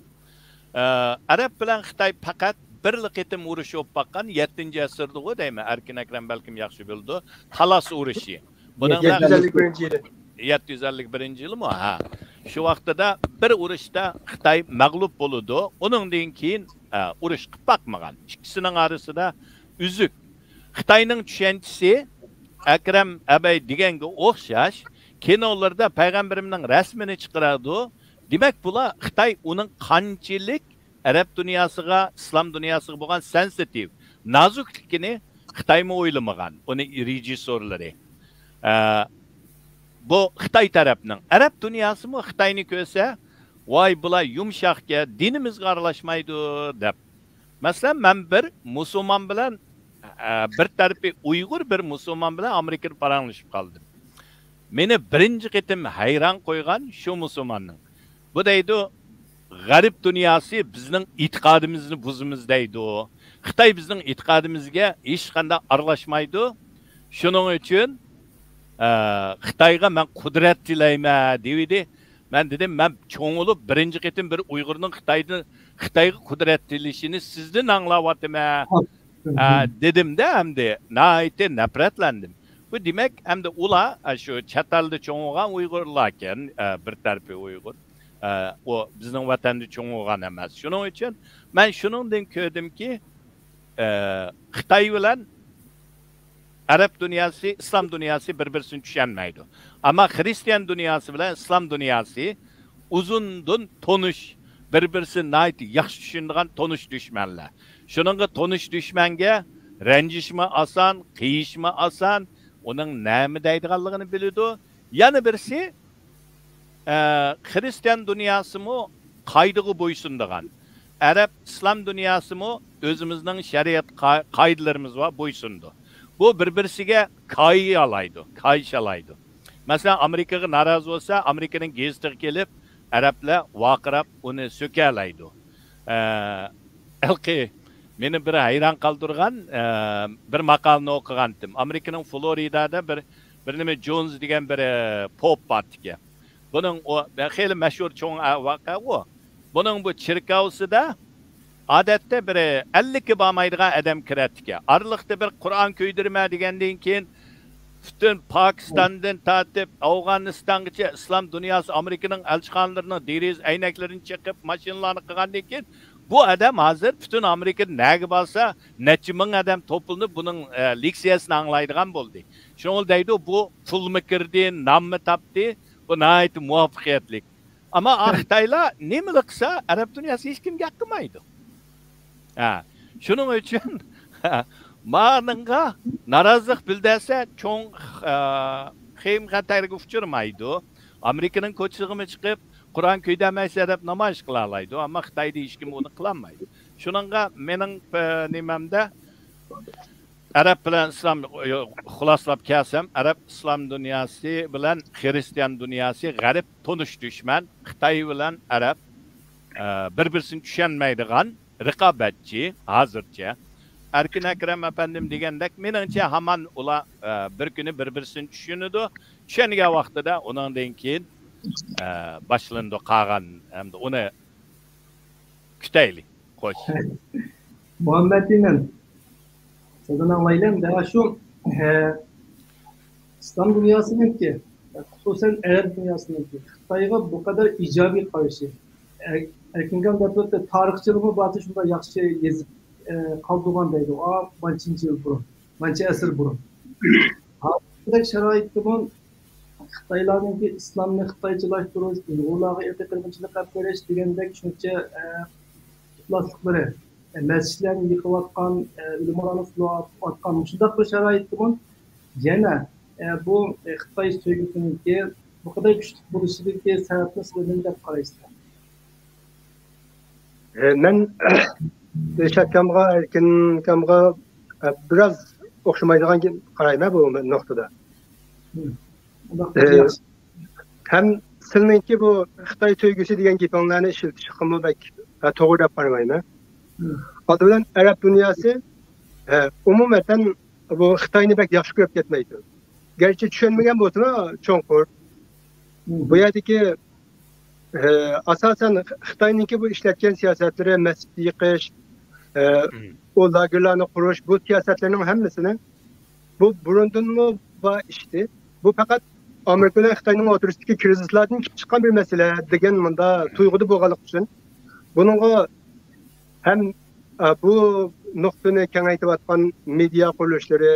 ئە، ئەرەب بىلەن خىتاي پەقەت بىرلا قېتىم ئۇرۇش بولۇپ باققان، يەتتىنچى ئەسىردىغۇ دەيمەن، ئەركىن ئەكرەم بەلكىم ياخشى بىلىدۇ، تالاس ئۇرۇشى. بۇنىڭدا يەتتە يۈز ئەللىك بىرىنچى يىلى. يەتتە يۈز ئەللىك بىرىنچى يىلىمۇ؟ ھە. شۇ ۋاقتىدا بىر ئۇرۇشتا خىتاي مەغلۇپ بولىدۇ. ئۇنىڭدىن كېيىن، ئە، ئۇرۇش قىلىپ باقمىغان. ئىككىسىنىڭ ئارىسىدا ئۈزۈك. خىتاينىڭ چۈشەنچىسى ئەكرەم ئەبەي دېگەنگە ئوخشاش، كىنولىرىدا پەيغەمبىرىمنىڭ رەسىمىنى چىقىرىدۇ. دېمەك، بۇلار خىتاي ئۇنىڭ قانچىلىك ئەرەب دۇنياسىغا، ئىسلام دۇنياسىغا بولغان سېنسىتىپ، نازۇكلۇقىنى خىتايمۇ ئويلىمىغان، ئۇنى رېژىسسورلىرى. ئە، بۇ خىتاي تەرەپنىڭ. ئەرەب دۇنياسىمۇ خىتاينى كۆرسە، ۋاي، بۇلار يۇمشاقكەن، دىنىمىزغا ئارىلاشمايدۇ، دەپ. مەسىلەن، مەن بىر مۇسۇلمان بىلەن، ئە، بىر تەرىپى ئۇيغۇر بىر مۇسۇلمان بىلەن ئامېرىكىدا پاراڭلىشىپ قالدىم. مېنى بىرىنچى قېتىم ھەيران قويغان شۇ مۇسۇلماننىڭ. بۇ دەيدۇ، غەرب دۇنياسى بىزنىڭ ئېتىقادىمىزنى بۇزىمىز دەيدۇ. خىتاي بىزنىڭ ئېتىقادىمىزگە ھېچقانداق ئارىلاشمايدۇ. شۇنىڭ ئۈچۈن، ئە، خىتايغا مەن قۇدرەت تىلەيمەن دېۋىدى. مەن دېدىم، مەن چوڭ بولۇپ بىرىنچى قېتىم بىر ئۇيغۇرنىڭ خىتايدىن، خىتايغا قۇدرەت تىلىشىنى سىزدىن ئاڭلاۋاتىمەن، ئە، دېدىمدە، ئەمدى ناھايىتى نەپرەتلەندىم. بۇ دېمەك، ئەمدى ئۇلار، ئە، شۇ چەت ئەلدە چوڭ بولغان ئۇيغۇرلاركەن، ئە، بىر تەرىپى ئۇيغۇر. ئە، ئۇ بىزنىڭ ۋەتەندە چوڭ بولغان ئەمەس. شۇنىڭ ئۈچۈن مەن شۇنىڭدىن كۆردۈمكى، ئە، خىتاي بىلەن ئەرەب دۇنياسى، ئىسلام دۇنياسى بىر-بىرسىنى چۈشەنمەيدۇ. ئەمما خىرىستىيان دۇنياسى بىلەن ئىسلام دۇنياسى ئۇزۇندىن تونۇش، بىر-بىرسىنى ناھايىتى ياخشى چۈشىنىدىغان تونۇش دۈشمەنلەر. شۇنىڭغا تونۇش دۈشمەنگە رەنجىشمۇ ئاسان، قىيىشمۇ ئاسان، ئۇنىڭ نېمە دەيدىغانلىقىنى بىلىدۇ. يەنە بىرسى، ئە، خىرىستىيان دۇنياسىمۇ قائىدىگە بويسۇنىدىغان، ئەرەب ئىسلام دۇنياسىمۇ ئۆزىمىزنىڭ شەرىئەت قا-، قائىدىلىرىمىزغا بويسۇنىدۇ. بۇ بىر-بىرسىگە كايىيالايدۇ، كايىشالايدۇ. مەسىلەن، ئامېرىكىغا نارازى بولسا، ئامېرىكىنىڭ گېزىتىگە كېلىپ، ئەرەبلەر ۋارقىراپ ئۇنى سۆكەلەيدۇ. ئە، ھېلىقى مېنى بىر ھەيران قالدۇرغان، ئە، بىر ماقالىنى ئوقۇغانتىم. ئامېرىكىنىڭ فلورىدادا بىر، بىر نېمە جونز دېگەن بىر، ئە، پوپ بارتىكەن. بۇنىڭ ئۇ خېلى مەشھۇر چوڭ، ئە، ۋەقە ئۇ. بۇنىڭ بۇ چېركاۋسىدا ئادەتتە بىر ئەللىككە بارمايدىغان ئادەم كىرەتتىكەن. ئارىلىقتا بىر قۇرئان كۆيدۈرمە دېگەندىن كېيىن، پۈتۈن پاكىستاندىن تارتىپ ئافغانىستانغىچە ئىسلام دۇنياسى ئامېرىكىنىڭ ئەلچىخانىلىرىنىڭ دېرىزە ئەينەكلىرىنى چېقىپ، ماشىنىلارنى قىلغاندىن كېيىن، بۇ ئادەم ھازىر پۈتۈن ئامېرىكىدا نەگە بارسا، نەچچە مىڭ ئادەم توپلىنىپ، بۇنىڭ، ئە، لېكسىيەسىنى ئاڭلايدىغان بولدى. شۇڭا دەيدۇ، بۇ پۇلمۇ كىردى، نانمۇ تاپتى، بۇ ناھايىتى مۇۋەپپەقىيەتلىك. ئەمما ئا خىتايلار نېمىلا قىلسا، ئەرەب دۇنياسى ھېچكىمگە ھەق قىلمايدۇ. ھە، شۇنىڭ ئۈچۈن مانىڭغا نارازىلىق بىلدۈرسە، چوڭ، ئە، خېيىم خەتەرگە ئۇچرىمايدۇ. ئامېرىكىنىڭ كوچىسىغىمۇ چىقىپ، قۇرئان كۆيدۈرمەيسىلەر دەپ نامايىش قىلالايدۇ. ئەمما خىتايدا ھېچكىم ئۇنى قىلالمايدۇ. شۇنىڭغا مېنىڭ، ئە، نېمەمدە، ئەرەب بىلەن ئىسلام، خۇلاسىلاپ كەلسەم، ئەرەب ئىسلام دۇنياسى بىلەن خىرىستىيان دۇنياسى غەرب تونۇش دۈشمەن، خىتاي بىلەن ئەرەب، ئە، بىر-بىرسىنى چۈشەنمەيدىغان رىقابەتچى ھازىرچە. ئەركىن ئەكرەم ئەپەندىم دېگەندەك، مېنىڭچە ھامان ئۇلار، ئە، بىر كۈنى بىر-بىرسىنى چۈشىنىدۇ. چۈشەنگەن ۋاقتىدا ئۇنىڭدىن كېيىن، ئە، باشلىنىدۇ قالغان، ھەمدە ئۇنى كۈتەيلى. خوش. مۇھەممەت ئىمىن، سىزدىن ئاڭلايلى. دەل شۇ، ئە، ئىسلام دۇنياسىنىڭكى، خۇسۇسەن ئەرەب دۇنياسىنىڭكى خىتايغا بۇ قەدەر ئىجابىي قارىشى. ئەر-، ئەركىن ئاكام دەپ ئۆتتى، تارىخچىلىرىمۇ بارسا شۇنداق ياخشى يېزىپ، ئە، قالدۇرغان دەيدۇ. ئا، مانچىنچە يىل بۇرۇن، مانچە ئەسىر بۇرۇن. ھازىرقىدەك شارائىتتىمۇ خىتايلارنىڭكى ئىسلامنى خىتايچىلاشتۇرۇش، ئۇيغۇرلارغا ئىرقىي قىرغىنچىلىق ئېلىپ بېرىش دېگەندەك شۇنچە، ئە، ئىپلاسلىقلىرى، ئە، مەسچىتلەرنى يىقىۋاتقان، ئە، ئۆلىمالارنى سولاۋاتقان مۇشۇنداق بىر شارائىتتىمۇ يەنە، ئە، بۇ، ئە، خىتاي سۆيگۈسىنىڭكى بۇ قەدەر كۈچلۈك بولۇشىدىكى سەۋەبنى سىلەر نېمە دەپ قارايسىلەر؟ ئە، مەن دىلشات ئاكامغا، ئەركىن ئاكامغا، ئە، بىراز ئوخشىمايدىغان گەپ قارايمەن بۇ نۇقتىدا. مم. ئۇنداق ئە، ياخشى. ھەم سىلنىڭكى بۇ خىتاي سۆيگۈسى دېگەن گېپىڭلارنى ئىشلىتىشىڭىزمۇ بەك، ئە، توغرا دەپ قارىمايمەن. مم. ئالدى بىلەن ئەرەب دۇنياسى، ئە، ئومۇمەن بۇ خىتاينى بەك ياخشى كۆرۈپ كەتمەيدۇ. گەرچە چۈشەنمىگەن بولسىمۇ چوڭقۇر. مم. بۇ يەردىكى ئە، ئاساسەن خىتاينىڭكى بۇ ئىشلەتكەن سىياسەتلىرى، مەسچىت يىقىش، ئە، مم. ئۇ لاگېرلارنى قۇرۇش، بۇ سىياسەتلەرنىڭ ھەممىسىنى، بۇ بۇرۇندىنمۇ بار ئىشتى. بۇ پەقەت ئامېرىكا بىلەن خىتاينىڭ ئوتتۇرىسىدىكى كىرىزىسلاردىن كېلىپ چىققان بىر مەسىلە دېگەن مۇندا تۇيغۇدا بولغانلىقى ئۈچۈن، بۇنىڭغا ھەم، ئە، بۇ نۇقتىنى كېڭەيتىۋاتقان مېدىيا قۇرۇلۇشلىرى،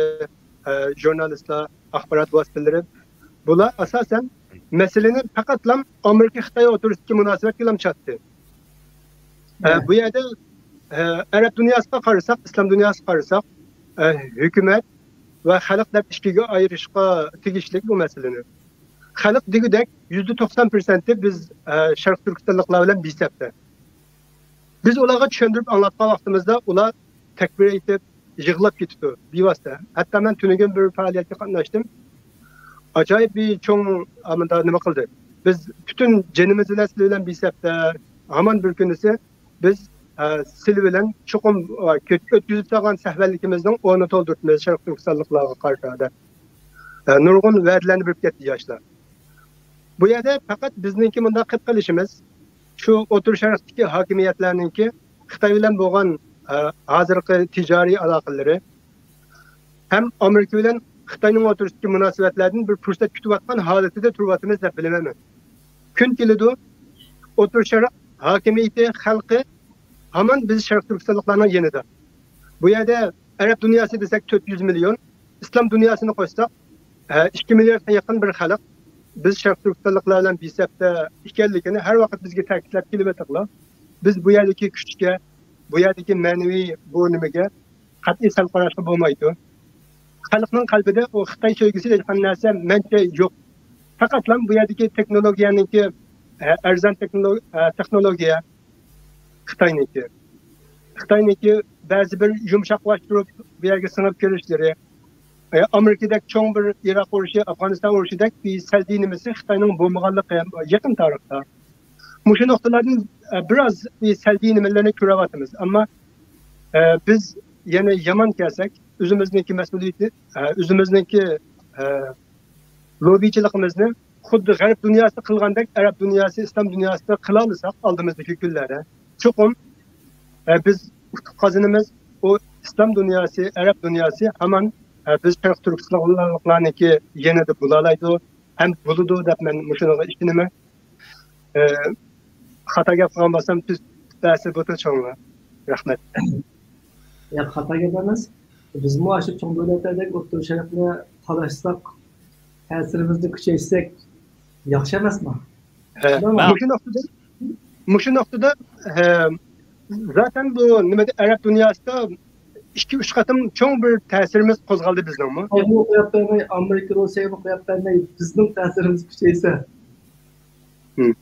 ئە، ژۇرنالىستلار، ئاخبارات ۋاسىتىلىرى، بۇلار ئاساسەن مەسىلىنى پەقەتلا ئامېرىكا خىتاي ئوتتۇرىسىدىكى مۇناسىۋەتكىلا چاتتى. ئە، بۇ يەردە، ئە، ئەرەب دۇنياسىغا قارىساق، ئىسلام دۇنياسىغا قارىساق، ئە، ھۆكۈمەت ۋە خەلق دەپ ئىككىگە ئايرىشقا تېگىشلىك بۇ مەسىلىنى. خەلق دېگۈدەك يۈزدە توقسان پىرسەنتى بىز، ئە، شەرقىي تۈركىستانلىقلار بىلەن بىسەپتە. بىز ئۇلارغا چۈشەندۈرۈپ ئاڭلاتقان ۋاقتىمىزدا ئۇلار تەكبىر ئېيتىپ، يىغلاپ كېتىدۇ بىۋاسىتە. ھەتتا مەن تۈنۈگۈن بىر پائالىيەتكە قاتناشتىم. ئاجايىپ بىر چوڭ، ئاماندا نېمە قىلدى. بىز پۈتۈن جېنىمىز بىلەن سىلەر بىلەن بىسەپتە، ھامان بىر كۈنىسى بىز، ئە، سىلەر بىلەن چوقۇم، ئە، كۆت-، ئۆتكۈزۈپ سالغان سەھۋەنلىكىمىزنىڭ ئورنىنى تولدۇرىمىز شەرقىي تۈركىستانلىقلارغا قارىتا دەپ، ئە، نۇرغۇن ۋەدىلەرنى بېرىپ كەتتى ياشلار. بۇ يەردە پەقەت بىزنىڭكى مۇنداق قىلىپ قېلىشىمىز، شۇ ئوتتۇرا شەرقتىكى ھاكىمىيەتلەرنىڭكى خىتاي بىلەن بولغان، ئە، ھازىرقى تىجارىي ئالاقىلىرى ھەم ئامېرىكا بىلەن خىتاينىڭ ئوتتۇرىسىدىكى مۇناسىۋەتلەردىن بىر پۇرسەت كۈتۈۋاتقان ھالىتىدە تۇرۇۋاتىمىز دەپ بىلىمەن. كۈن كېلىدۇ، ئوتتۇرا شەرق ھاكىمىيىتى، خەلقى ھامان بىز شەرقىي تۈركىستانلىقلارنىڭ يېنىدا. بۇ يەردە ئەرەب دۇنياسى دېسەك تۆت يۈز مىليون، ئىسلام دۇنياسىنى قوشساق، ئە، ئىككى مىلياردقا يېقىن بىر خەلق بىز شەرقىي تۈركىستانلىقلار بىلەن بىر سەپتە ئىكەنلىكىنى ھەر ۋاقىت بىزگە تەكىتلەپ كېلىۋاتىدىلا. بىز بۇ يەردىكى كۈچكە، بۇ يەردىكى مەنىۋى بۇ نېمىگە قەتئىي سەل قاراشقا بولمايدۇ. خەلقنىڭ قەلبىدە ئۇ خىتاي سۆيگۈسى دەيدىغان نەرسە مەنچە يوق. پەقەتلا بۇ يەردىكى تېخنولوگىيەنىڭكى، ئە، ئەرزان تېخنولو-، ئە، تېخنولوگىيە خىتاينىڭكى. خىتاينىڭكى بەزى بىر يۇمشاقلاشتۇرۇپ بۇ يەرگە سىڭىپ كىرىشلىرى، ئە، ئامېرىكىدەك چوڭ بىر ئىراق ئۇرۇشى، ئافغانىستان ئۇرۇشىدەك بىر سەل دېيىنىمىسى خىتاينىڭ بولمىغانلىقى يېقىن تارىختا. مۇشۇ نۇقتىلاردىن، ئە، بىراز بىر سەل دېيىنىمىلەرنى كۆرۈۋاتىمىز. ئەمما، ئە، بىز يەنە يامان كەلسەك، ئۆزىمىزنىڭكى مەسئۇلىيىتى، ئە، ئۆزىمىزنىڭكى، ئە، لوبىچىلىقىمىزنى خۇددى غەرب دۇنياسىدا قىلغاندەك ئەرەب دۇنياسى، ئىسلام دۇنياسىدا قىلالىساق ئالدىمىزدىكى كۈنلەردە، چوقۇم، ئە، بىز ئۇتۇق قازىنىمىز. ئۇ ئىسلام دۇنياسى، ئەرەب دۇنياسى ھامان، ئە، بىز شەرقىي تۈركىستانلىقلارنىڭكى يېنىدا بولالايدۇ ھەم بولىدۇ دەپ مەن مۇشۇنىڭغا ئىشىنىمەن. ئە، خاتا گەپ قىلغان بولسام تۈزىتىپ بەرسە بولىدۇ چوڭلار. رەھمەت. ياق، خاتا گەپ ئەمەس. بىزمۇ ئاشۇ چوڭ دۆلەتلەردەك ئوتتۇرا شەرقنى تالاشساق، تەسىرىمىزنى كۈچەيتسەك ياخشى ئەمەسمۇ؟ ھە، شۇنداقمۇ؟ مۇشۇ نۇقتىدا، مۇشۇ نۇقتىدا، ھە، زاتەن بۇ نېمىدە ئەرەب دۇنياسىدا ئىككى، ئۈچ قېتىم چوڭ بىر تەسىرىمىز قوزغالدى بىزنىڭمۇ. خىتايمۇ قويۇپ بەرمەي، ئامېرىكا، روسىيەمۇ قويۇپ بەرمەي، بىزنىڭ تەسىرىمىز كۈچەيسە. ھىم.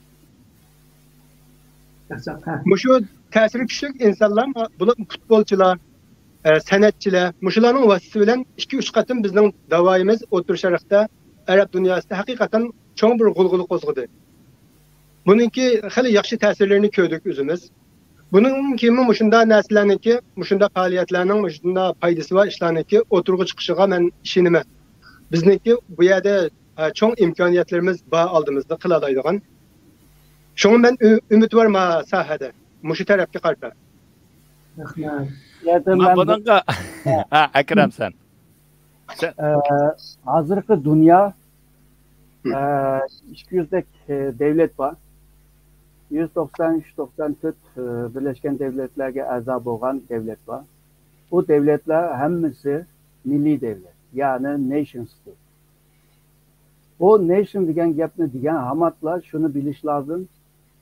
ياخشى، ھە. مۇشۇ تەسىرى كۈچلۈك ئىنسانلار، بولۇپ پۇتبولچىلار، ئە، سەنئەتچىلەر، مۇشۇلارنىڭ ۋاسىتىسى بىلەن ئىككى، ئۈچ قېتىم بىزنىڭ داۋايىمىز ئوتتۇرا شەرقتە، ئەرەب دۇنياسىدا ھەقىقەتەن چوڭ بىر غۇلغۇلا قوزغىدى. بۇنىڭكى خېلى ياخشى تەسىرلىرىنى كۆردۇك ئۆزىمىز. بۇنىڭدىن كېيىنمۇ مۇشۇنداق نەرسىلەرنىڭكى، مۇشۇنداق پائالىيەتلەرنىڭ مۇشۇنداق پايدىسى بار ئىشلارنىڭكى ئوتتۇرىغا چىقىشىغا مەن ئىشىنىمەن. بىزنىڭكى بۇ يەردە، ئە، چوڭ ئىمكانىيەتلىرىمىز بار ئالدىمىزدا قىلالايدىغان. شۇڭا مەن ئۈ-، ئۈمىدۋار ما ساھەدە، مۇشۇ تەرەپكە قارىتا. رەھمەت. يەردە مەن مەن بۇ-، بۇنىڭغا، ھە، ئەكرەم سەن. سەن ئە، ھازىرقى دۇنيا، ھە. ئە، ئىككى يۈزدەك، ئە، دەۋلەت بار. يۈز توقسان ئۈچ، توقسان تۆت، ئە، بىرلەشكەن دەۋلەتلەرگە ئەزا بولغان دەۋلەت بار. بۇ دەۋلەتلەر ھەممىسى مىللىي دەۋلەت، يەنى نېيشن ستېيت. بۇ نېيشن دېگەن گەپنى دېگەن ھاماتلا شۇنى بىلىش لازىم،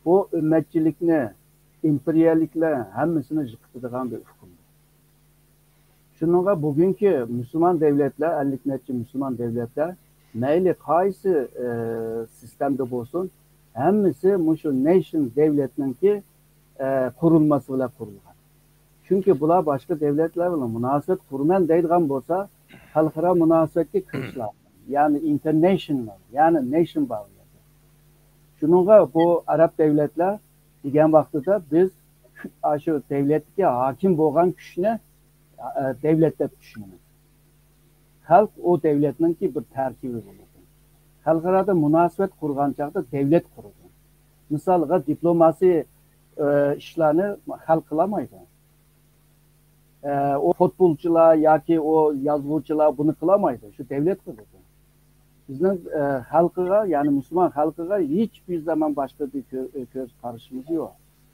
بۇ ئۈممەتچىلىكنى، ئىمپېرىيەلىكلەر ھەممىسىنى يىقىتىدىغان بىر ئۇقۇم. شۇنىڭغا بۈگۈنكى مۇسۇلمان دەۋلەتلەر، ئەللىك نەچچە مۇسۇلمان دەۋلەتلەر، مەيلى قايسى، ئە، سىستېمىدا بولسۇن، ھەممىسى مۇشۇ نېيشن دەۋلەتنىڭكى، ئە، قۇرۇلمىسى بىلەن قۇرۇلغان. چۈنكى بۇلار باشقا دەۋلەتلەر بىلەن مۇناسىۋەت قۇرىمەن دەيدىغان بولسا، خەلقئارا مۇناسىۋەتكە كىرىش لازىم. يەنى ئىنتېرنېشنال، يەنى نېيشن بار بۇ يەردە. شۇنىڭغا بۇ ئەرەب دەۋلەتلەر دېگەن ۋاقتىدا بىز كۈ-، ئاشۇ دەۋلەتتىكى ھاكىم بولغان كۈچنى، ئە، دەۋلەت دەپ چۈشىنىمىز. خەلق ئۇ دەۋلەتنىڭكى بىر تەركىبى بولىدۇ. خەلقئارادا مۇناسىۋەت قۇرغان چاغدا دەۋلەت قۇرىدۇ. مىسالغا، دىپلوماسىي، ئە، ئىشلارنى خەلق قىلالمايدۇ. ئە، ئۇ فوتبولچىلار ياكى ئۇ يازغۇچىلار بۇنى قىلالمايدۇ. شۇ دەۋلەت قىلىدۇ. بىزنىڭ، ئە، خەلقىگە، يەنى مۇسۇلمان خەلقىگە ھېچبىر زامان باشقا بىر كۆ-، كۆز قارىشىمىز يوق.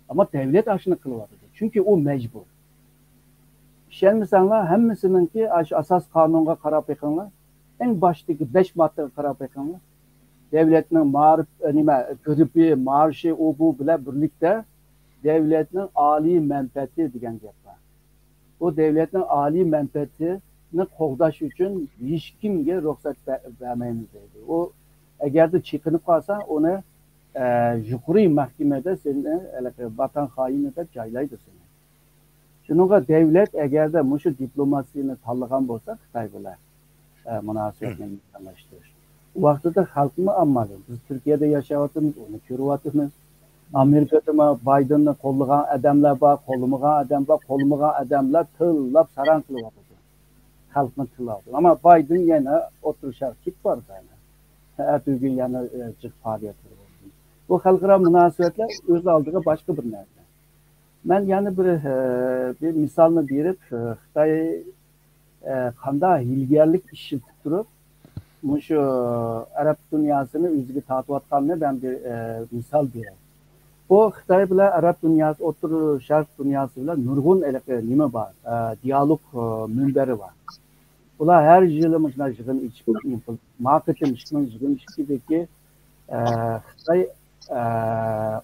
ئەمما دەۋلەت ئاشۇنى قىلىۋاتىدۇ. چۈنكى ئۇ مەجبۇر. ئىشەنمىسەڭلار، ھەممىسىنىڭكى ئاشۇ ئاساس قانۇنغا قاراپ بېقىڭلار. ئەڭ باشتىكى بەش ماددىغا قاراپ بېقىڭلار. دەۋلەتنىڭ مائارىپ، ئە، نېمە، گېربى، مارشى، ئۇ بۇ بىلەن بىرلىكتە دەۋلەتنىڭ ئالىي مەنپەئەتى دېگەن گەپ بار. بۇ دەۋلەتنىڭ ئالىي مەنپەئەتىنى قوغداش ئۈچۈن ھېچكىمگە رۇخسەت بە-، بەرمەيمىز دەيدۇ. ئۇ ئەگەردە چېقىنىپ قالسا، ئۇنى، ئە، يۇقىرى مەھكىمىدە سېنى ھېلىقى ۋەتەن خائىنى دەپ جايلايدۇ سېنى. شۇنىڭغا دەۋلەت ئەگەردە مۇشۇ دىپلوماتىيىنى تاللىغان بولسا خىتاي بىلەن، ئە، مۇناسىۋەتنى مۇكەممەللەشتۈرۈش. ئۇ ۋاقتىدا خەلقمۇ ئاممالىق. بىز تۈركىيەدە ياشاۋاتىمىز، ئۇنى كۆرۈۋاتىمىز. ئامېرىكىدىمۇ بايدېننى قوللىغان ئادەملەر بار، قوللىمىغان ئادەم بار، قوللىمىغان ئادەملەر تىللاپ ساراڭ قىلىۋاتىدۇ. خەلقنى تىللاۋاتىدۇ. ئەمما بايدېن يەنە ئوتتۇرا شەرققە كېتىپ بارىدۇ يەنە. ئەتىگۈن يەنە، ئە، جىق پائالىيەتلىرى بولىدۇ. بۇ خەلقئارا مۇناسىۋەتلەر ئۆز ئالدىغا باشقا بىر نەرسە. مەن يەنە بىر، ئە، بىر مىسالنى بېرىپ، ئە، خىتاي، ئە، قانداق ھىيلىگەرلىك ئىشلىتىپ تۇرۇپ، مۇشۇ ئەرەب دۇنياسىنى ئۆزىگە تارتىۋاتقاننى مەن بىر، ئە، مىسال بېرەي. بۇ خىتاي بىلەن ئەرەب دۇنياسى، ئوتتۇرا شەرق دۇنياسى بىلەن نۇرغۇن ھېلىقى نېمە بار، ئە، دىيالوگ، ئە، مۇنبىرى بار. ئۇلار ھەر يىلى مۇشۇنداق يىغىن ئېچىپ، ما قېتىم ئىككى مىڭ يىگىرمە ئىككىدىكى، ئە، خىتاي، ئە،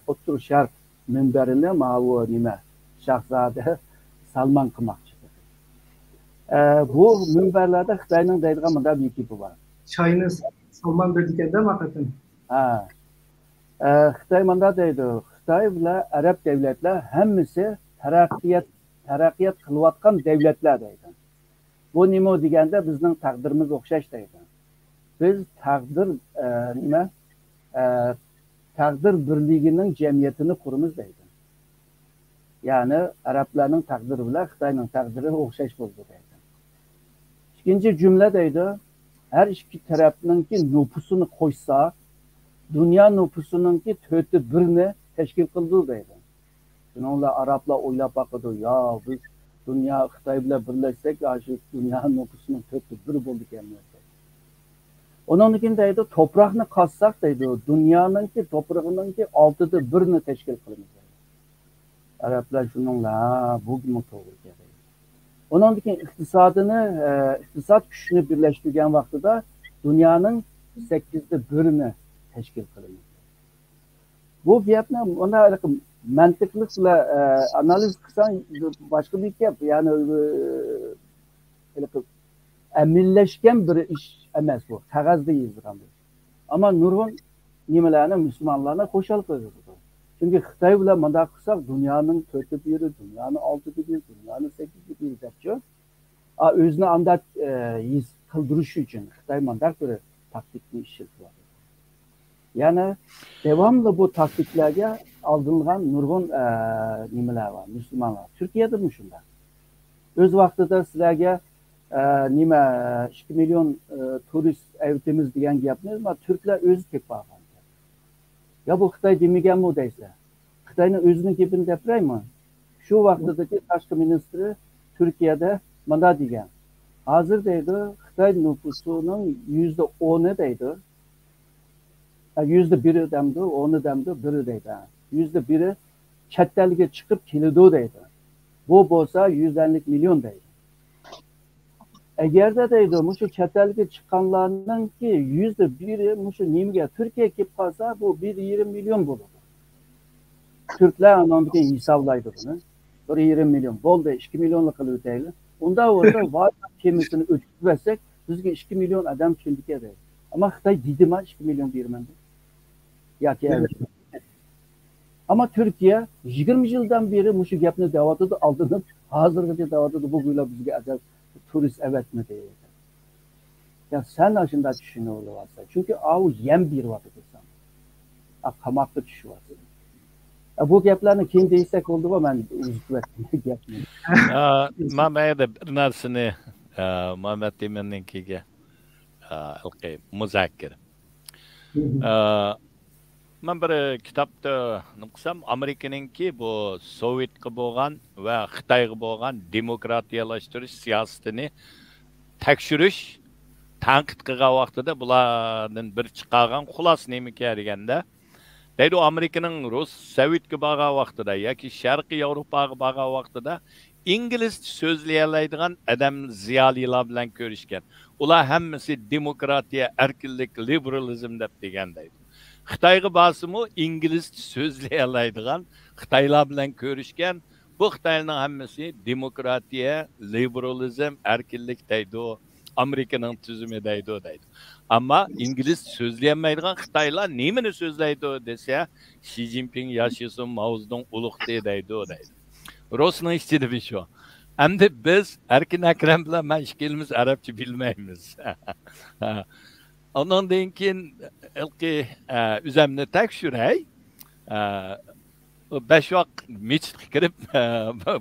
ئوتتۇرا شەرق مۇنبىرىنى ماۋۇ نېمە، شاھزادە سالمان قىلماقچى. ئە، بۇ مۇنبەرلەردە خىتاينىڭ دەيدىغان مۇنداق بىر گېپى بار. شاھىنى سالمان بېرىدىكەن-دە، ما قېتىم. ھە. ئە، خىتاي مۇنداق دەيدۇ، خىتاي بىلەن ئەرەب دەۋلەتلەر ھەممىسى تەرەققىيات، تەرەققىيات قىلىۋاتقان دەۋلەتلەر دەيدۇ. بۇ نېمە دېگەندە، بىزنىڭ تەقدىرىمىز ئوخشاش دەيدۇ. بىز تەقدىر، ئە، نېمە، ئە، تەقدىر بىرلىكىنىڭ جەمئىيىتىنى قۇرىمىز دەيدۇ. يەنى ئەرەبلەرنىڭ تەقدىرى بىلەن خىتاينىڭ تەقدىرى ئوخشاش بولىدۇ دەيدۇ. ئىككىنچى جۈملە دەيدۇ، ھەر ئىككى تەرەپنىڭكى نوپۇسىنى قوشسا، دۇنيا نوپۇسىنىڭكى تۆتتە بىرىنى تەشكىل قىلىدۇ دەيدۇ. شۇنىڭ بىلەن ئەرەبلەر ئويلاپ باقىدۇ، يا، بىز دۇنيا خىتاي بىلەن بىرلەشسەك، ئاشۇ دۇنيا نوپۇسىنىڭ تۆتتە بىرى بولىدىكەن دەيدۇ. ئۇنىڭدىن كېيىن دەيدۇ، توپراقنى قازساق دەيدۇ، دۇنيانىڭكى توپرىقىنىڭكى ئالتىدە بىرىنى تەشكىل قىلىمىز دەيدۇ. ئەرەبلەر شۇنىڭلا، ھە، بۇمۇ توغرا گەپ. ئۇنىڭدىن كېيىن ئىقتىسادىنى، ئە، ئىقتىساد كۈچىنى بىرلەشتۈرگەن ۋاقتىدا دۇنيانىڭ سەككىزدە بىرىنى تەشكىل قىلىمىز. بۇ گەپنى مۇنداق مەنتىقلىق بىلەن، ئە، ئانالىز قىلساڭ باشقا بىر گەپ. يەنى، ئە، ھېلىقى ئەمەلىيلەشكەن بىر ئىش ئەمەس بۇ، قەغەزدە يېزىلغان بىر ئىش. ئەمما نۇرغۇن نېمىلەرنى، مۇسۇلمانلارنى خۇشال قىلغۇزىدۇ. چۈنكى خىتاي بىلەن مۇنداق قىلساق، دۇنيانىڭ تۆتتە بىرى، دۇنيانىڭ ئالتىدە بىرى، دۇنيانىڭ سەككىزدە بىرى دەپچۇ. ئا، ئۆزىنى ئانداق، ئە، ھېس قىلدۇرۇش ئۈچۈن خىتاي مۇنداق بىر تاكتىكىنى ئىشلىتىۋاتىدۇ. يەنى داۋاملىق بۇ تاكتىكىلارغا ئالدىنغان نۇرغۇن، ئە، نېمىلەر بار، مۇسۇلمانلار. تۈركىيەدىمۇ شۇنداق. ئۆز ۋاقتىدا سىلەرگە، ئە، نېمە، ئىككى مىليون، ئە، تۇرىست ئەۋېتىمىز دېگەن گەپنى ما تۈركلەر ئۆزى تېپىپ ئالغان. يا بۇ خىتاي دېمىگەنمۇ دەيسەن؟ خىتاينىڭ ئۆزىنىڭ گېپىنى دەپ بېرەيمۇ؟ شۇ ۋاقتىدىكى تاشقى مىنىستىرى تۈركىيەدە مۇنداق دېگەن، ھازىر دەيدۇ، خىتاي نوپۇسىنىڭ يۈزدە ئونى دەيدۇ، ھە، يۈزدە بىرى دەمدۇ، ئونى دەمدۇ، بىرى دەيدۇ، ھە، يۈزدە بىرى چەت ئەلگە چىقىپ كېلىدۇ دەيدۇ. بۇ بولسا يۈز ئەللىك مىليون دەيدۇ. ئەگەردە دەيدۇ، مۇشۇ چەت ئەلگە چىققانلارنىڭكى يۈزدە بىرى مۇشۇ نېمىگە، تۈركىيەگە كېلىپ قالسا، بۇ بىر يېرىم مىليون بولىدۇ. تۈركلەر ئاندىن كېيىن ھېسابلايدۇ بۇنى. بىر يېرىم مىليون. بولدى، ئىككى مىليونلا قىلىۋېتەيلى. ئۇنداق بولسا، ۋاي، كېمىسىنى ئۆتكۈزۈۋەتسەك، بىزگە ئىككى مىليون ئادەم كېلىدىكەن دەيدۇ. ئەمما خىتاي دېدىما، ئىككى مىليون بېرىمەن دەپ؟ ياكى ئەمما تۈركىيە يىگىرمە يىلدىن بېرى مۇشۇ گەپنى دەۋاتىدۇ، ئالدىنىپ، ھازىرغىچە دەۋاتىدۇ، بۇ گويا بىزگە ئەزەل تۇرىست ئەۋەتمىدى. يا سەن ئاشۇنداق چۈشىنىۋېلىۋاتىسەن. چۈنكى ئاۋۇ يەم بېرىۋاتىدۇ ساڭا. ئا، قاماققا چۈشۈۋاتىسەن. ئا، بۇ گەپلەرنى كېيىن دېيسەك بولدىغۇ، مەن ئۈزۈپ يەتتىم گەپنى. ئا، ما-، مەن يەنە بىر نەرسىنى، ئا، مۇھەممەد ئىمىننىڭكىگە، ئا، ھېلىقى مۇزاكىرە. ئە، مەن بىر كىتابتا نېمە قىلسام، ئامېرىكىنىڭكى بۇ سوۋېتقا بولغان ۋە خىتايغا بولغان دېموكراتىيەلەشتۈرۈش سىياسىتىنى تەكشۈرۈش، تەنقىد قىلغان ۋاقتىدا بۇلاردىن بىر چىقارغان خۇلاسە نېمىكەن دېگەندە، دەيدۇ، ئامېرىكىنىڭ رۇس سوۋېتكا بارغان ۋاقتىدا ياكى شەرقىي ياۋروپاغا بارغان ۋاقتىدا ئىنگلىزچە سۆزلىيەلەيدىغان ئادەم زىيالىيلار بىلەن كۆرۈشكەن. ئۇلار ھەممىسى دېموكراتىيە، ئەركىنلىك، لىبېرالىزم دەپ دېگەن دەيدۇ. خىتايغا بارسىمۇ ئىنگلىزچە سۆزلىيەلەيدىغان خىتايلار بىلەن كۆرۈشكەن. بۇ خىتايلارنىڭ ھەممىسى دېموكراتىيە، لىبېرالىزم، ئەركىنلىك دەيدۇ. ئامېرىكىنىڭ تۈزۈمى دەيدۇ، دەيدۇ. ئەمما ئىنگلىزچە سۆزلىيەلمەيدىغان خىتايلار نېمىنى سۆزلەيدۇ دېسە، شى جىنپىڭ ياشىسۇن، ماۋزېدۇڭ ئۇلۇغتى دەيدۇ، دەيدۇ. رۇسنىڭ ئىچىدە بىر شۇ. ئەمدى بىز ئەركىن ئەكرەم بىلەن مەن ئىككىمىز ئەرەبچە بىلمەيمىز. ئۇنىڭدىن كېيىن ھېلىقى، ئە، ئۆزەمنى تەكشۈرەي. ئە، بەش ۋاق مىچىتقا كىرىپ،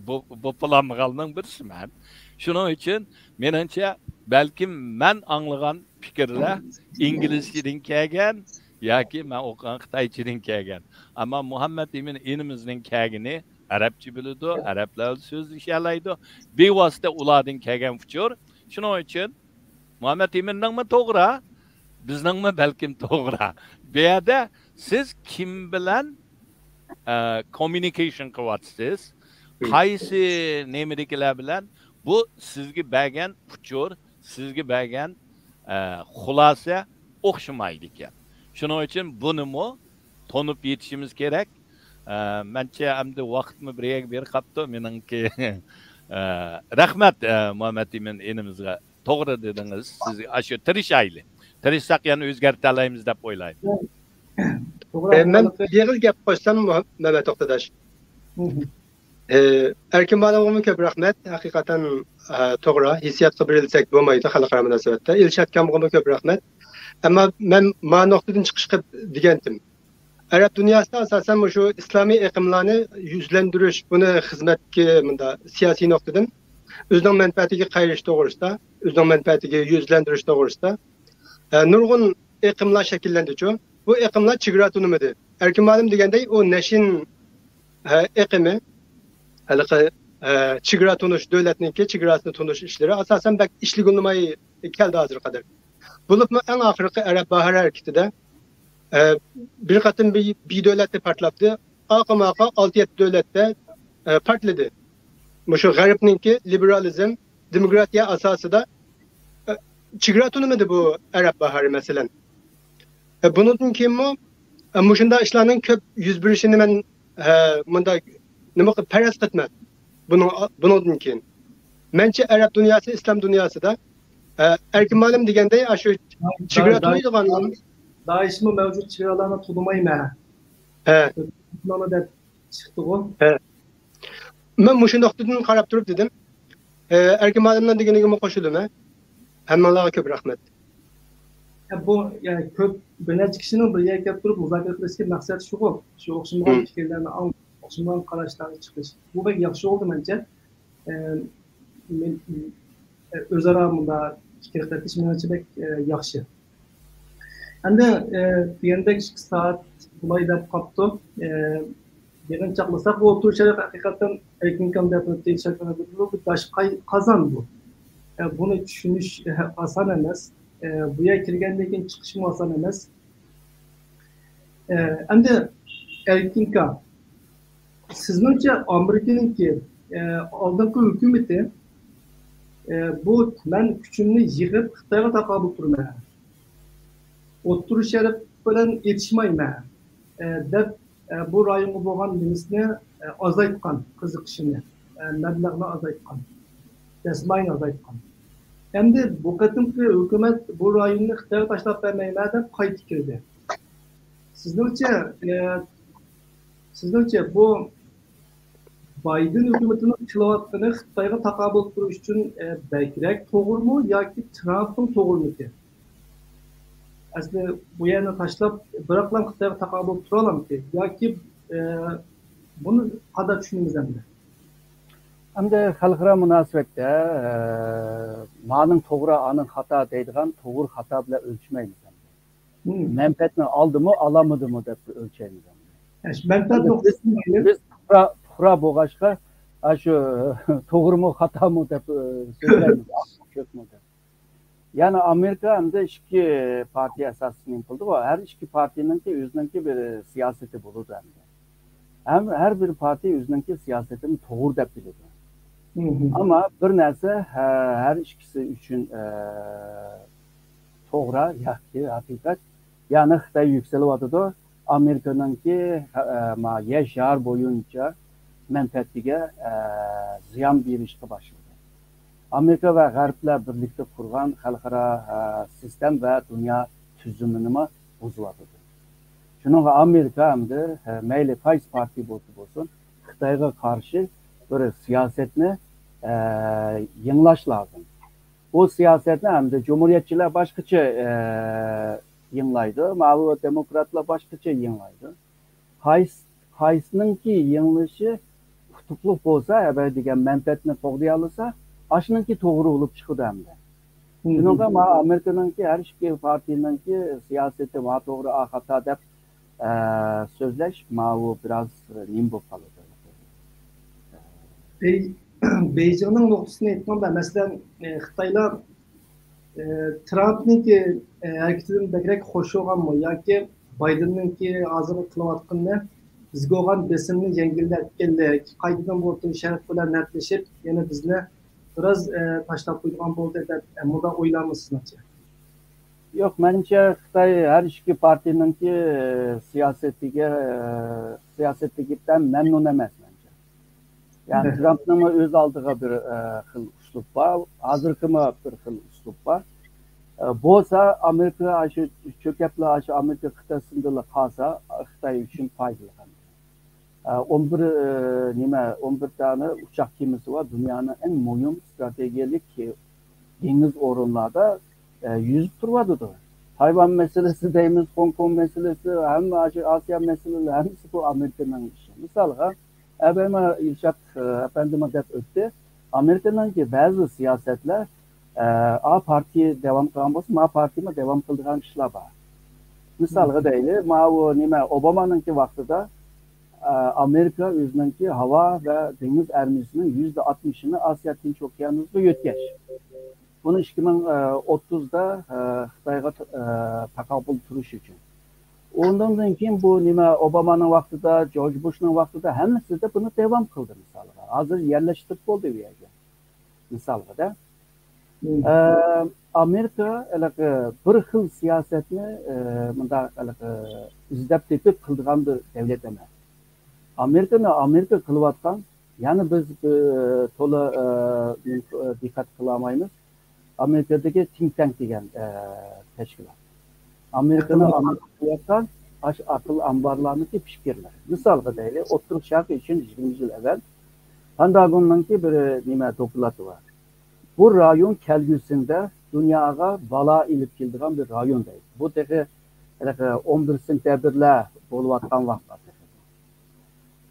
بۇ، بۇ پىلانلىغاننىڭ بىرسىمەن. شۇنىڭ ئۈچۈن، مېنىڭچە، بەلكىم مەن ئاڭلىغان پىكىرلەر ئىنگلىزچىدىن كەلگەن ياكى مەن ئوقۇغان خىتايچىدىن كەلگەن. ئەمما مۇھەممەت ئىمىن ئىنىمىزنىڭ كەلگىنى ئەرەبچە بىلىدۇ، ئەرەبلەر سۆزلىشەلەيدۇ. بىۋاسىتە ئۇلاردىن كەلگەن ئۇچۇر. شۇنىڭ ئۈچۈن مۇھەممەت ئىمىننىڭمۇ توغرا، بىزنىڭمۇ بەلكىم توغرا. بۇ يەردە سىز كىم بىلەن ئە، كوممۇنىكېيشن قىلىۋاتىسىز. قايسى نېمىدىكىلەر بىلەن؟ بۇ سىزگە بەرگەن ئۇچۇر، سىزگە بەرگەن، ئە، خۇلاسە ئوخشىمايدىكەن. شۇنىڭ ئۈچۈن بۇنىمۇ تونۇپ يېتىشىمىز كېرەك. ئە، مەنچە ئەمدى ۋاقىتمۇ بىر يەرگە بېرىپ قاپتۇ مېنىڭكى. ئە، رەھمەت، ئە، مۇھەممەت ئىمىن ئىنىمىزغا. توغرا دېدىڭىز. سىز ئاشۇ تىرىشايلى. تىرىشساق يەنە ئۆزگەرتەلەيمىز دەپ ئويلايمەن. توغرا، ئە، مەن ھەقىقەتەن بىر ئېغىز گەپ قوشسام، مۇ-، مەمەت توختىداش. مم. ئە، ئەركىن مۇئەللىمغىمۇ كۆپ رەھمەت. ھەقىقەتەن، ئە، توغرا. ھېسسىياتقا بېرىلسەك بولمايدۇ خەلقئارا مۇناسىۋەتتە. ئىلشات ئاكامغىمۇ كۆپ رەھمەت. ئەمما مەن ما نۇقتىدىن چىقىش قىلىپ دېگەنتىم. ئەرەب دۇنياسىدا ئاساسەن مۇشۇ ئىسلامىي ئېقىملارنى يۈزلەندۈرۈش، بۇنى خىزمەتكە مۇنداق سىياسىي نۇقتىدىن ئۆزىنىڭ مەنپەئەتىگە قايرىش توغرىسىدا، ئۆزىنىڭ مەنپەئەتىگە يۈزلەندۈرۈش توغرىسىدا، ئە، نۇرغۇن ئېقىملار شەكىللەندىچۇ. بۇ ئېقىملار چېگرا تونۇمىدى. ئەركىن مۇئەللىم دېگەندەك، ئۇ نەشىن، ئە، ئېقىمى، ھېلىقى، ئە، چېگرا تونۇش، دۆلەتنىڭكى چېگراسىنى تونۇش ئىشلىرى ئاساسەن بەك ئىشلىگىلىماي كەلدى ھازىرغا قەدەر. بولۇپمۇ ئەڭ ئاخىرقى ئەرەب باھارى ھەرىكىتىدە، ئە، بىر قېتىم بىر، بىر دۆلەتتە پارتلاپتۇ. ئاقا ماقا ئالتە يەتتە دۆلەتتە، ئە، پارتلىدى. مۇشۇ غەربنىڭكى لىبېرالىزم، دېموكراتىيە ئاساسىدا، ئە، چېگرا تونۇمىدى بۇ ئەرەب باھارى، مەسىلەن. ئە، بۇنىڭدىن كېيىنمۇ، ئە، مۇشۇنداق ئىشلارنىڭ كۆپ يۈز بېرىشىنى مەن، ئە، مۇنداق نېمە قىلىپ پەرەز قىلىمەن. بۇنىڭ، بۇنىڭدىن كېيىن. مەنچە ئەرەب دۇنياسى، ئىسلام دۇنياسىدا، ئە، ئەركىن مۇئەللىم دېگەندەك، ئاشۇ چېگرا دا-، تونۇيدىغان دائىش-، دائىشمۇ مەۋجۇت چېگرالارنى تونۇمايمەن. ھە. دەپ چىقتىغۇ. ھە. مەن مۇشۇ نۇقتىدىن قاراپ تۇرۇپ دېدىم. ئە، ئەركىن مۇئەللىمنىڭ دېگىنىگىمۇ قوشۇلىمەن. ھەممىڭلارغا كۆپ رەھمەت. يا، بۇ، يەنى كۆپ، بىر نەچچە كىشىنىڭ بىر يەرگە كەپ تۇرۇپ مۇزاكىرە قىلىشتىكى مەقسەت شۇغۇ. شۇ ئوخشىمىغان مم. پىكىرلەرنى ئاڭلاپ، ئوخشىمىغان قاراشلارغا چىقىش. بۇ بەك ياخشى بولدى مەنچە. ئە، مەن، ئە، ئۆزئارا مۇنداق پىكىر قېتىش مېنىڭچە بەك، ئە، ياخشى. ئەمدى، ئە، دېگەندەك ئىككى سائەت بۇلاي دەپ قاپتۇ. ئە، يىغىن چاقلىساق، بۇ ئوتتۇرا شەرق ھەقىقەتەن ئەركىن ئاكام دەپ ئۆتتى، شەرق بۇ داش قاي-، قازان بۇ. ئە، بۇنى چۈشىنىش، ئە، ئاسان ئەمەس. ئە، بۇ يەرگە كىرگەندىن كېيىن چىقىشمۇ ئاسان ئەمەس. ئە، ئەمدى ئەركىن ئاكا، سىزنىڭچە ئامېرىكىنىڭكى، ئە، ئالدىنقى ھۆكۈمىتى، ئە، بۇ مەن كۈچۈمنى يىغىپ خىتايغا تاقابىل تۇرىمەن، ئوتتۇرا شەرق بىلەن ئېتىشمايمەن، ئە، دەپ، ئە، بۇ رايونغا بولغان نېمىسىنى، ئە، ئازايتقان، قىزىقىشىنى، ئە، مەبلەغنى ئازايتقان، دەسمايىنى ئازايتقان. ئەمدى بۇ قېتىمقى ھۆكۈمەت بۇ رايوننى خىتايغا تاشلاپ بەرمەيمەن دەپ قايتىپ كىردى. سىزنىڭچە، ئە، سىزنىڭچە بۇ بايدېن ھۆكۈمىتىنىڭ قىلىۋاتقىنى خىتايغا تاقابىل تۇرۇش ئۈچۈن، ئە، بەكرەك توغرىمۇ ياكى ترامپنىڭ توغرىمىكىن؟ ئەسلى بۇ يەرنى تاشلاپ، بىراقلا خىتايغا تاقابىل تۇرالامتى؟ ياكى، ئە، بۇنى قانداق چۈشىنىمىز ئەمدى؟ ئەمدى خەلقئارا مۇناسىۋەتتە، ئە، مانىڭ توغرا، ئانىڭ خاتا دەيدىغان توغرا خاتا بىلەن ئۆلچىمەيمىز ئەمدى. مم. مەنپەئەتنى ئالدىمۇ، ئالالمىدىمۇ دەپ ئۆلچەيمىز ئەمدى. ياخشى، مەنپەئەت ئەمدى بىز، نۇقتىسىدىن ئايرىپ. بىز پۇقرا، پۇقرا بولغاچقا، ئاشۇ توغرىمۇ، خاتامۇ دەپ، ئە، سۆزلەيمىز، ئاقمۇ، كۆكمۇ دەپ. يەنى ئامېرىكا ئەمدى ئىككى پارتىيە ئاساسىي نېمە قىلدىغۇ، ھەر ئىككى پارتىيىنىڭكى ئۆزىنىڭكى بىر سىياسىتى بولىدۇ ئەمدى. ھەم ھەر بىر پارتىيە ئۆزىنىڭكى سىياسىتىنى توغرا دەپ بىلىدۇ. مم. ئەمما بىر نەرسە، ھە-، ھەر ئىككىسى ئۈچۈن، ئە، توغرا ياكى ھەقىقەت. يەنى خىتاي يۈكسىلىۋاتىدۇ. ئامېرىكىنىڭكى، ئە، ما، يەر شار بويىچە مەنپەئەتىگە، ئە، زىيان بېرىشقا باشلىدى. ئامېرىكا ۋە غەربلەر بىرلىكتە قۇرغان خەلقئارا، ئە، سىستېم ۋە دۇنيا تۈزۈمىنىمۇ بۇزۇۋاتىدۇ. شۇنىڭغا ئامېرىكا ئەمدى، ئە، مەيلى قايسى پارتىيە بولسا بولسۇن، خىتايغا قارشى بىر سىياسەتنى، ئە، يېڭىلاش لازىم. بۇ سىياسەتنى ئەمدى جۇمھۇرىيەتچىلەر باشقىچە، ئە، يېڭىلايدۇ، ماۋۇ دېموكراتلار باشقىچە يېڭىلايدۇ. قايسى، قايسىنىڭكى يېڭىلىشى ئۇتۇقلۇق بولسا، ھە، بىر دېگەن مەنپەئەتنى قوغدىيالىسا، ئاشۇنىڭكى توغرا بولۇپ چىقىدۇ ئەمدى. شۇنىڭغا ما ئامېرىكىنىڭكى ھەر ئىككى پارتىيىنىڭكى سىياسىتى ما توغرا، ئا خاتا دەپ، ئە، سۆزلەش ماۋۇ بىراز نېمە بولۇپ قالىدۇ. بېي-، بېيجىڭنىڭ نۇقتىسىدىن ئېيتقاندا، مەسىلەن، ئى، خىتايلار، ئى، ترامپنىڭكى، ئى، ھەرىكىتىدىن بەكرەك خۇش بولغانمۇ ياكى بايدېننىڭكى ھازىرقى قىلىۋاتقىنىنى بىزگە بولغان بېسىمنى يەڭگىللەتكەنلىك، قايتىدىن بۇ شەرق بىلەن نەپلىشىپ، يەنە بىزنى بىراز، ئى، تاشلاپ قويىدىغان بولدى دەپ، ئە، مۇنداق ئويلارمۇ سىزنىڭچە؟ يوق، مەنچە خىتاي ھەر ئىككى پارتىيىنىڭكى سىياسىتىگە، سىياسىتىدىن مەمنۇن ئەمەس مەنچە. يەنى ترامپنىڭمۇ ئۆز ئالدىغا بىر، ئە، خىل ئۇسلۇب بار، ھازىرقىمۇ بىر خىل ئۇسلۇب بار. ئە، بولسا ئامېرىكا ئاشۇ چۆكەپلا ئاشۇ ئامېرىكا قىتئەسىندىلا قالسا، خىتاي ئۈچۈن پايدىلىق. ئە، ئون بىر، ئە، نېمە، ئون بىر دانە ئۇچاق كېمىسى بار، دۇنيانىڭ ئەڭ مۇھىم ئىستراتېگىيەلىك دېڭىز ئورۇنلاردا، ئە، يۈزۈپ تۇرۇۋاتىدۇ. تايۋان مەسىلىسى دەيمىز، خوڭكوڭ مەسىلىسى، ھەممە ئاشۇ ئاسىيا مەسىلىلىرى ھەممىسى بۇ ئامېرىكىنىڭ ئىشى. مىسالغا، ئەبەيما ئىلشات، ئە، ئەپەندىمۇ دەپ ئۆتتى. ئامېرىكىنىڭكى بەزى سىياسەتلەر، ئە، ئا پارتىيە داۋام قىلغان بولسا، ما پارتىيەمۇ داۋام قىلىدىغان ئىشلار بار. مىسالغا دەيلى، ماۋۇ نېمە، ئوبامانىڭكى ۋاقتىدا، ئە، ئامېرىكا ئۆزىنىڭكى ھاۋا ۋە دېڭىز ئارمىيىسىنىڭ يۈزدە ئاتمىشىنى ئاسىيا تىنچ ئوكيانۇسىغا يۆتكەش. بۇنى ئىككى مىڭ ئوتتۇزدا، ئە، خىتايغا، ئە، تاقابىل تۇرۇش ئۈچۈن. ئۇندىن كېيىن بۇ نېمە، ئوبامانىڭ ۋاقتىدا، جورج بۇشنىڭ ۋاقتىدا ھەممىسىدە بۇنى داۋام قىلدى مىسالغا. ھازىر يەرلەشتۈرۈپ بولدى بۇ يەرگە. مىسالغا دە. ئە، ئامېرىكا ھېلىقى بىر خىل سىياسەتنى، ئە، مۇنداق ھېلىقى ئىزدەپ تېپىپ قىلىدىغان بىر دۆلەت ئەمەس. ئامېرىكىنى ئامېرىكا قىلىۋاتقان، يەنى بىز، ئە، تولا، ئە، دىققەت قىلالمايمىز. ئامېرىكىدىكى تىنك تانك دېگەن، ئە، تەشكىلات. ئامېرىكىنى ئامېرىكا قىلىۋاتقان ئاشۇ ئەقىل ئامبارلارنىڭكى پىكىرلىرى. مىسالغا دەيلى، ئوتتۇرا شەرق ئۈچۈن يىگىرمە يىل ئەۋۋەل پېنتاگوننىڭكى بىر نېمە دوكلاتى بار. بۇ رايون كەلگۈسىدە دۇنياغا بالا ئېلىپ كېلىدىغان بىر رايون دەيدۇ. بۇ تېخى ھېلىقى ئون بىر سېنتەبىرلەر بولۇۋاتقان ۋاقىتلار تېخى.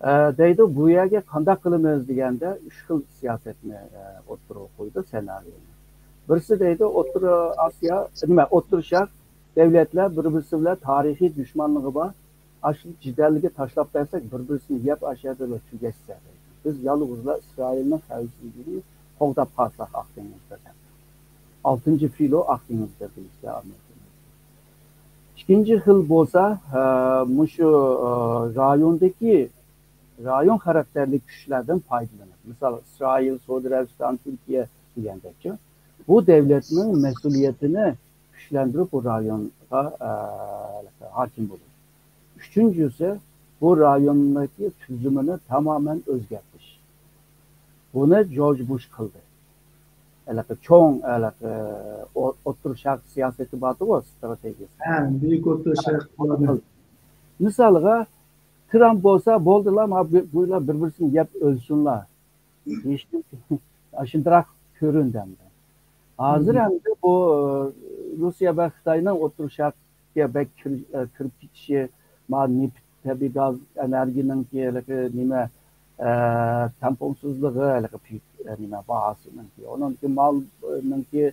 ئە، دەيدۇ، بۇ يەرگە قانداق قىلىمىز دېگەندە، ئۈچ خىل سىياسەتنى، ئە، ئوتتۇرىغا قويىدۇ، سېنارىيونى. بىرسى دەيدۇ، ئوتتۇرا ئاسىيا، نېمە، ئوتتۇرا شەرق دۆلەتلەر بىر-بىرسى بىلەن تارىخىي دۈشمانلىقى بار، ئاشۇ جېدەلگە تاشلاپ بەرسەك، بىر-بىرسىنى يەپ ئاشۇ يەردىلا تۈگەشسە دەيدۇ. بىز يالغۇزلا ئىسرائىلنىڭ خەۋپسىزلىكىنى قوغداپ قالساق ئاق دېڭىزدا دەپ. ئالتىنچى فىلو ئاق دېڭىزدا دېيىشتە ئامېرىكا. ئىككىنچى خىل بولسا، ئە، مۇشۇ، ئە، رايوندىكى، رايون خاراكتېرلىك كۈچلەردىن پايدىلىنىپ، مىسال، ئىسرائىل، سەئۇدى ئەرەبىستان، تۈركىيە دېگەندەكچۇ، بۇ دۆلەتنىڭ مەسئۇلىيىتىنى كۈچلەندۈرۈپ، بۇ رايونغا، ئە، ھاكىم بولۇش. ئۈچىنچىسى، بۇ رايوننىڭكى تۈزۈمىنى تامامەن ئۆزگەرتىش. بۇنى جورج بۇش قىلدى. ھېلىقى چوڭ، ھېلىقى ئو-، ئوتتۇرا شەرق سىياسىتى باردىغۇ، ستراتېگىيەسى. ھە، بۈيۈك ئوتتۇرا شەرق پلانى. مىسالغا، ترامپ بولسا، بولدىلا، ما بۇ-، بۇلار بىر-بىرسىنى يەپ ئۆلسۇنلا. دېيىشتىن ئاشۇندىراق كۆرۈندى ئەمدى. ھازىر ئەمدى بۇ، ئە، روسىيە ۋە خىتاينىڭ ئوتتۇرا شەرققە بەك كىر-، ئە، كىرىپ كېتىشى، ما نېفىت، تەبىئىي گاز، ئېنېرگىيەنىڭكى ھېلىقى نېمە، ئە، تەڭپۇڭسىزلىقى، ھېلىقى پۈ-، ئە، نېمە، باھاسىنىڭكى، ئۇنىڭكى مالنىڭكى،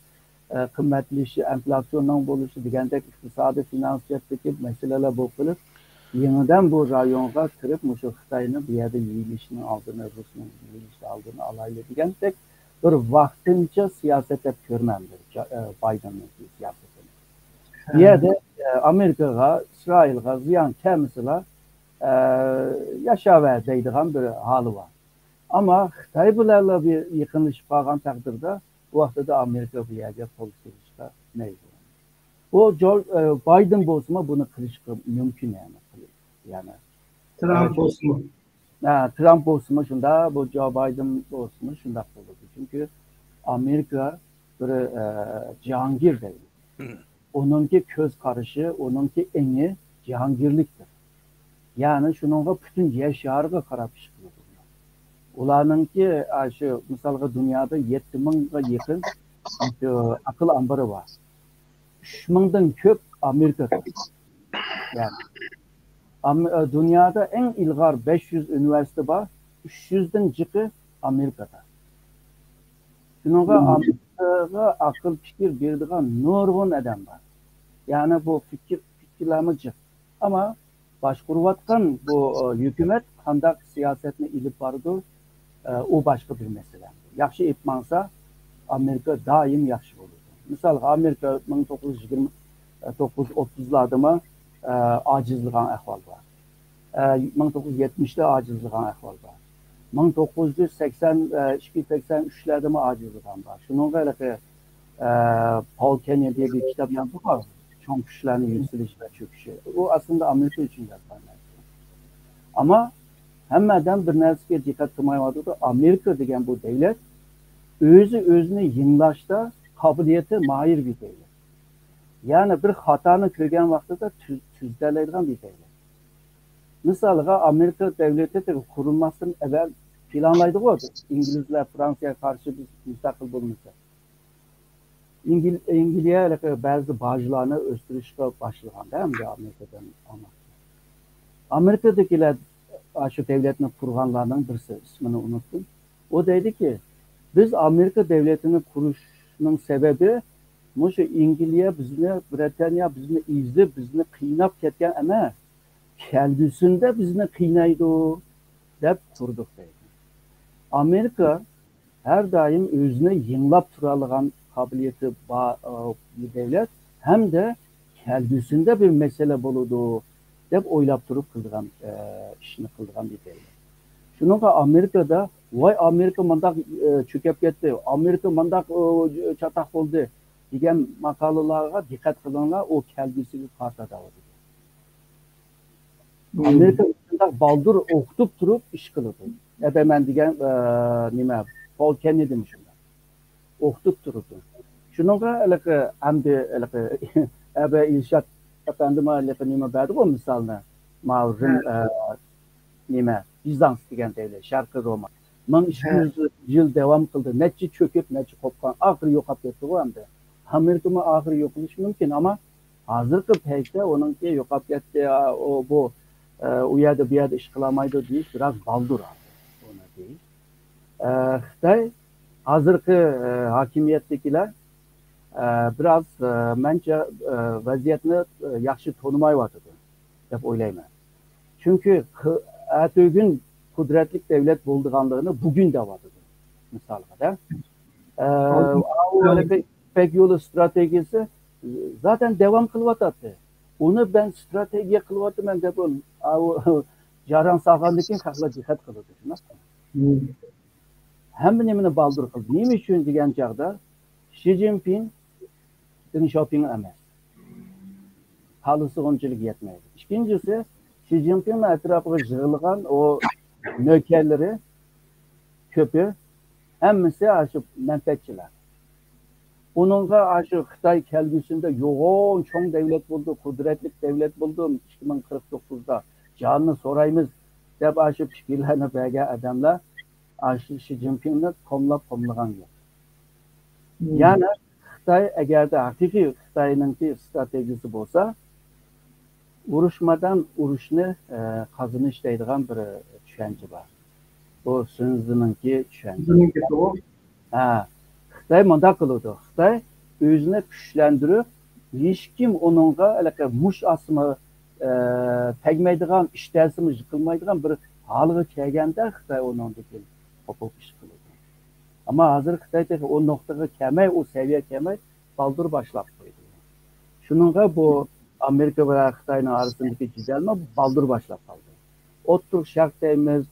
ئە، قىممەتلىشى، ئېنفلاتسىيونىڭ بولۇشى دېگەندەك ئىقتىسادىي، فىنانس جەھەتتىكى مەسىلىلەر بولۇپ قېلىپ، يېڭىدىن بۇ رايونغا كىرىپ، مۇشۇ خىتاينى بۇ يەردە يېيىلىشنىڭ ئالدىنى، رۇسنىڭ يېيىلىشى ئالدىنى ئالايلى دېگەندەك بىر ۋاقتىنچە سىياسەت دەپ كۆرمەمدۇ، جا-، ئە، بايدېننىڭ سىياسىتىنى. بۇ يەردە، ئە، ئامېرىكىغا، ئىسرائىلغا زىيان كەلمىسىلا، ئە، ياشاۋەر دەيدىغان بىر ھالى بار. ئەمما خىتاي بىلەنلا بىر يېقىنلىشىپ قالغان تەقدىردە، بۇ ۋاقتىدا ئامېرىكا بۇ يەرگە قول سېلىشقا مەجبۇر. بۇ جور-، ئە، بايدېن بولسىمۇ بۇنى قىلىشقا مۇمكىن، يەنى، يەنى. ترامپ ئە، بولسىمۇ. ھە، ترامپ بولسىمۇ شۇنداق، بۇ جو بايدېن بولسىمۇ شۇنداق بولىدۇ. چۈنكى ئامېرىكا بىر، ئە، جاھانگىر دەيدۇ. ئۇنىڭكى كۆز قارىشى، ئۇنىڭكى ئېڭى جاھانگىرلىكتۇر. يەنى شۇنىڭغا پۈتۈن يەر شارىغا قاراپ ئىش قىلىدۇ. ئۇلارنىڭكى، ئا، شۇ مىسالغا دۇنيادا يەتتە مىڭغا يېقىن شۇ ئەقىل ئامبىرى بار. ئۈچ مىڭدىن كۆپ ئامېرىكىدا. يەنى ئام-، ئە، دۇنيادا ئەڭ ئىلغار بەش يۈز ئۇنىۋېرسىتېت بار، ئۈچ يۈزدىن جىقى ئامېرىكىدا. شۇنىڭغا ئامېرىكا ئامېرىكىغا ئاقىل پىكىر بېرىدىغان نۇرغۇن ئادەم بار. يەنى بۇ پىكىر، پىكىرلەرمۇ جىق. ئەمما باشقۇرۇۋاتقان بۇ، ئە، ھۆكۈمەت قانداق سىياسەتنى ئېلىپ بارىدۇ، ئە، ئۇ باشقا بىر مەسىلە. ياخشى ئېلىپ ماڭسا، ئامېرىكا دائىم ياخشى بولىدۇ. مىسالغا، ئامېرىكا مىڭ توققۇز يۈز يىگىرمە توققۇز ئوتتۇزلاردىمۇ، ئە، ئاجىزلىغان ئەھۋال بار. ئە، مىڭ توققۇز يۈز يەتمىشتە ئاجىزلىغان ئەھۋال بار. مىڭ توققۇز يۈز سەكسەن ئىككى، سەكسەن ئۈچلەردىمۇ ئاجىزلىغان بار. شۇنىڭغا ھېلىقى، ئە، پول كېننېدى بىر كىتاب يازدىغۇ، چوڭ كۈچلەرنىڭ يۈكسىلىشى ۋە چۆكۈشى. ئۇ ئەسلىدە ئامېرىكا ئۈچۈن يازغان نەرسە. ئەمما ھەممە ئادەم بىر نەرسىگە دىققەت قىلمايۋاتىدۇ. ئامېرىكا دېگەن بۇ دۆلەت ئۆزى ئۆزىنى يېڭىلاشتا قابىلىيىتى ماھىر بىر دۆلەت. يەنى بىر خاتانى كۆرگەن ۋاقتىدا تۈز-، تۈزىتەلەيدىغان بىر دۆلەت. مىسالغا، ئامېرىكا دۆلىتى قۇرۇلماستىن ئەۋۋەل پىلانلايدىغۇ، ئىنگلىزلەر فرانسىيەگە قارشى بىز مۇستەقىل بولمىساق. ئىنگل-، ئىنگلىيە بەزى باجلارنى ئۆستۈرۈشكە باشلىغاندا، ئەمدى ئامېرىكىدىن ئالماقچى. ئامېرىكىدىكىلەر، ئاشۇ دۆلەتنى قۇرغانلارنىڭ بىرسى، ئىسمىنى ئۇنتتۇم. ئۇ دەيدىكى، بىز ئامېرىكا دۆلىتىنى قۇرۇشنىڭ سەۋەبى، مۇشۇ ئىنگلىيە بىزنى، بىرىتانىيە بىزنى ئېزىپ، بىزنى قىيناپ كەتكەن ئەمەس، كەلگۈسىدە بىزنى قىينايدۇ، دەپ قۇردۇق دەيدۇ. ئامېرىكا ھەر دائىم ئۆزىنى يېڭىلاپ تۇرالىغان قابىلىيىتى بار، ئە، دۆلەت ھەمدە كەلگۈسىدە بىر مەسىلە بولىدۇ دەپ ئويلاپ تۇرۇپ قىلىدىغان، ئە، ئىشنى قىلىدىغان بىر دۆلەت. شۇنىڭغا ئامېرىكىدا، ۋاي، ئامېرىكا مانداق، ئە، چۆكۈپ كەتتى، ئامېرىكا مانداق، ئە، چاتاق بولدى دېگەن ماقالىلارغا دىققەت قىلىڭلار، ئۇ كەلگۈسىگە قارىتا دەۋاتىدۇ. ئامېرىكا شۇنداق بالدۇر ئوقۇتۇپ تۇرۇپ ئىش قىلىدۇ. ئەبەمەن دېگەن، ئە، نېمە، پول كېننېدىمۇ شۇنداق. ئوقۇتۇپ تۇرىدۇ. شۇنىڭغا ھېلىقى، ئەمدى ھېلىقى، ئەبە ئىلشات ئەپەندىمۇ ھېلىقى نېمە بەردىغۇ مىسالنى. ماۋۇ رىم، ئە، نېمە، بىزانس دېگەن دەيلى، شەرقىي روما. مىڭ ئىككى يۈز يىل داۋام قىلدى. نەچچە چۆكۈپ، نەچچە قوپقان، ئاخىرى يوقاپ كەتتىغۇ ئەمدى. ئامېرىكىمۇ ئاخىرى يوقىلىشى مۇمكىن، ئەمما ھازىرقى پەيتتە ئۇنىڭكى يوقاپ كەتتى، ئا، ئۇ، بۇ، ئە، ئۇ يەردە، بۇ يەردە ئىش قىلالمايدۇ دېيىش بىراز بالدۇر ھازىر ئۇنى دېيىش. ئە، خىتاي ھازىرقى، ئە، ھاكىمىيەتتىكىلەر، ئە، بىراز، ئە، مەنچە، ئە، ۋەزىيەتنى، ئە، ياخشى تونۇمايۋاتىدۇ دەپ ئويلايمەن. چۈنكى خى-، ئەتىگۈن قۇدرەتلىك دۆلەت بولىدىغانلىقىنى بۈگۈن دەۋاتىدۇ. مىسالغا دە. ئە، ئاۋۇ ھېلىقى يىپەك يولى ستراتېگىيىسى زاتەن داۋام قىلىۋاتاتتى. ئۇنى مەن ستراتېگىيە قىلىۋاتىمەن دەپ، ئاۋۇ جاريان سالغاندىن كېيىن خەقلەر دىققەت قىلىدۇ، شۇنداقمۇ؟ ھەممە نېمىنى بالدۇر قىلدى. نېمە ئۈچۈن دېگەن چاغدا، شى جىنپىڭ دېڭ شياۋپىڭ ئەمەس. خالىسىغۇنچىلىك يەتمەيدۇ. ئىككىنچىسى، شى جىنپىڭنىڭ ئەتراپىغا يىغىلغان ئۇ نۆكەرلىرى كۆپى، ھەممىسى ئاشۇ مەنپەئەتچىلەر. ئۇنىڭغا ئاشۇ خىتاي كەلگۈسىدە يوغان چوڭ دۆلەت بولىدۇ، قۇدرەتلىك دۆلەت بولىدۇ، ئىككى مىڭ قىرىق توققۇزدا جانىنى سورايمىز دەپ ئاشۇ پىكىرلەرنى بەرگەن ئادەملەر ئاشۇ شى جىنپىڭنى قوملاپ قوملىغان يوق. يەنى خىتاي ئەگەردە ھەقىقىي خىتاينىڭكى ستراتېگىيىسى بولسا، ئۇرۇشمادان ئۇرۇشنى، ئە، قازىنىش دەيدىغان بىر چۈشەنچە بار. بۇ سۈنزىنىڭكى چۈشەنچىسى. ھە، خىتاي مۇنداق قىلىدۇ. خىتاي ئۆزىنى كۈچلەندۈرۈپ، ھېچكىم ئۇنىڭغا ھېلىقى مۇشت ئاسما، ئە، تەگمەيدىغان، ئىش دەسىمۇ يىقىلمايدىغان بىر ھالغا كەلگەندە خىتاي ئۇنىڭدىن كېيىن قوپۇپ ئىش قىلىدۇ. ئەمما ھازىر خىتاي تېخى ئۇ نۇقتىغا كەلمەي، ئۇ سەۋىيەگە كەلمەي، بالدۇر باشلاپ قويدى. شۇنىڭغا بۇ ئامېرىكا ۋە خىتاينىڭ ئارىسىدىكى جېدەلمۇ بالدۇر باشلاپ قالدى. ئوتتۇرا شەرق دەيمىز،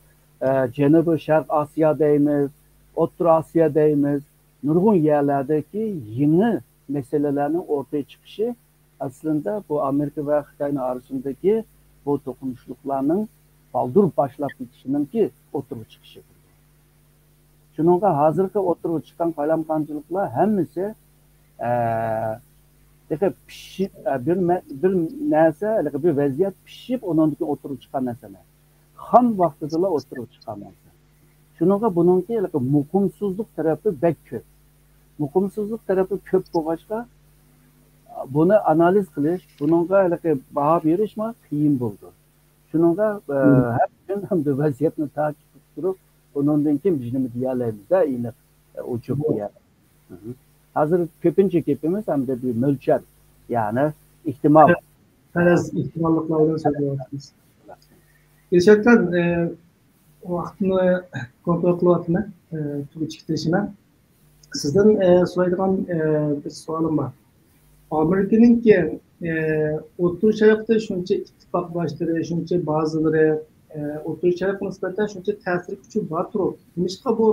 ئە، جەنۇبىي شەرق ئاسىيا دەيمىز، ئوتتۇرا ئاسىيا دەيمىز، نۇرغۇن يەرلەردىكى يېڭى مەسىلىلەرنىڭ ئوتتۇرىغا چىقىشى ئەسلىدە بۇ ئامېرىكا ۋە خىتاينىڭ ئارىسىدىكى بۇ توقۇنۇشلۇقلارنىڭ بالدۇر باشلاپ كېتىشىنىڭكى ئوتتۇرىغا چىقىشى. شۇنىڭغا ھازىرقى ئوتتۇرىغا چىققان قالايمىقانچىلىقلار ھەممىسى، ئە، تېخى پىشىپ، ئە، بىر مە-، بىر نەرسە، ھېلىقى بىر ۋەزىيەت پىشىپ، ئۇنىڭدىن كېيىن ئوتتۇرىغا چىققان نەرسە ئەمەس. خام ۋاقتىدىلا ئوتتۇرىغا چىققان نەرسە. شۇنىڭغا بۇنىڭكى ھېلىقى مۇقىمسىزلىق تەرىپى بەك كۆپ. مۇقىمسىزلىق تەرىپى كۆپ بولغاچقا، بۇنى ئانالىز قىلىش، بۇنىڭغا ھېلىقى باھا بېرىشمۇ قىيىن بولىدۇ. شۇنىڭغا، ئە، ھەر كۈن ھەمدە ۋەزىيەتنى تاكىتلەپ تۇرۇپ، ئۇنىڭدىن كېيىن بىز نېمە دېيەلەيمىز-دە، ئېنىق، ئە، ئوچۇق دېيەلەيمىز. ھازىر كۆپىنچە گېپىمىز ئەمدى بىر مۆلچەر، يەنى ئېھتىمال. پەرەز، ئېھتىماللىقلار بىلەن سۆزلەۋاتىمىز. دىلشاتخان، ئە، ۋاقىتنى كونترول قىلىۋاتىمەن، ئە، تۈگىتىشكە تىرىشىمەن. سىزدىن، ئە، سورايدىغان، ئە، بىر سوئالىم بار. ئامېرىكىنىڭكى، ئە، ئوتتۇرا شەرقتە شۇنچە ئىتتىپاقداشلىرى، شۇنچە بازىلىرى، ئە، ئوتتۇرا شەرققە نىسبەتەن شۇنچە تەسىر كۈچى بار تۇرۇپ، نېمىشقا بۇ،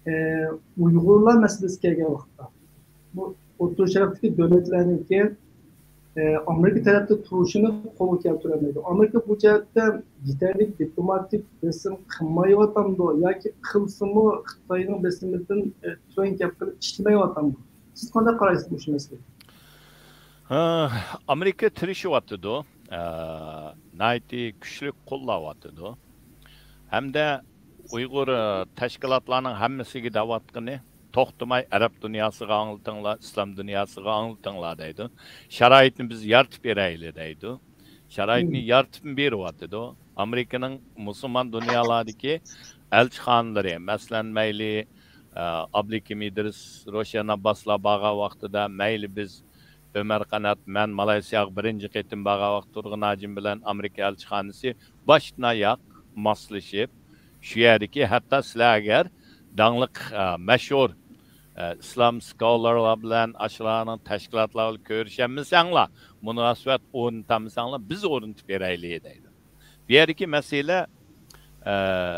ئە، ئۇيغۇرلار مەسىلىسى كەلگەن ۋاقىتتا، بۇ ئوتتۇرا شەرقتىكى دۆلەتلەرنىڭكى، ئە، ئامېرىكا تەرەپتە تۇرۇشىنى قولغا كەلتۈرەلمەيدۇ. ئامېرىكا بۇ جەھەتتە يېتەرلىك دىپلوماتىك بېسىم قىلمايۋاتامدۇ ياكى قىلسىمۇ خىتاينىڭ بېسىمىدىن، ئە، تۆۋەن گەپ قىلىپ ئىشلىمەيۋاتامدۇ؟ سىز قانداق قارايسىز مۇشۇ مەسىلىگە؟ ھە، ئامېرىكا تىرىشىۋاتىدۇ، ئە، ناھايىتى كۈچلۈك قوللاۋاتىدۇ. ھەمدە ئۇيغۇر، ئە، تەشكىلاتلارنىڭ ھەممىسىگە دەۋاتقىنى، توختىماي ئەرەب دۇنياسىغا ئاڭلىتىڭلار، ئىسلام دۇنياسىغا ئاڭلىتىڭلار دەيدۇ. شارائىتنى بىز يارىتىپ بېرەيلى دەيدۇ. شارائىتنى يارىتىپمۇ بېرىۋاتىدۇ. ئامېرىكىنىڭ مۇسۇلمان دۇنيالاردىكى ئەلچىخانىلىرى، مەسىلەن، مەيلى، ئە، ئابلىكىم ئىدرىس، روشەن ئابباسلار بارغان ۋاقتىدا، مەيلى بىز ئۆمەر قانات، مەن مالايسىياغا بىرىنچى قېتىم بارغان ۋاقىت تۇرغۇن ھاجىم بىلەن ئامېرىكا ئەلچىخانىسى باشتىن ئاياق ماسلىشىپ، شۇ يەردىكى ھەتتا سىلەر ئەگەر داڭلىق، ئە، مەشھۇر، ئە، ئىسلام سكولارلار بىلەن ئاشۇلارنىڭ تەشكىلاتلار بىلەن كۆرۈشەلمىسەڭلار، مۇناسىۋەت ئورنىتالمىساڭلار، بىز ئورنىتىپ بېرەيلى دەيدۇ. بۇ يەردىكى مەسىلە، ئە،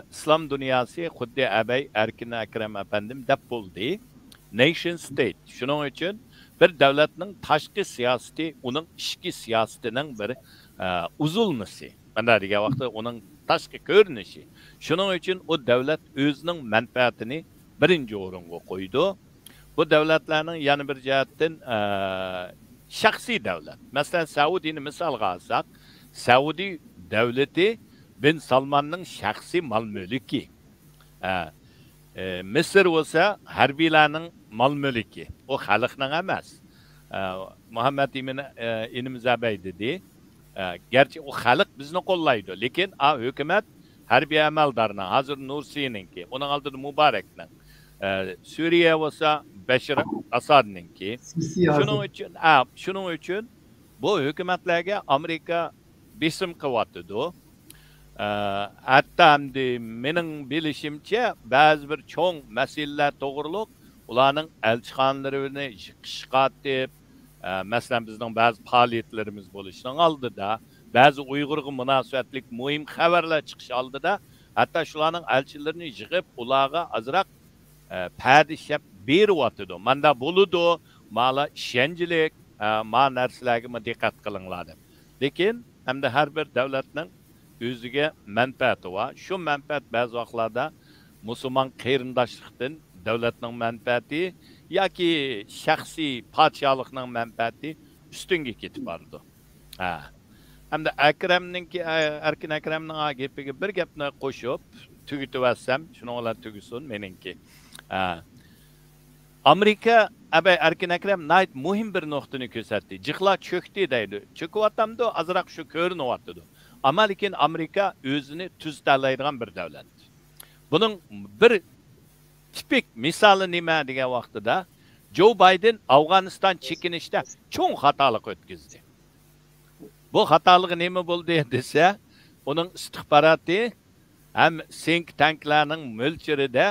ئىسلام دۇنياسى خۇددى ئەبەي ئەركىن ئەكرەم ئەپەندىم دەپ بولدى. نېيشن ستېيت. شۇنىڭ ئۈچۈن بىر دۆلەتنىڭ تاشقى سىياسىتى ئۇنىڭ ئىچكى سىياسىتىنىڭ بىر، ئە، ئۇزۇلمىسى. مانا دېگەن ۋاقىتتا ئۇنىڭ تاشقى كۆرۈنۈشى. شۇنىڭ ئۈچۈن ئۇ دۆلەت ئۆزىنىڭ مەنپەئەتىنى بىرىنچى ئورۇنغا قويىدۇ. بۇ دۆلەتلەرنىڭ يەنە بىر جەھەتتىن، ئە، شەخسىي دۆلەت. مەسىلەن، سەئۇدىنى مىسالغا ئالساق، سەئۇدى دۆلىتى بىن سالماننىڭ شەخسىي مال مۈلكى. ئە، ئە، مىسىر بولسا ھەربىيلەرنىڭ مال مۈلكى. ئۇ خەلقنىڭ ئەمەس. ئە، مۇھەممەد ئىمىن، ئە، ئىنىم زەبەي دېدى. ئە، گەرچە ئۇ خەلق بىزنى قوللايدۇ، لېكىن ئا ھۆكۈمەت ھەربىي ئەمەلدارنىڭ، ھازىر نۇرسىنىڭكى، ئۇنىڭ ئالدىدا مۇبارەكنىڭ، ئە، سۈرىيە بولسا بەشىر ئاسادنىڭكى. سىياسىي ھازىر. شۇنىڭ ئۈچۈن، ئا، شۇنىڭ ئۈچۈن بۇ ھۆكۈمەتلەرگە ئامېرىكا بېسىم قىلىۋاتىدۇ. ئە، ھەتتا ئەمدى مېنىڭ بىلىشىمچە، بەزى بىر چوڭ مەسىلىلەر توغرۇلۇق ئۇلارنىڭ ئەلچىخانىلىرىنى يىغىشقا ئاتىپ، ئە، مەسىلەن، بىزنىڭ بەزى پائالىيەتلىرىمىز بولۇشنىڭ ئالدىدا، بەزى ئۇيغۇرغا مۇناسىۋەتلىك مۇھىم خەۋەرلەر چىقىش ئالدىدا، ھەتتا شۇلارنىڭ ئەلچىلىرىنى يىغىپ، ئۇلارغا ئازراق، ئە، پەدە شەپ بېرىۋاتىدۇ. ماندا بولىدۇ، مالا ئىشەنچلىك، ئە، ما نەرسىلەرگىمۇ دىققەت قىلىڭلار دەپ. لېكىن ئەمدى ھەر بىر دۆلەتنىڭ ئۆزىگە مەنپەئەتى بار. شۇ مەنپەئەت بەزى ۋاقىتلاردا مۇسۇلمان قېرىنداشلىقتىن دۆلەتنىڭ مەنپەئەتى ياكى شەخسىي پادىشاھلىقنىڭ مەنپەئەتى ئۈستۈنگە كېتىپ بارىدۇ. ھە. ئەمدى ئەكرەمنىڭكى، ئە، ئەركىن ئەكرەمنىڭ گېپىگە بىر گەپنى قوشۇپ تۈگىتىۋەتسەم، شۇنىڭ بىلەن تۈگىسۇن مېنىڭكى. ھە. ئامېرىكا، ئەبەي ئەركىن ئەكرەم ناھايىتى مۇھىم بىر نۇقتىنى كۆرسەتتى. جىقلار چۆكتى دەيدۇ. چۆكۈۋاتامدۇ؟ ئازراق شۇ كۆرۈنۈۋاتىدۇ. ئەمما لېكىن ئامېرىكا ئۆزىنى تۈزىتەلەيدىغان بىر دۆلەت. بۇنىڭ بىر تىپىك مىسالى نېمە دېگەن ۋاقتىدا، جو بايدېن ئافغانىستان چېكىنىشتە چوڭ خاتالىق ئۆتكۈزدى. بۇ خاتالىقى نېمە بولدى دېسە، ئۇنىڭ ئىستىخباراتى ھەم سىنك تانكلارنىڭ مۆلچىرىدە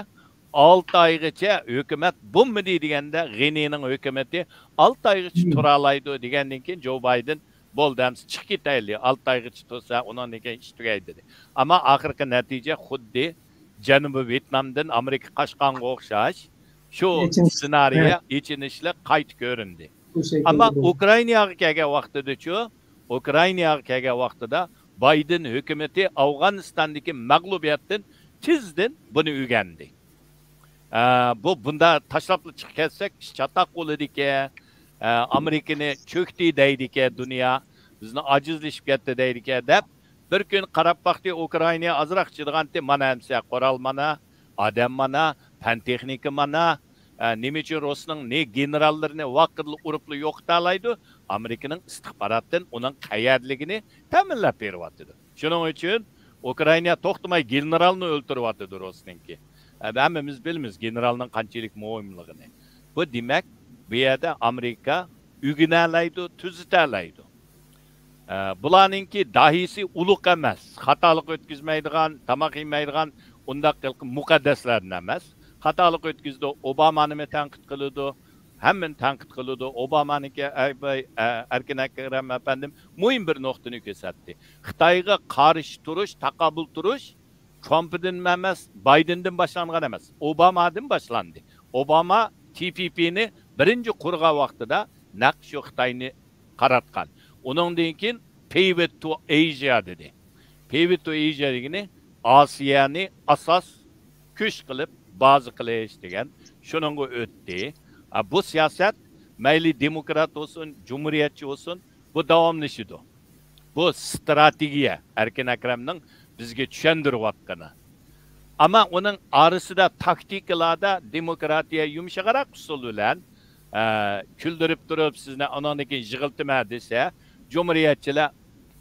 ئالتە ئايغىچە ھۆكۈمەت بولمىدى دېگەندە، غېنىنىڭ ھۆكۈمىتى ئالتە ئايغىچە تۇرالايدۇ دېگەندىن كېيىن، جو بايدېن، بولدى، ئەمسە چىقىپ كېتەيلى، ئالتە ئايغىچە تۇرسا، ئۇنىڭدىن كېيىن ئىش تۈگەيدۇ، دېدى. ئەمما ئاخىرقى نەتىجە خۇددى جەنۇبىي ۋيېتنامدىن ئامېرىكا قاچقانغا ئوخشاش، شۇ ئېچىنىش. سېنارىيە، ھە. ئېچىنىشلىق قايتا كۆرۈندى. شۇ شەكىلدە ئەمما بولدى. ئۇكرائىناغا كەلگەن ۋاقتىدىچۇ، ئۇكرائىناغا كەلگەن ۋاقتىدا بايدېن ھۆكۈمىتى ئافغانىستاندىكى مەغلۇبىيەتتىن تېزدىن بۇنى ئۆگەندى. ئە، بۇ بۇندا تاشلاپلا چىقىپ كەتسەك، ئىش چاتاق بولىدىكەن، ئە، ئامېرىكىنى چۆكتى دەيدىكەن دۇنيا، بىزنى ئاجىزلىشىپ كەتتى دەيدىكەن دەپ، بىر كۈن قاراپ باقتى، ئۇكرائىنا ئازراق چىدىغانتى، مانا ئەمسە قورال مانا، ئادەم مانا، پەن تېخنىكا مانا، ئە، نېمە ئۈچۈن روسنىڭ نى گېنېراللىرىنى ۋاقىدلا ئۇرۇپلا يوقىتالايدۇ؟ ئامېرىكىنىڭ ئىستىخباراتتىن ئۇنىڭ قەيەردىلىكىنى تەمىنلەپ بېرىۋاتىدۇ. شۇنىڭ ئۈچۈن ئۇكرائىنا توختىماي گېنېرالنى ئۆلتۈرۈۋاتىدۇ روسنىڭكى. ئە، ھەممىمىز بىلىمىز گېنېرالنىڭ قانچىلىك مۇھىملىقىنى. بۇ دېمەك، بۇ يەردە ئامېرىكا ئۆگىنەلەيدۇ، تۈزىتەلەيدۇ. ئە، بۇلارنىڭكى داھىيسى ئۇلۇغ ئەمەس، خاتالىق ئۆتكۈزمەيدىغان، تاماق يېمەيدىغان ئۇنداق ھېلىقى مۇقەددەسلەردىن ئەمەس. خاتالىق ئۆتكۈزىدۇ، ئوبامانىمۇ تەنقىد قىلىدۇ، ھەممىنى تەنقىد قىلىدۇ. ئوبامانىڭكى، ئەي، بەي، ئە، ئەركىن ئەكرەم ئەپەندىم مۇھىم بىر نۇقتىنى كۆرسەتتى. خىتايغا قارشى تۇرۇش، تاقابىل تۇرۇش ترامپتىن ئەمەس، بايدېندىن باشلانغان ئەمەس، ئوبامادىن باشلاندى. ئوباما تى پى پىنى بىرىنچى قۇرغان ۋاقتىدا نەق شۇ خىتاينى قاراتقان. ئۇنىڭدىن كېيىن Pivot to Asia دېدى. Pivot to Asia دېگىنى ئاسىيانى ئاساس كۈچ قىلىپ بازا قىلىش دېگەن شۇنىڭغا ئۆتتى. ئا، بۇ سىياسەت مەيلى دېموكرات بولسۇن، جۇمھۇرىيەتچى بولسۇن، بۇ داۋاملىشىدۇ. بۇ ستراتېگىيە، ئەركىن ئەكرەمنىڭ بىزگە چۈشەندۈرۈۋاتقىنى. ئەمما ئۇنىڭ ئارىسىدا تاكتىكىلاردا دېموكراتىيە يۇمشاقراق ئۇسۇل بىلەن، ئە، كۈلدۈرۈپ تۇرۇپ، سىزنى ئاناندىن كېيىن يىغلىتىمەن دېسە، جۇمھۇرىيەتچىلەر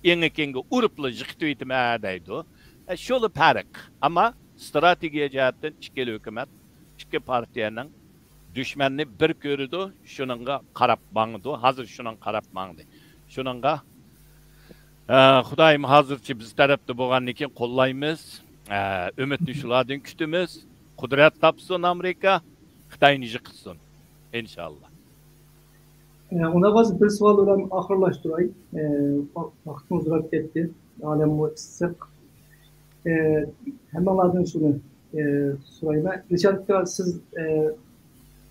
ئېڭىكىڭگە ئۇرۇپلا يىقىتىۋېتىمەن دەيدۇ. ئە، شۇلا پەرق. ئەمما ستراتېگىيە جەھەتتىن ئىككىلا ھۆكۈمەت، ئىككى پارتىيەنىڭ دۈشمەننى بىر كۆرىدۇ، شۇنىڭغا قاراپ ماڭىدۇ. ھازىر شۇنىڭغا قاراپ ماڭدى. شۇنىڭغا، ئە، خۇدايىم ھازىرچە بىز تەرەپتە بولغاندىن كېيىن قوللايمىز. ئە، ئۈمىدنى شۇلاردىن كۈتىمىز. قۇدرەت تاپسۇن ئامېرىكا، خىتاينى يىقىتسۇن. ئىنشاللا. ئە، ئۇنداق بولسا بىر سوئال بىلەن ئاخىرلاشتۇراي. ئە، ۋاق-، ۋاقتىمىز ئۇزىراپ كەتتى. ئالەممۇ ئىسسىق. ئە، ھەممىڭلاردىن شۇنى، ئە، سورايمەن. رىشات ئاكا، سىز، ئە،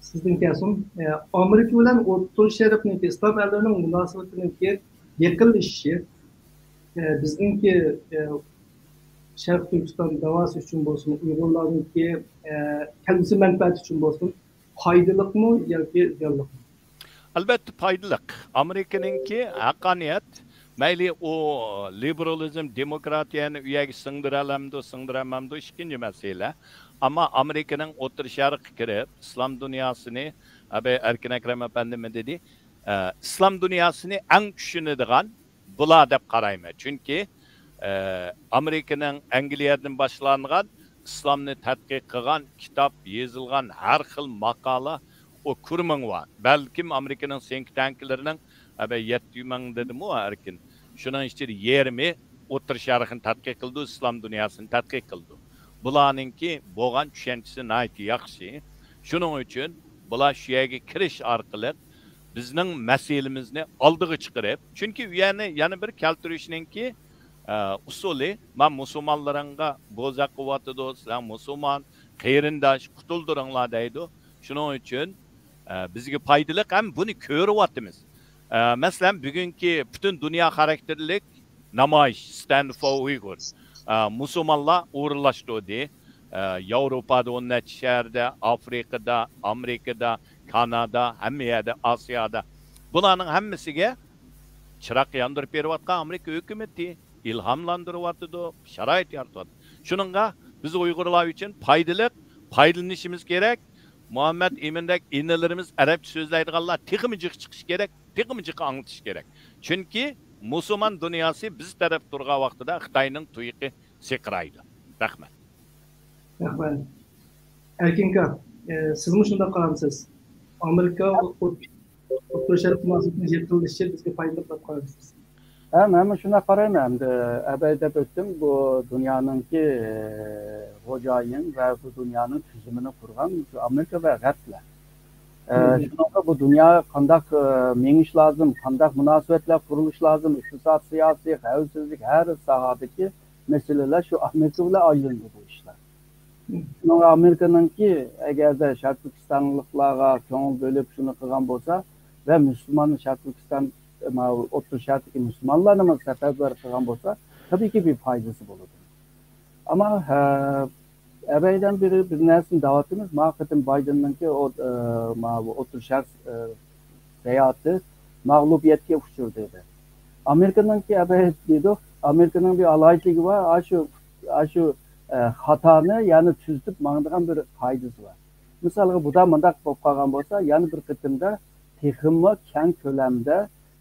سىزدىن كەلسۇن. ئە، ئامېرىكا بىلەن ئوتتۇرا شەرقنىڭكى، ئىسلام ئەللىرىنىڭ مۇناسىۋىتىنىڭكى يېقىنلىشىشى، ئە، بىزنىڭكى، ئە، شەرقىي تۈركىستان داۋاسى ئۈچۈن بولسۇن، ئۇيغۇرلارنىڭكى، ئە، كەلگۈسى مەنپەئەتى ئۈچۈن بولسۇن، پايدىلىقمۇ ياكى زىيانلىقمۇ؟ ئەلۋەتتە پايدىلىق. ئامېرىكىنىڭكى ھەققانىيەت، مەيلى ئۇ لىبېرالىزم، دېموكراتىيەنى ئۇ يەرگە سىڭدۈرەلەمدۇ، سىڭدۈرەلمەمدۇ، ئىككىنچى مەسىلە. ئەمما ئامېرىكىنىڭ ئوتتۇرا شەرققە كىرىپ، ئىسلام دۇنياسىنى، ئەبەي ئەركىن ئەكرەم ئەپەندىمۇ دېدى، ئە، ئىسلام دۇنياسىنى ئەڭ چۈشىنىدىغان بۇلار دەپ قارايمەن. چۈنكى، ئە، ئامېرىكىنىڭ ئەنگلىيەدىن باشلانغان ئىسلامنى تەتقىق قىلغان كىتاب، يېزىلغان ھەر خىل ماقالە، ئۇ كۈرمىڭ بار. بەلكىم ئامېرىكىنىڭ سىنك تانكلىرىنىڭ، ئەبە، يەتتە مىڭ دېدىمۇ ئەركىن. شۇنىڭ ئىچىدە يېرىمى ئوتتۇرا شەرقنى تەتقىق قىلىدۇ، ئىسلام دۇنياسىنى تەتقىق قىلىدۇ. بۇلارنىڭكى بولغان چۈشەنچىسى ناھايىتى ياخشى. شۇنىڭ ئۈچۈن بۇلار شۇ يەرگە كىرىش ئارقىلىق بىزنىڭ مەسىلىمىزنى ئالدىغا چىقىرىپ، چۈنكى ئۇ يەرنى يەنە بىر كەلتۈرۈشنىڭكى، ئە، ئۇسۇلى، ما مۇسۇلمانلىرىڭغا بوزەك قىلىۋاتىدۇ، سىلەر مۇسۇلمان، قېرىنداش، قۇتۇلدۇرۇڭلار دەيدۇ. شۇنىڭ ئۈچۈن، ئە، بىزگە پايدىلىق ھەم بۇنى كۆرۈۋاتىمىز. ئە، مەسىلەن، بۈگۈنكى پۈتۈن دۇنيا خاراكتېرلىك نامايىش، Stand for Uyghur، ئە، مۇسۇلمانلار ئورۇنلاشتۇردى. ئە، ياۋروپادا ئون نەچچە شەھەردە، ئافرىقىدا، ئامېرىكىدا، كانادا، ھەممە يەردە، ئاسىيادا. بۇلارنىڭ ھەممىسىگە چىراغ ياندۇرۇپ بېرىۋاتقان ئامېرىكا ھۆكۈمىتى ئىلھاملاندۇرۇۋاتىدۇ، شارائىت يارىتىۋاتىدۇ. شۇنىڭغا بىز ئۇيغۇرلار ئۈچۈن پايدىلىق، پايدىلىنىشىمىز كېرەك. مۇھەممەد ئىمىندەك ئىنىلىرىمىز ئەرەبچە سۆزلەيدىغانلار تېخىمۇ جىق چىقىشى كېرەك، تېخىمۇ جىق ئاڭلىتىشى كېرەك. چۈنكى مۇسۇلمان دۇنياسى بىز تەرەپ تۇرغان ۋاقتىدا خىتاينىڭ تۇيىقى سېقىرايدۇ. رەھمەت. رەھمەت. ئەركىن ئاكا، ئە، سىزمۇ شۇنداق قارامسىز؟ ئامېرىكا ئوت-، ئوتتۇرا شەرق مۇناسىۋىتىنىڭ يېقىنلىشىشى بىزگە پايدىلىق دەپ قارامسىز؟ ھە، مەنمۇ شۇنداق قارايمەن. ئەمدى ئەبەي دەپ ئۆتتۈم، بۇ دۇنيانىڭكى، ئە، خوجايىن ۋە بۇ دۇنيانىڭ تۈزۈمىنى قۇرغان شۇ ئامېرىكا ۋە غەربلەر. ئە، شۇنىڭغا بۇ دۇنيا قانداق، ئە، مېڭىش لازىم، قانداق مۇناسىۋەتلەر قۇرۇلۇش لازىم، ئىقتىساد، سىياسىي، خەۋپسىزلىك، ھەر ساھەدىكى مەسىلىلەر شۇ ئامېرىكا بىلەن ئايلىنىدۇ بۇ ئىشلار. شۇنىڭغا ئامېرىكىنىڭكى ئەگەردە شەرقىي تۈركىستانلىقلارغا كۆڭۈل بۆلۈپ شۇنى قىلغان بولسا ۋە مۇسۇلمان شەرقىي تۈركىستان، ماۋۇ ئوتتۇرا شەرقتىكى مۇسۇلمانلارنىمۇ سەپەرۋەر قىلغان بولسا، تەبىئىيكى بىر پايدىسى بولىدۇ. ئەمما، ھە، ئەبەيدىن بېرى بىر نەرسىنى دەۋاتىمىز. ما قېتىم بايدېننىڭكى ئو-، ئە، ماۋۇ ئوتتۇرا شەرق، ئە، ساياھىتى مەغلۇبىيەتكە ئۇچرىدى دېدى. ئامېرىكىنىڭكى ئەبەي دېدۇق، ئامېرىكىنىڭ بىر ئالاھىدىلىكى بار، ئاشۇ، ئاشۇ، ئە، خاتانى يەنە تۈزىتىپ ماڭىدىغان بىر قائىدىسى بار. مىسالغا، بۇدا مۇنداق بولۇپ قالغان بولسا، يەنە بىر قېتىمدا تېخىمۇ كەڭ كۆلەمدە،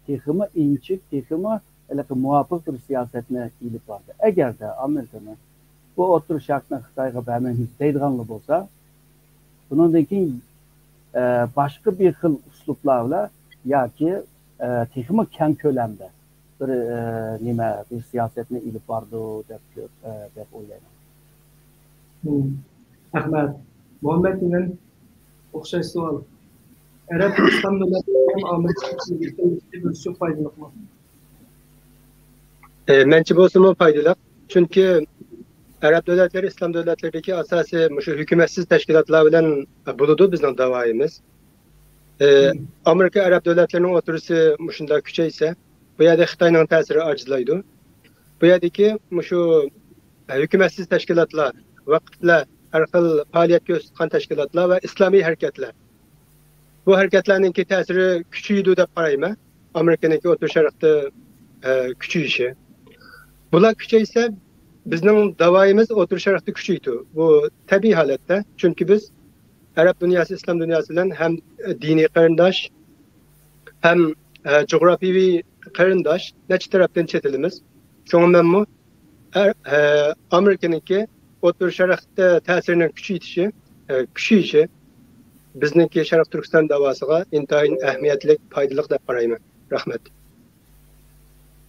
تېخىمۇ ئىنچىك، تېخىمۇ ھېلىقى مۇۋاپىق بىر سىياسەتنى ئېلىپ باردى. ئەگەردە ئامېرىكىنىڭ بۇ ئوتتۇرا شەرقنى خىتايغا بەرمەيمىز دەيدىغانلا بولسا، بۇنىڭدىن كېيىن ئە، باشقا بىر خىل ئۇسلۇبلار بىلەن ياكى، ئە، تېخىمۇ كەڭ كۆلەمدە بىر، ئە، نېمە، بىر سىياسەتنى ئېلىپ بارىدۇ دەپ، ئە، دەپ ئويلايمەن. مم. رەھمەت. مۇھەممەت ئىمىن، ئوخشاش سوئال. ئەرەب ئىسلام دۆلەتلىرى بىلەن ئامېرىكا بىرلىشىپ پايدىلىقمۇ؟ ئە، مەنچە بولسىمۇ پايدىلىق. چۈنكى ئەرەب دۆلەتلىرى ئىسلام دۆلەتلىرىدىكى ئاساسىي مۇشۇ ھۆكۈمەتسىز تەشكىلاتلار بىلەن بولىدۇ بىزنىڭ داۋايىمىز. ئە، مم. ئامېرىكا ئەرەب دۆلەتلىرىنىڭ ئوتتۇرىسى مۇشۇنداق كۈچەيسە، بۇ يەردە خىتاينىڭ تەسىرى ئاجىزلايدۇ. بۇ يەردىكى مۇشۇ، ئە، ھۆكۈمەتسىز تەشكىلاتلار، ۋەقىفلەر، ھەر خىل پائالىيەت كۆرسەتكەن تەشكىلاتلار ۋە ئىسلامىي ھەرىكەتلەر. بۇ ھەرىكەتلەرنىڭكى تەسىرى كۈچىيىدۇ دەپ قارايمەن. ئامېرىكىنىڭكى ئوتتۇرا شەرقتە، ئە، كۈچىيىشى. بۇلار كۈچەيسە، بىزنىڭ داۋايىمىز ئوتتۇرا شەرقتە كۈچىيىدۇ. بۇ تەبىئىي ھالەتتە. چۈنكى بىز ئەرەب دۇنياسى، ئىسلام دۇنياسى بىلەن ھەم دىنىي قېرىنداش، ھەم، ئە، جۇغراپىيىۋى قېرىنداش، نەچچە تەرەپتىن چېتىلىمىز. شۇڭا مەنمۇ ئە، ئە، ئامېرىكىنىڭكى ئوتتۇرا شەرقتە تەسىرىنىڭ كۈچىيىشى، ئە، كۈچىيىشى بىزنىڭكى شەرقىي تۈركىستان داۋاسىغا ئىنتايىن ئەھمىيەتلىك، پايدىلىق دەپ قارايمەن. رەھمەت.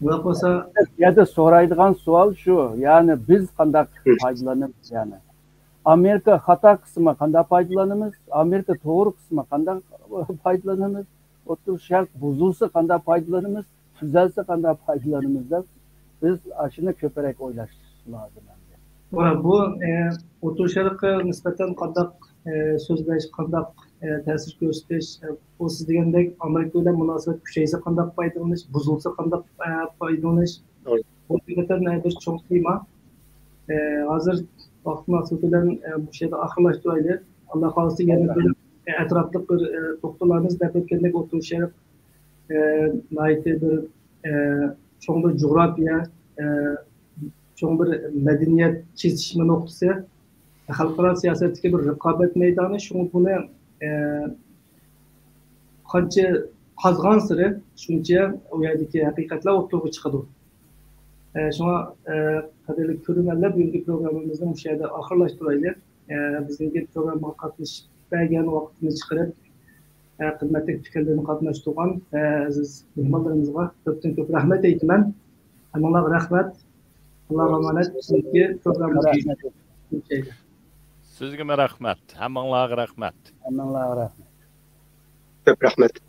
بۇنداق بولسا، بۇ يەردە سورايدىغان سوئال شۇ، يەنى بىز قانداق ھە. پايدىلىنىمىز، يەنى ئامېرىكا خاتا قىلسىمۇ قانداق پايدىلىنىمىز، ئامېرىكا توغرا قىلسىمۇ قانداق پايدىلىنىمىز، ئوتتۇرا شەرق بۇزۇلسا قانداق پايدىلىنىمىز، تۈزەلسە قانداق پايدىلىنىمىز دەپ، بىز ئاشۇنى كۆپرەك ئويلاش لازىم ئەمدى. توغرا، بۇ، ئە، ئوتتۇرا شەرققە نىسبەتەن قانداق، ئە، سۆزلەش، قانداق، ئە، تەسىر كۆرسىتىش، ئە، بۇ سىز دېگەندەك ئامېرىكا بىلەن مۇناسىۋەت كۈچەيسە قانداق پايدىلىنىش، بۇزۇلسا قانداق، ئە، پايدىلىنىش. توغرا. بۇ ھەقىقەتەن، ئە، بىر چوڭ تېما. ئە، ھازىر ۋاقىت مۇناسىۋىتى بىلەن، ئە، مۇشۇ يەردە ئاخىرلاشتۇرايلى. ئاللا خالىسا يەنە بىر، ئە، ئەتراپلىق بىر، ئە، توختىلارمىز دەپ ئۆتكەندەك ئوتتۇرا شەرق ئە، ناھايىتى بىر، ئە، چوڭ بىر جۇغراپىيە، ئە، چوڭ بىر مەدەنىيەت كېسىشمە نۇقتىسى، خەلقئارا سىياسەتتىكى بىر رىقابەت مەيدانى. شۇڭا بۇنى، ئە، قانچە قازغانسېرى شۇنچە ئۇ يەردىكى ھەقىقەتلەر ئوتتۇرىغا چىقىدۇ. ئە، شۇڭا، ئە، قەدىرلىك كۆرۈرمەنلەر، بۈگۈنكى پروگراممىمىزنى مۇشۇ يەردە ئاخىرلاشتۇرايلى. ئە، بىزنىڭكى پروگراممىغا قاتنىشىپ بەرگەن ۋاقتىنى چىقىرىپ، ئە، قىممەتلىك پىكىرلىرىنى قاتناشتۇرغان، ئە، ئەزىز مېھمانلىرىمىزغا كۆپتىن كۆپ رەھمەت ئېيتىمەن. ھەممىڭلارغا رەھمەت. ئاللاغا ئامانەت. بۈگۈنكى پروگراممىز رەھمەت. سىزگىمۇ رەھمەت. ھەممىڭلارغا رەھمەت. ھەممىڭلارغا رەھمەت. كۆپ رەھمەت.